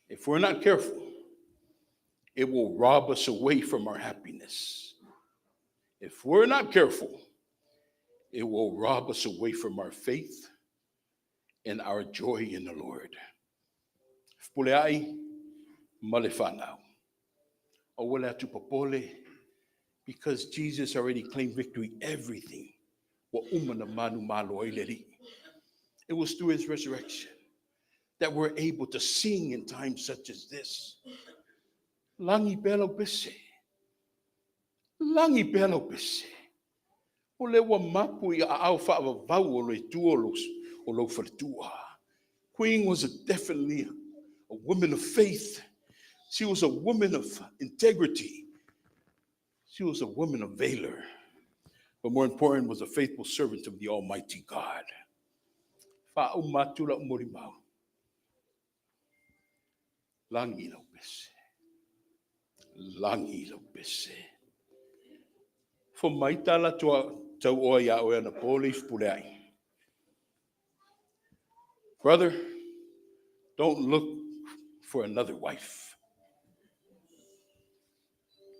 If we're not careful, it will rob us away from our happiness. If we're not careful, it will rob us away from our faith and our joy in the Lord. Fepuleai ma le fanau. Aua le atu popole, because Jesus already claimed victory, everything. Ua uma na manumalo ai le Alii. It was through his resurrection that we're able to sing in times such as this. Lagi pea lau pese. Lagi pea lau pese. O lea ua mapu i aao faavavau o le Atua o lou faletua. Queen was definitely a woman of faith. She was a woman of integrity. She was a woman of valor. But more important, was a faithful servant of the Almighty God. Faauma atu lau molimau. Lagi lau pese. Lagi lau pese. Fai mai tala tua tau oa ia oe ana pō Fepuleai. Brother, don't look for another wife.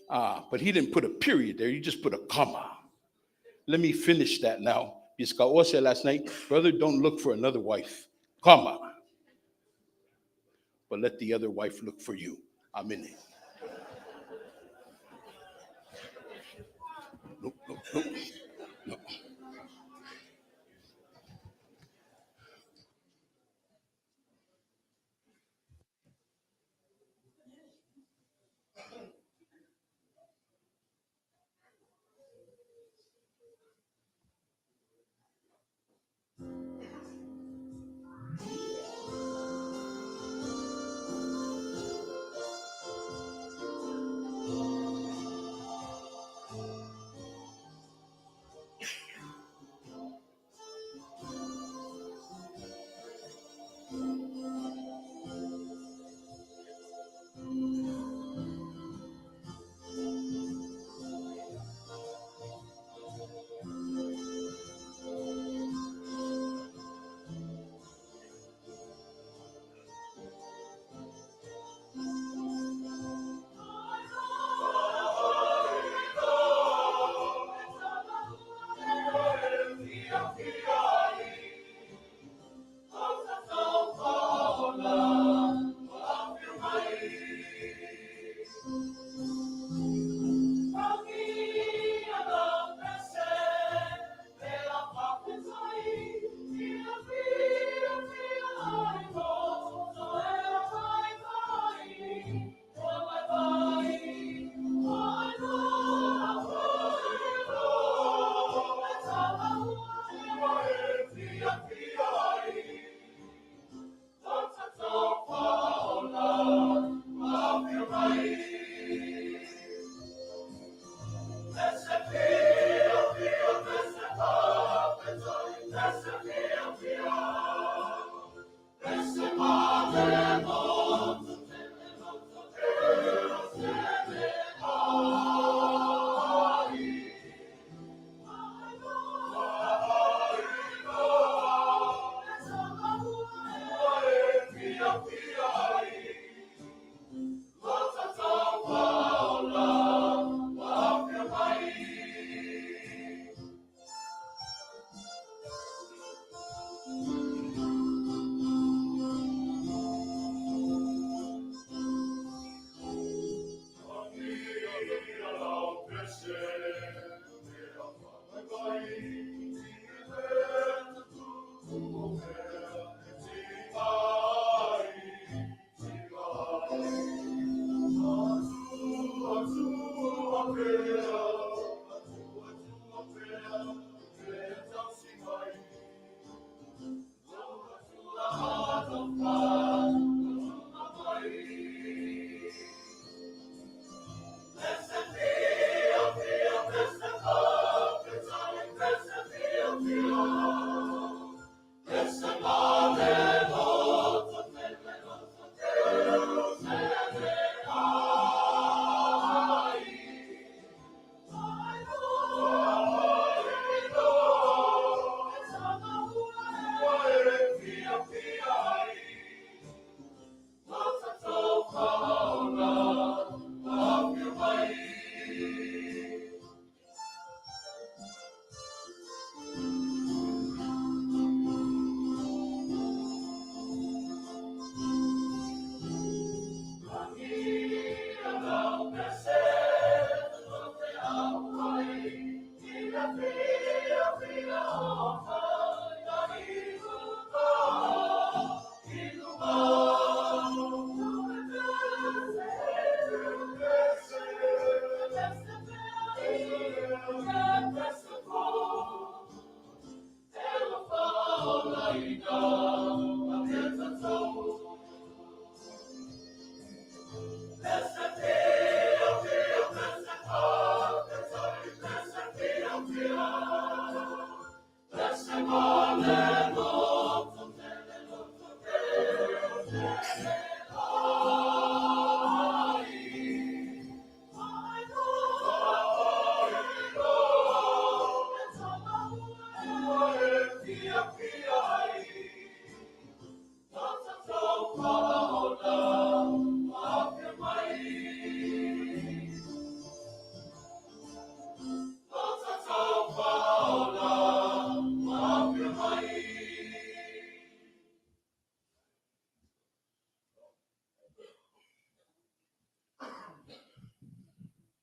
Ah, but he didn't put a period there. He just put a comma. Let me finish that now. Because said last night, brother, don't look for another wife, comma. But let the other wife look for you. I'm in it. No, no, no, no.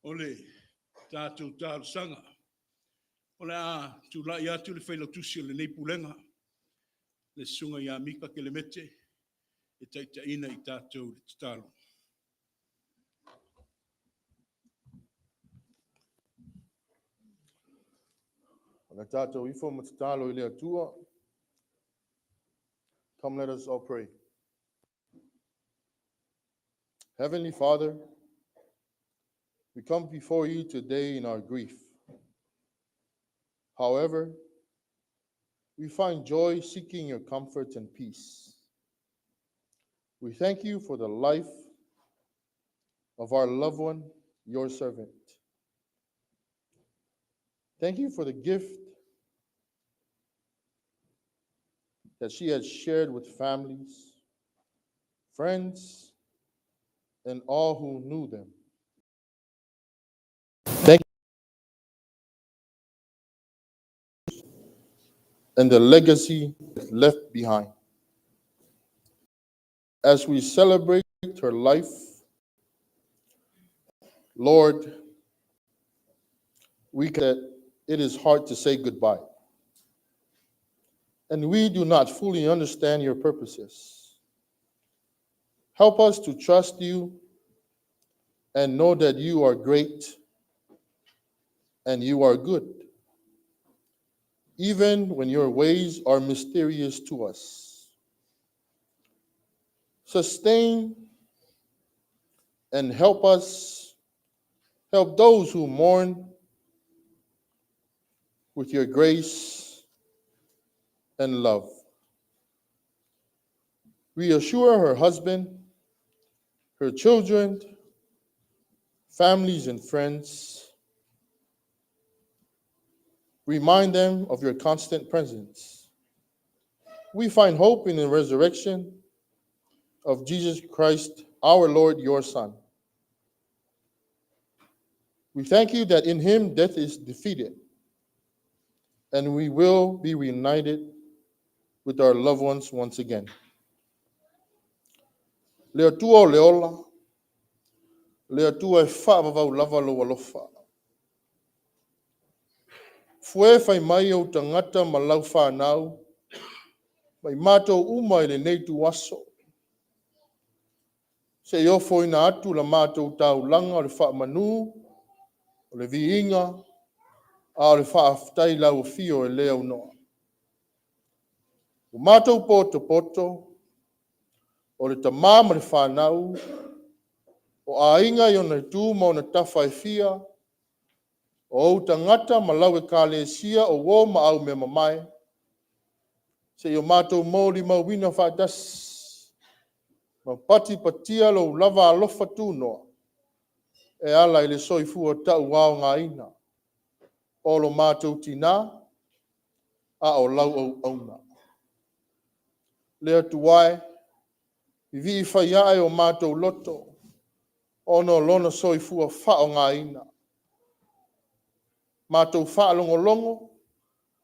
o le tatou talosaga. O le a tulai atu le failautusi o lenei Pulega, le Susuga ia Mika Kelemete, e taitaiina i tatou i le tatalo. O le tatou ifo ma tatalo i le Atua. Come, let us all pray. Heavenly Father, we come before you today in our grief. However, we find joy seeking your comfort and peace. We thank you for the life of our loved one, your servant. Thank you for the gift that she has shared with families, friends, and all who knew them. Thank you and the legacy left behind. As we celebrate her life, Lord, we that it is hard to say goodbye. And we do not fully understand your purposes. Help us to trust you and know that you are great and you are good, even when your ways are mysterious to us. Sustain and help us, help those who mourn with your grace and love. Reassure her husband, her children, families, and friends. Remind them of your constant presence. We find hope in the resurrection of Jesus Christ, our Lord, your Son. We thank you that in him death is defeated and we will be reunited with our loved ones once again. Le Atua o le ola, le Atua e faavavau lava lou alofa. Fue fai mai ou tagata ma lau fanau, ma i matou uma i lenei ituaso. Se i ofoina atu la matou taulaga o le faamanu, o le viiga, a o le faafetai i lau afio e le aunoa. Ua matou potopoto, o le tamā ma le fanau, o aiga i ona itu ma ona tafa e fia, o ou tagata ma lau ekalesia o uō ma au mea mamae, se i o matou molimauina faatasi, ma patipatia lou lava alofa tunoa, e ala i le soifua tauaogaina o lo matou tinā, a o lau auauna. Le Atua e, vivii fai ae o matou loto, ona o lona soifua faaaogaina. Matou faalogologo,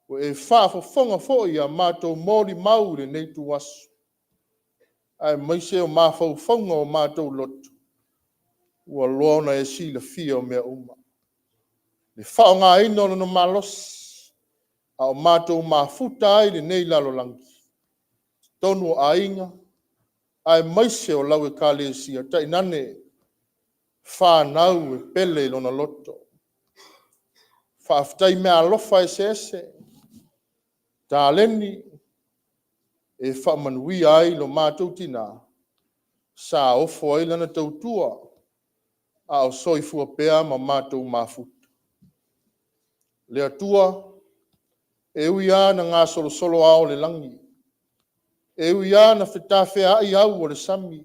ua e faafofoga foi ia matou molimau i lenei ituaso, aemaise o mafaufauga o matou loto, ua loa ona e silafia o mea uma. Le faaaogaina o lona malosi, a o matou mafuta ai i lenei lalolagi, totonu o aiga, aemaise o lau ekalesia, tainane fanau e pele i lona loto. Faafetai meaalofa eseese, taleni e faamanuia ai lo matou tinā, sa ofo ai lana tautua, a o soifua pea ma matou mafuta. Le Atua, e ui lava na gasolosolo ao o le lagi, e ui lava na fetafeaai au o le sami,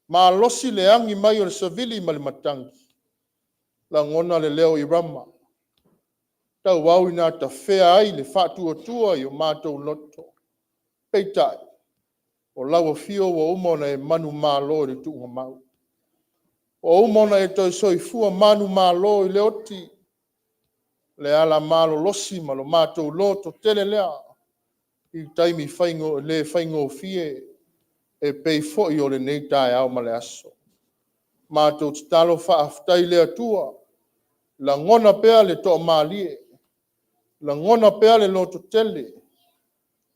malosi le agi mai o le savili ma le matagi, lagona le leo i Rama, tauau ina tafea ai le faatuatua i o matou loto. Peitai, o lau afio ua uma ona e manumalo i le tuugamau. Ua uma ona e toe soifua manumalo i le oti, le ala malolosi ma lo matou loto tele lea, i taimi le faigofie e pei foi o lenei taeao ma le aso. Matou tatalo faafetai i le Atua, lagona pea le toamalie, lagona pea le lototele,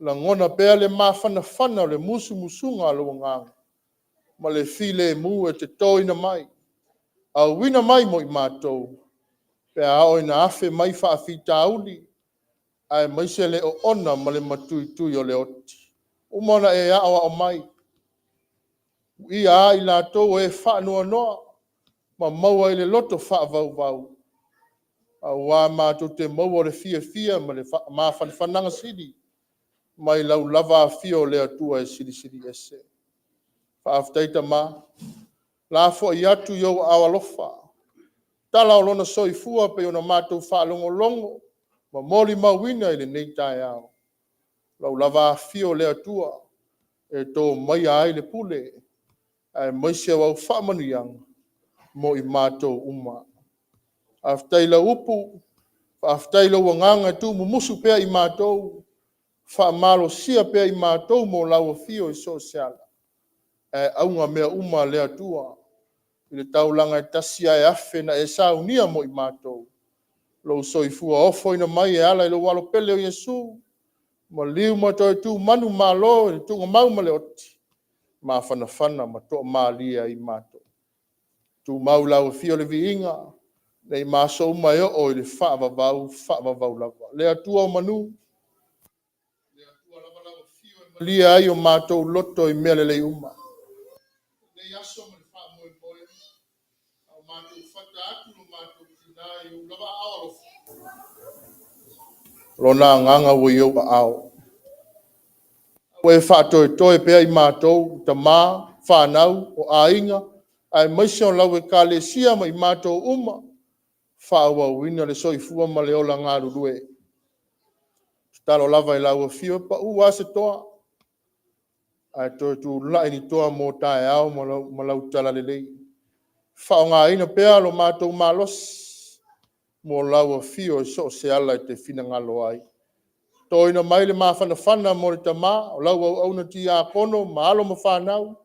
lagona pea le mafanafana o le musumusuga a lou Agaga ma le filemu e te toina mai, auina mai mo i matou, pe a oo ina afe mai faafitauli, aemaise le oona ma le matuitui o le oti. Ua uma ona e aoao mai, viia ai i latou o e faanoanoa ma maua i le loto faavauvau, aua matou te maua le fiafia ma le mafanafanaga sili mai lau lava afio o le Atua e Silisili Ese. Faafetai Tama, lafoai atu i ou aao alofa tala o lona soifua pei ona matou faalogologo ma molimauina i lenei taeao. Lau lava afio o le Atua e to maia ai le pule, aemaise o au faamanuiaga mo i matou uma. Faafetai i lau upu, faafetai i lou agaga e tuumumusu pea i matou, faamalosia pea i matou mo lau afio i so o se ala. Ae auga mea uma le Atua i le taulaga e tasi ae afe na e saunia mo i matou, lou soifua ofoina mai e ala i lou alo pele o Iesu, maliu ma toe tu manumalo i le tuugamau ma le oti, mafanafana ma toamalie ai matou. Tumau i lau afio le viiga nei ma aso uma e oo i le faavavau, faavavau lava. Le Atua o manu, le Atua lava lau afio e malie ai o matou loto i mea lelei uma. Lenei aso ma le faamoemoe, a o matou fata atu lo matou tina i ou lava aao alofa, Lona agaga ua i ou aao. Ua e faatoetoe pea i matou, tama, fanau, o aiga, aemaise o lau ekalesia ma i matou uma, faaauauina le soifua ma le ola galulue. Tatalo lava i lau afio, e pau lava se toa, ae toe tulai ni toa mo taeao ma lau talalelei. Faaaogaina pea lo matou malosi mo lau afio i so o se ala e te finagalo ai. Toina mai le mafanafana mo le tama, o lau auauna tiakono ma alo ma fanau,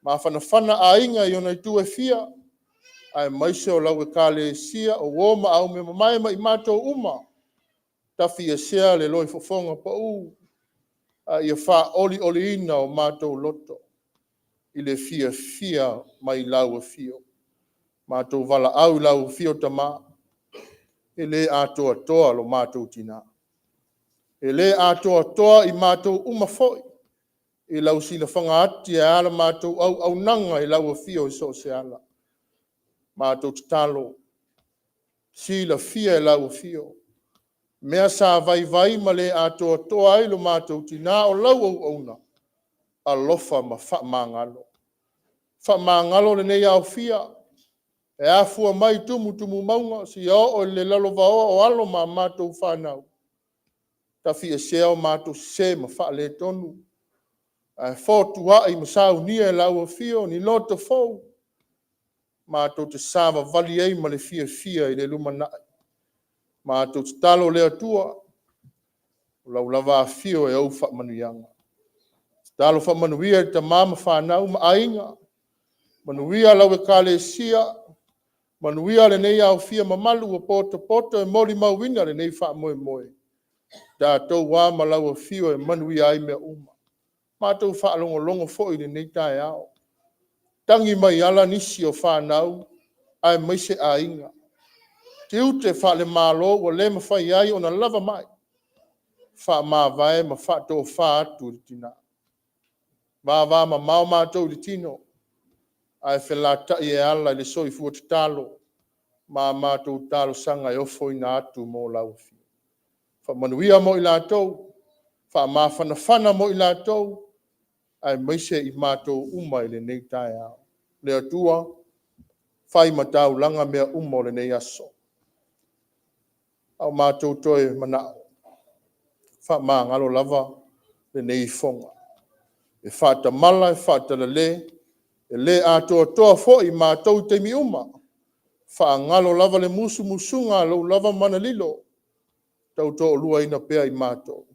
mafanafana aiga i ona itu e fia, aemaise o lau ekalesia, o uo ma aumeamamae ma i matou uma. Tafiesea le loifofoga pau, a ia faaolioliina o matou loto i le fiafia mai lau afio. Matou valaau i lau afio Tama, e le atoatoa lo matou tina. E le atoatoa i matou uma foi i lau silafaga ati e a la matou auaunaga i lau afio i so o se ala. Matou tatalo, silafia e lau afio mea sa vaivai ma le atoatoa ai lo matou tina o lau auauna, alofa ma faamagalo. Faamagalo lenei aofia e afua mai i tumutumu mauga seia oo i le lalovaoa o alo ma a matou fanau. Tafiesea o matou sese ma faaletonu, ae fotuai ma saunia e lau afio ni loto fou matou te savavali ai ma le fiafia i le lumanai. Matou tatalo le Atua, o lau lava afio e ou faamanuiaga. Tatalo faamanuia i le tama ma fanau ma aiga, manuia lau ekalesia, manuia lenei aofia mamalu ua potopoto e molimauina lenei faamoemoe. Tatou a ma lau afio e manuia ai mea uma. Matou faalogologo foi i lenei taeao, tagi mai ala nisi o fanau aemaise aiga, tiute faale-Malo ua le mafai ai ona lava mai, faamavae ma faatofa atu i le tina. Vavamamao matou i le tino, ae felatai e ala i le soifua tatalo ma a matou talosaga e ofoina atu mo lau afio. Faamanuia mo i latou, faamafanafana mo i latou, aemaise i matou uma i lenei taeao. Le Atua, fai ma taulaga mea uma o lenei aso, a o matou toe manao, faamagalo lava lenei ifoga. E faatamala, e faatalale, e le atoatoa foi matou i taimi uma, faagalo lava le musumusuga a lou lava mana lilo, tautoaluaina pea i matou.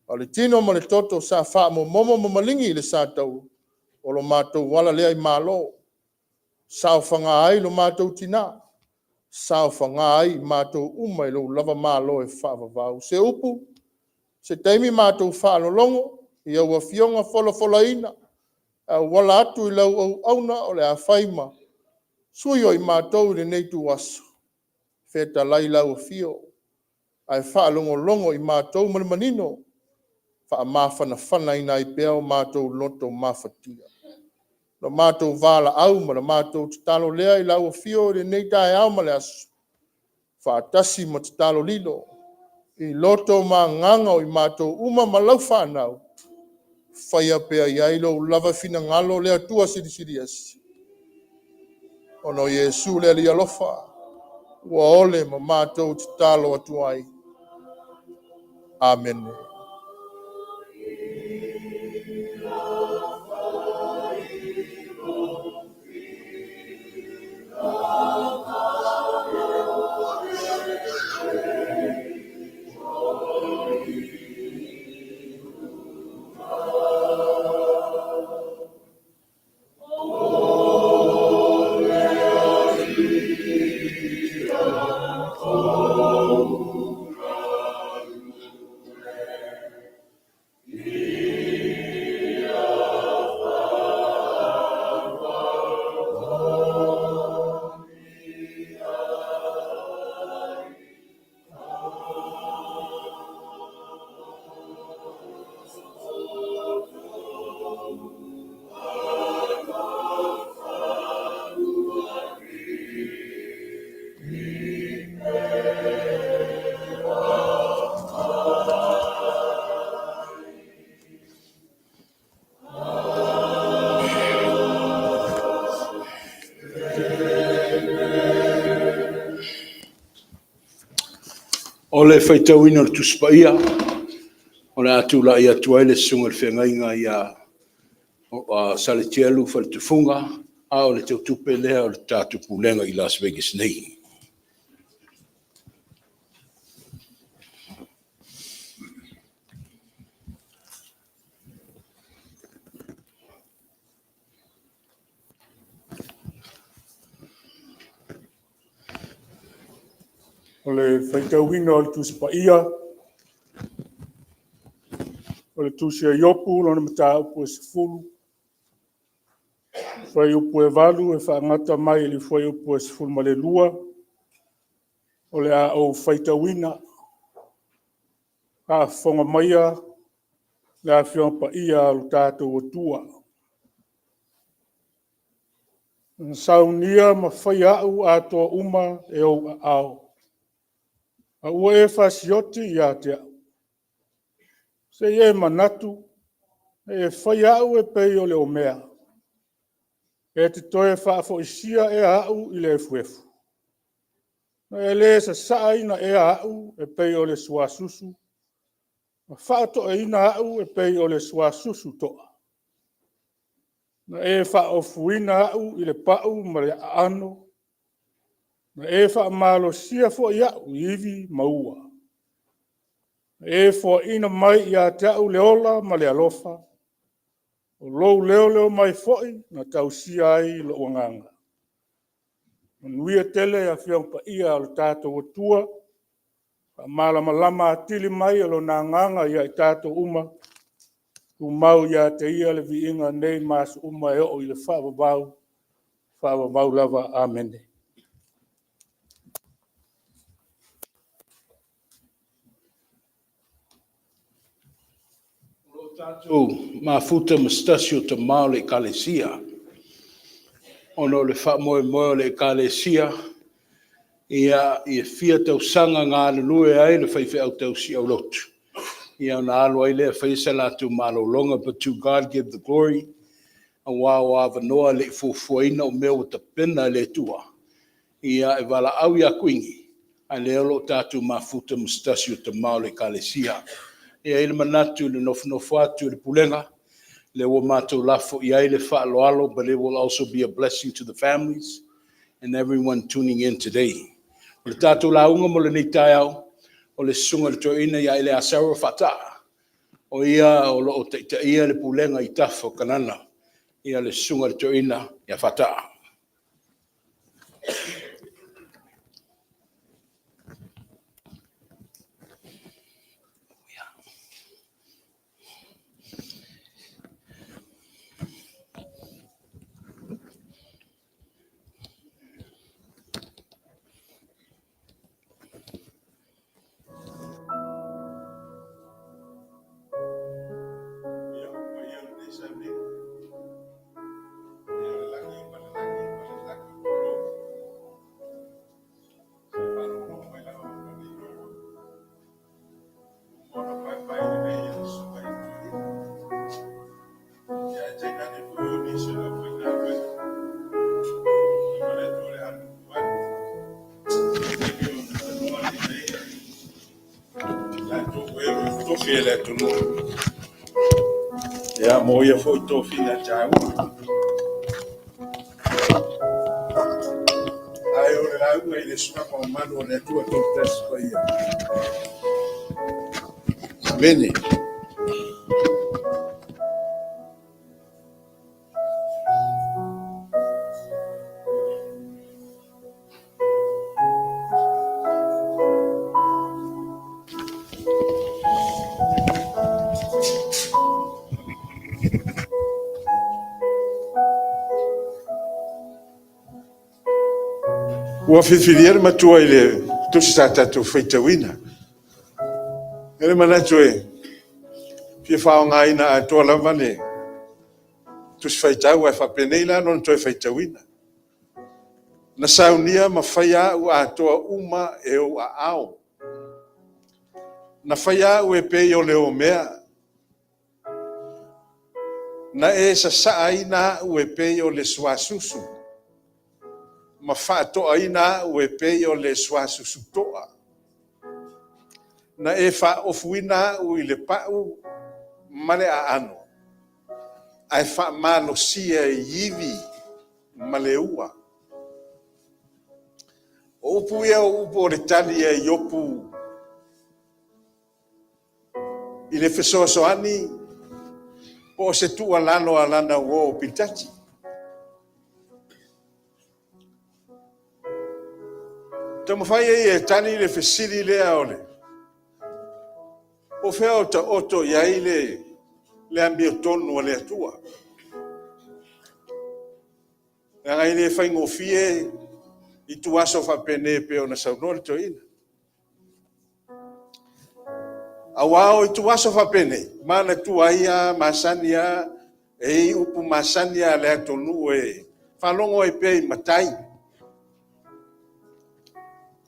A o le tino ma le toto sa faamomomo ma maligi i le sataua, o lo matou ala lea i Malo. Saofaga ai lo matou tinā, saofaga ai i matou uma i lou lava malo e faavavau. Se upu, se taimi matou faalologo i au afioga folafolaina e auala atu i lau auauna o le a fai ma sui o i matou i lenei ituaso, fetalai lau afio ae faalogologo i matou ma le manino, faamafanafanaina ai pea o matou loto mafatia. O le matou valaau ma le matou tatalo lea i lau afio i lenei taeao ma le aso, faatasi ma tatalo lilo i loto ma agaga o i matou uma ma lau fanau, faia pea i ai lou lava finagalo le Atua Silisili Ese, ona o Iesu le Alii alofa, ua ole ma matou tatalo atu ai. Amene. O le faitauina o le Tusi Paia, o le a tulai atu ai le Susuga i le Feagaiga ia Saletielu Faletufuga, a o le teutupe lea o le tatou Pulega i Las Vegas nei. O le faitauina o le Tusi Paia, o le Tusi a Iopu lona mataupu e 10, fuaiupu e 8 e faagata mai i le fuaiupu e 12, o le a ou faitauina. Faafofoga maia le Afioaga Paia a lo tatou Atua. Na saunia ma faia au atoa uma e ou aao. A ua e fasioti ia te au. Se i e manatu na e faia au e pei o le omea, e te toe faafoisia ea au i le efuefu? Na e le sasaaina ea au e pei o le suasusu ma faatoeaina au e pei o le suasusu toa? Na e faaofuina au i le pau ma le aano, na e faamalosia foi au i ivi ma ua. Na e foaina mai ia te au le ola ma le alofa, o lou leoleo mai foi na tausia ai lou agaga. Manuia tele Afioaga Paia a lo tatou Atua, faamalamalama atili mai e Lona Agaga ia i tatou uma, tumau ia te Ia le viiga nei ma aso uma e oo i le faavavau, faavavau lava. Amene. O lo o tatou mafuta ma se tasi o tama o le Ekalesia, ona o le faamoemoe o le Ekalesia, ia fia tausaga galulue ai le faifeau tausi aulotu, ona alu ai lea e fai se latou malologa. But to God give the glory, aua o avanoa e le i fuafuaina o mea ua tapena e le Atua, e valaau ia Kuini, a o lea o lo o tatou mafuta ma se tasi o tama o le Ekalesia. E i ai le manatu i le nofonofo atu i le pulega, lea ua matou lafo i ai le faaaloalo, but it will also be a blessing to the families and everyone tuning in today. O le tatou lauga mo lenei taeao, o le susuga i le toeaina ia Eleasaro Faata'a, o ia o lo o taitaia le pulega i Tafa o Kanana, le susuga i le toeaina ia Faata'a. Tofi e le atunuu. Ia, mo ia foi tofiga taua. Ae o le lauga i le suafa mamalu o le Atua Toatasi Paia. Amene. Ua filifilia le matua i le tusi sa tatou faitauina. E le manatu e fia faaaogaina atoa lava le tusi faitau, ae faapenei la lona toe faitauina. Na saunia ma faia au atoa uma e ou aao. Na faia au e pei o le omea. Na e sasaaina au e pei o le suasusu, ma faatoaina au e pei o le suasusu toa. Na e faaofuina au i le pau ma le aano, ae faamalosia i ivi ma le ua. O upu ia o upu o le tali a Iopu i le fesoasoani po o se tuualalo a lana uo Pilitati. Taumafai ai e tali le fesili lea o le po o fea o taoto i ai le amiotonu a le Atua. Leaga e le faigofie ituaso faapenei pei ona saunoa le toeaina. Aua o ituaso faapenei, manatua ai lava, masani lava, e i ai upu masani lava a le atunuu e faalogo ai pea i matai.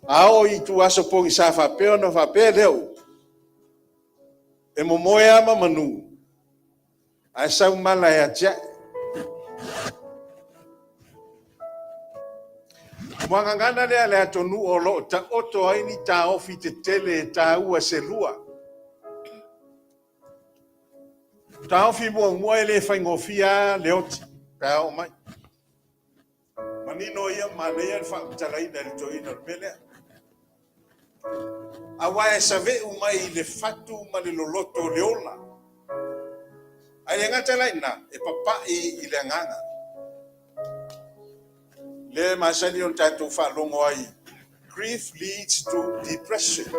A oo i ituaso pogisa faapea ona faapea lea o upu, e momoe lava ma manu, ae sau mala e atiae. O muagagana lea a le atunuu o lo o taoto ai ni taofi tetele e taua se lua. Taofi muamua e le faigofie lava le oti pe a oo mai. Manino ia manaia le faamatalaina e le toeaina o le mea lea. Aua e saveu mai i le fatu ma le loloto o le ola. Ae le gata la i ina, e papai i le agaga. Lea e masani ona tatou faalogo ai, grief leads to depression.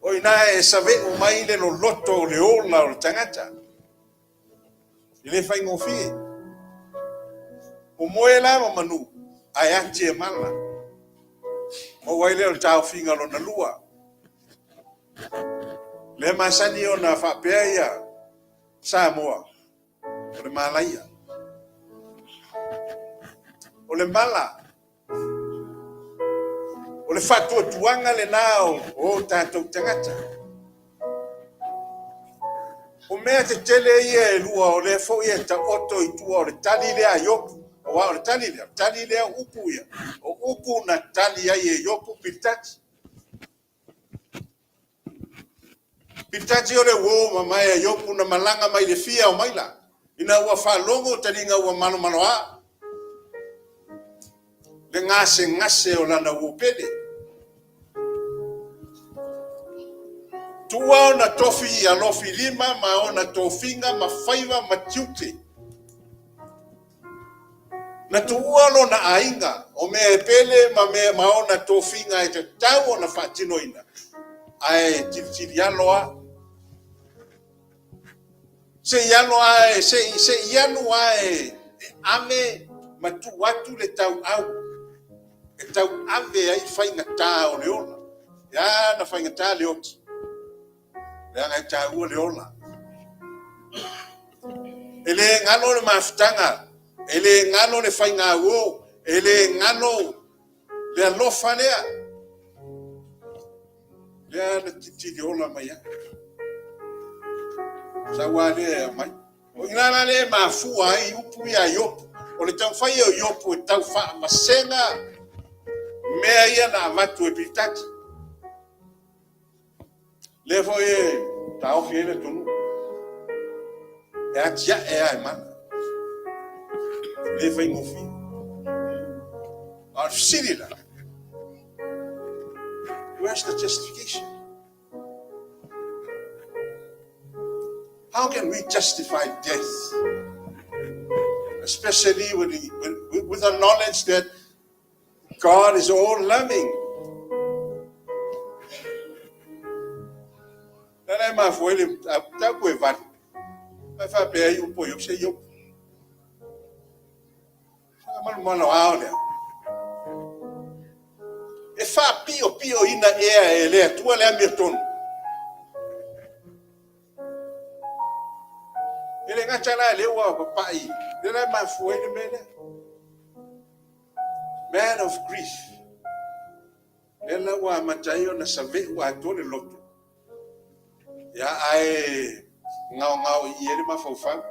O i ina e saveu mai le loloto o le ola o le tagata. E le faigofie. Momoe la ma manu, ae ati e mala. Maua ai lea o le taofiga lona lua. Lea masani ona faapea ia Samoa, o le malaia. O le mala, o le faatuatuaga lena o tatou tagata. O mea tetele ia e lua o lea foi e taoto i tua o le tali lea a Iopu. Aua o le tali lea, tali lea upu ia. O upu na tali ai e Iopu Pilitati. Pilitati o le uo mamae a Iopu na malaga mai le fia o maila. Ina ua faalogo taliga ua malomaloa. Le gasegase o lana uo pele. Tuua ona tofi i alofi lima ma ona tofiga ma faiva ma tiute. Na tuua lona aiga, o mea e pele ma mea ma ona tofiga e tatau ona faatinoina, ae tilitili alo lava. Se i alo lava, se i alu lava e ave ma tuu atu le tauau e tauave ai faigata o le ola. E ala ona faigata le oti, leaga e taua le ola. E le galo le mafutaga, e le galo le faigauo, e le galo le alofa lea. Lea na tilitili ola mai ai. Sau lava lea e aumai. O i ina la lea e mafua ai upu ia a Iopu. O le taumafai o Iopu e tau faavasega mea ia na avatu e Pilitati. Lea foi e taofi ai le atunuu, e atiae lava e mana. E le faigofie. A o le fesili la, where's the justification? How can we justify death? Especially with the knowledge that God is all loving. Lea e mafua ai le mataupu e 8. Mai faapea ai upu o Iopu se Iopu. Malumalo ao lea. E faapio ina ea e le Atua le amiotonu. E le gata la le ua papai, le la e mafua ai le mea lea. Man of grief. Lea la ua amata ai ona saveu atoa le loto. Ia ae gaogao i i le mafaufau.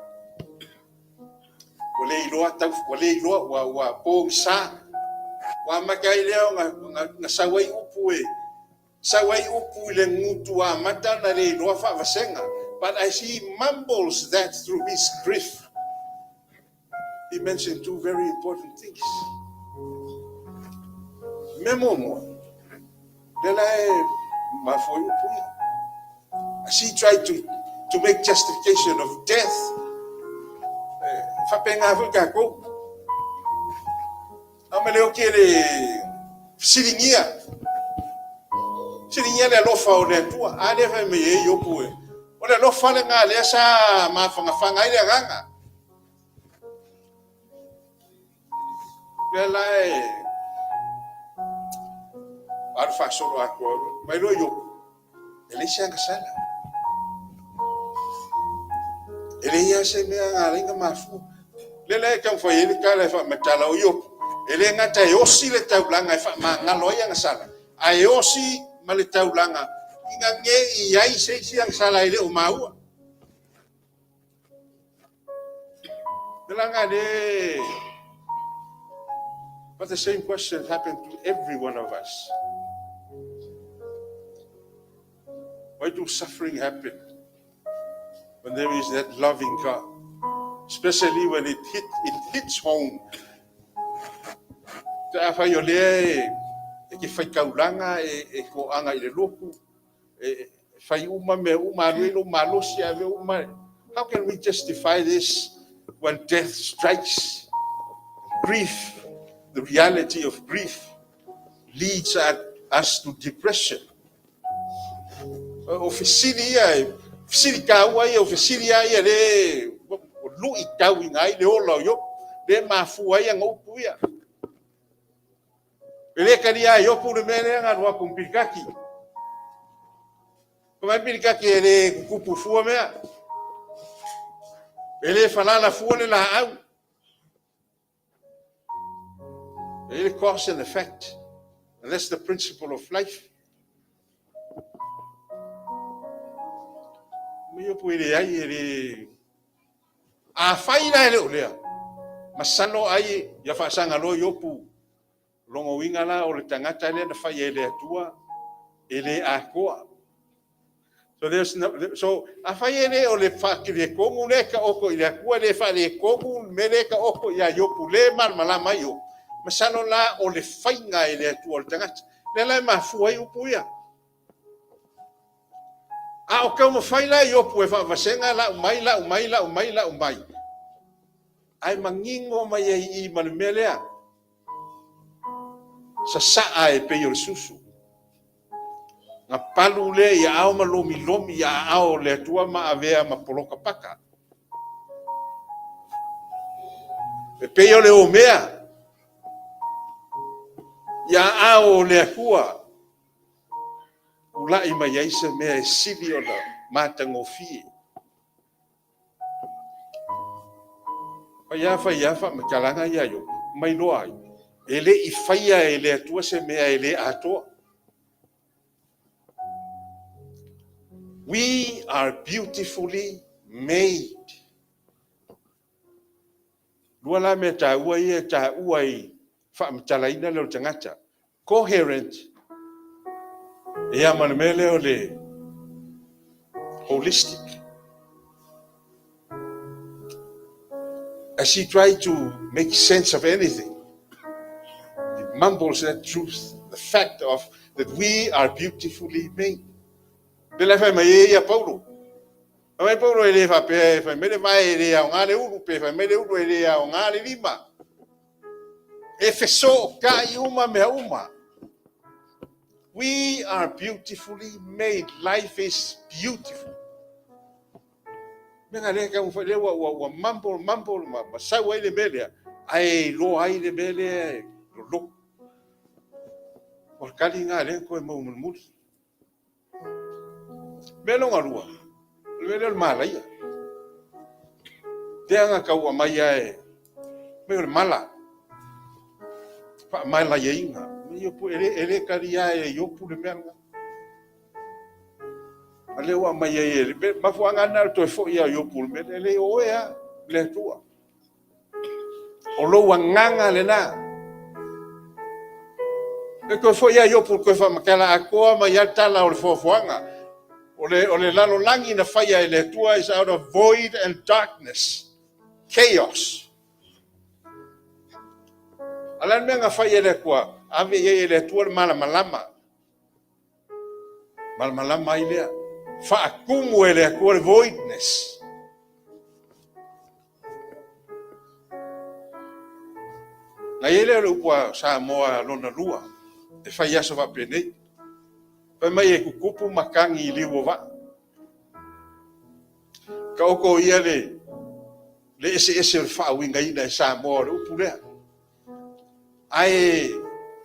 Ua le iloa tau, ua le iloa, ua pogisa. Ua amata ai lea ona sau ai upu e, sau ai upu i le gutu amata na le iloa faavasega. But as he mumbles that through his grief, he mentioned two very important things. Mea muamua, lea la e mafua ai upu ia. As he tried to make justification of death, faapena foi tatou. A ma le o ke le fesiligia. Fesiligia le alofa o le Atua. A lea fai mai e Iopu e. O le alofa le ngā lea sa mafagafaga ai le agaga. Lea la e alu faasolo atoa. Mai loa Iopu. E leai se agasala. E leai lava se mea na ala ai ona mafua. Lea la e taumafai ai le tala e faamatala o Iopu. E le gata e osi le taulaga e faamagalo ai agasala, ae osi ma le taulaga ina ne i ai se isi agasala e le o maua. Le But the same question happened to every one of us. Why do suffering happen when there is that loving God? Especially when it hits home. Te a whai o lea e ke whaikaulanga e ko anga i le lotu, e whai uma me uma alu lo malosi ave uma. How can we justify this when death strikes? Grief, the reality of grief, leads us to depression. O fesili ia, e fesili taua ia, o fesili ia ia le o lui tau i ngai le ola o Iopu, le mafua ai ana upu ia. E le talia e Iopu le mea lea na alu atu ma Pilikati. Ko mai Pilikati e le kukupu fua mea. E le falala fua le laau. E le cause and effect. And that's the principle of life. Me Iopu e le ai e le A fai la e le o lea. Masalo ai ia faasaga loa Iopu logo uiga la o le tagata lea na fai e le Atua e le atoa. So there's no, so a fai e le o le faakeletonu lea ka oko i le Atua le faaletonu me le ka oko ia Iopu le malamalama ai Iopu. Masalo la o le faiga e le Atua o le tagata. Lea la e mafua ai upu ia. A o taumafai la Iopu e faavasega lau mai, lau mai, lau mai, lau mai. Ae manino mai ai i i ma le mea lea, sasaa e pei o le susu. Na palu lea i aao ma lomilomi i aao o le Atua ma avea ma poloka paka. E pei o le omea i aao o le Atua, tulai mai ai se mea e sili ona matagofie. Fai lava fai lava faamatalaga ia a Iopu, ma iloa ai, e le i faia e le Atua se mea e le atoa. We are beautifully made. Lua la mea taua ia e taua i faamatalaina lea o le tagata. Coherent, ia ma le mea lea o le holistic. As he tried to make sense of anything, he mumbles that truth, the fact of that we are beautifully made. Le la fai mai e ia Paulo. Fai mai Paulo e le faapea e fai mai le vae e le aoga le ulu, pe fai mai le ulu e le aoga le lima. E fesootai uma mea uma. We are beautifully made. Life is beautiful. Mea lea taumafai lea ua mumble, mumble, ma sau ai le mea lea, ae iloa ai le mea lea e loloto. O le tali lena lea na toe maua mulimuli. Mea lona lua, o le mea lea o le malaia. Lea na tau aumai e, mai o le mala, faamalaiaina. E le talia e Iopu le mea lena. A lea ua aumai ai e le mafuaaga lena o le toe foi a Iopu le mea lea, e le o oe lava le Atua. O lou agaga lena. E toe foi a Iopu toe faamatala atoa mai lava tala o le foafoaga. O le lalolagi na faia e le Atua is out of void and darkness. Chaos. A le mea na fai e le Atua, ave i ai e le Atua le malamalama. Malamalama ai lea. Faatumu e le Atua le voidness. Na i ai lea o le upu a Samoa lona lua, e fai aso faapenei. Fai mai e tutupu matagi i liu o vaa. Taoto ia le eseese o le faauigaina e Samoa o le upu lea. Ae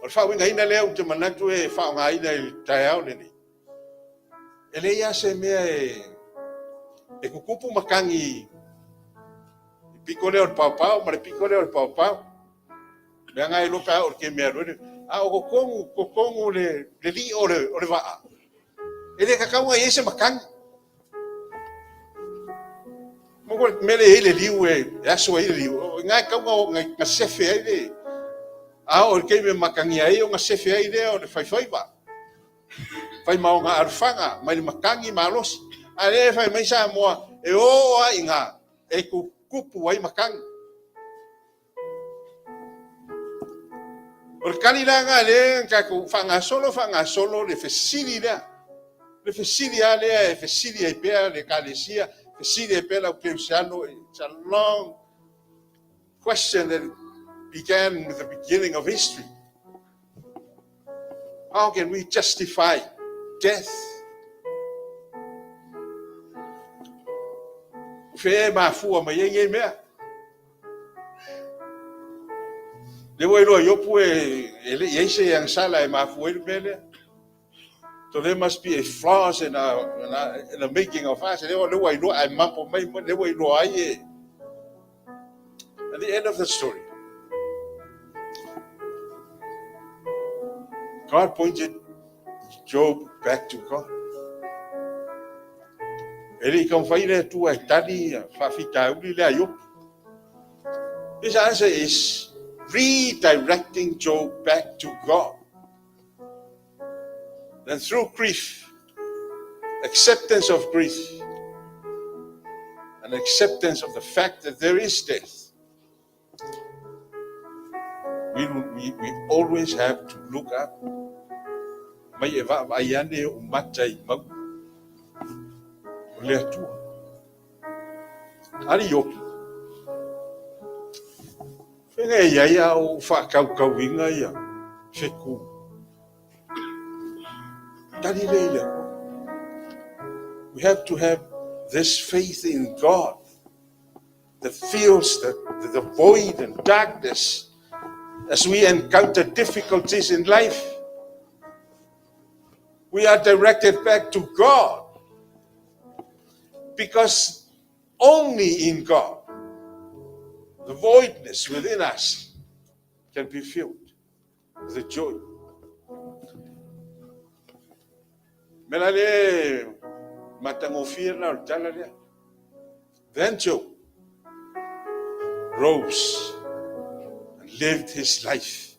o le faauigaina lea ou te manatu e faaaogaina i le taeao lenei. E leai lava se mea e tutupu matagi i pito lea o le paopao ma le pito lea o le paopao. Mea na e iloa pe a oo i le taimi e alu ai. A o totonu le lio o le vaa, e le tatau ona i ai se matagi. Mo ko mea le i ai le liu e aso ai le liu, o ina e tatau ona sefe ai le... A oo i le taimi e matagia ai ona sefe ai lea o le faifaiva. Fai ma ona alofaga mai le matagi malosi. A lea e fai mai Samoa, e o lava i ina e tutupu ai matagi. O le tali la lena lea na tatou faagasolo le fesili lea. Le fesili lava lea e fesili ai pea le Ekalesia, fesili ai pea le au kerisiano. It's a long question that began with the beginning of history. How can we justify death? O fea e mafua mai ai nei mea? Le ua iloa Iopu e le i ai se agasala e mafua ai le mea lea. So there must be a flaws in the making of us. Le ua iloa ai mampo mai, le ua iloa ai e. At the end of the story, God pointed Job back to God. E le i taumafai le Atua e tali faafitauli lea a Iopu. His answer is redirecting Job back to God. Then through grief, acceptance of grief, and acceptance of the fact that there is death, we always have to look up. Mai e vaavaai ane o mata i mauga. O le Atua. Ali Iopu. Faiga e i ai a o ou faatautauina ia fetu. Tali lea i le Atua. We have to have this faith in God that fills the void and darkness as we encounter difficulties in life. We are directed back to God because only in God the voidness within us can be filled with the joy. Mea la le matagofie lena o le tala lea. Then Job rose and lived his life.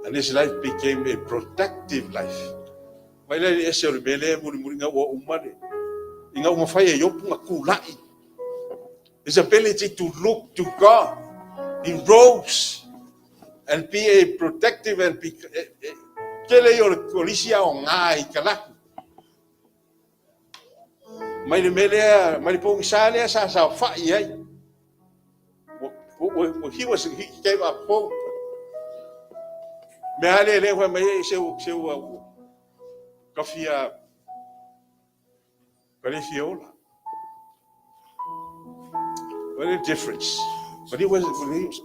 And his life became a productive life. Mai lea i le ese o le mea lea e mulimuli ina ua uma le, ina ua mafai e Iopu ona tulai. His ability to look to God. He rose and be a protective and be, tele ia o le isi aoga i talaatu. Mai le mea lea, mai le pogisa lea sa saofai ai. He was, he gave up hope. Mea lea lea fai mai ai seu, seu ka fia, ka le fia ola. What a difference. But he was,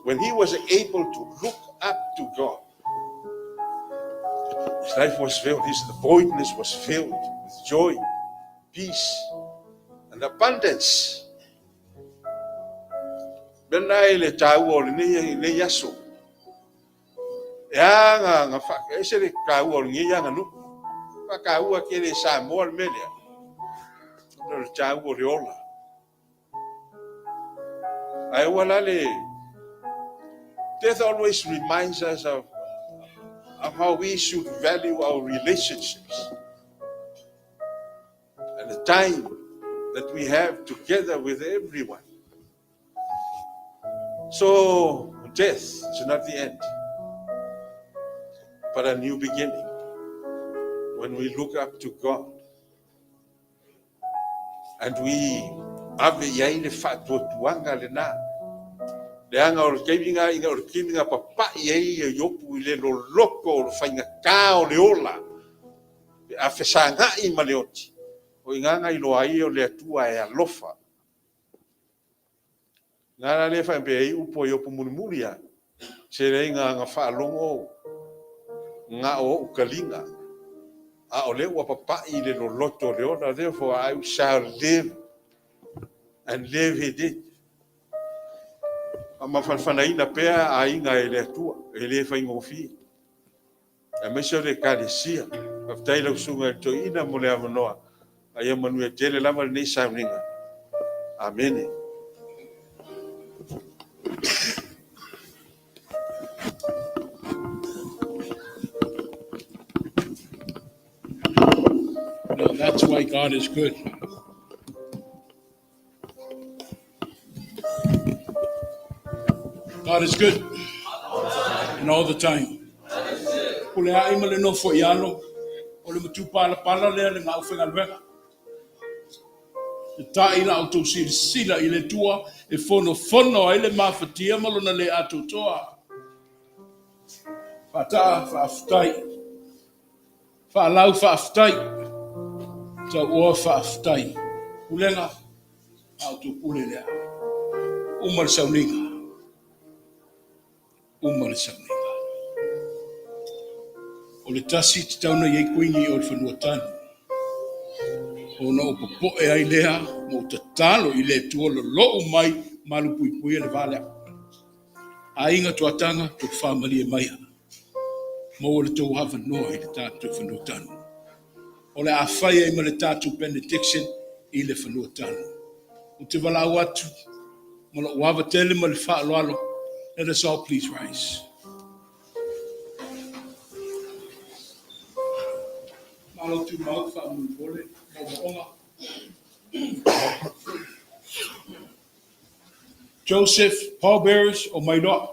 when he was able to look up to God, his life was filled, his voidness was filled with joy, peace, and abundance. Mena e le tāua o lenei, nei aso. E a nga, nga wha, e se le tāua o lenei anga nu. Wha tāua ke le Samoa le melea. No le tāua o le ola. Ai ua la le, death always reminds us of how we should value our relationships and the time that we have together with everyone. So, death is not the end, but a new beginning when we look up to God and we ave i ai le faatuatuaga lenā leaga o le taimi ina o le taimi na papa'i ai ia Iopu i le loloto o le faigatā o le ola pe a fesaga'i ma le oti o i ina na iloa ai o le Atua e alofa na la lea faapea ai upu a Iopu mulimuli a se leai na faalogo na o o'u taliga a o lea ua papa'i i le loloto o le ola. Therefore I shall live, and live he did. Faamafanafanaina pea aiga e le Atua e le faigofie aemaise o le Ekalesia. Faafetai lau susuga i le toeaina mo le avanoa a ia manuia tele lava lenei sauniga. Amene. Now that's why God is good. God is good. And all the time. Pule ai ma le nofo i alo, o le matu pala pala lea le ngau whengaluega. Te tai la o tau sila i le tua e fono fono ai le mafatia ma lona le atotoa. Whātaa, whaaftai. Whaalau, whaaftai. Tau oa, whaaftai. Pulenga, au tō pule lea. Uma le sauniga. Uma le sauniga. O le tasi te tauna i ei kuini o le whanua tanu. O na o popoe ai lea, mo tatalo i le tua lo lou mai malu pui pui le valea. A inga tuatanga, tō whamali e maia. Mo le tō hawa noa i le tātou whanua tanu. O le a whai ai ma le tātou benediction i le whanua tanu. O te walau atu, ma lo wawa tele ma le whaaloalo. Let us all please rise. Malo tu mau wha muli mo moonga. Joseph, pallbearers o Mailoa.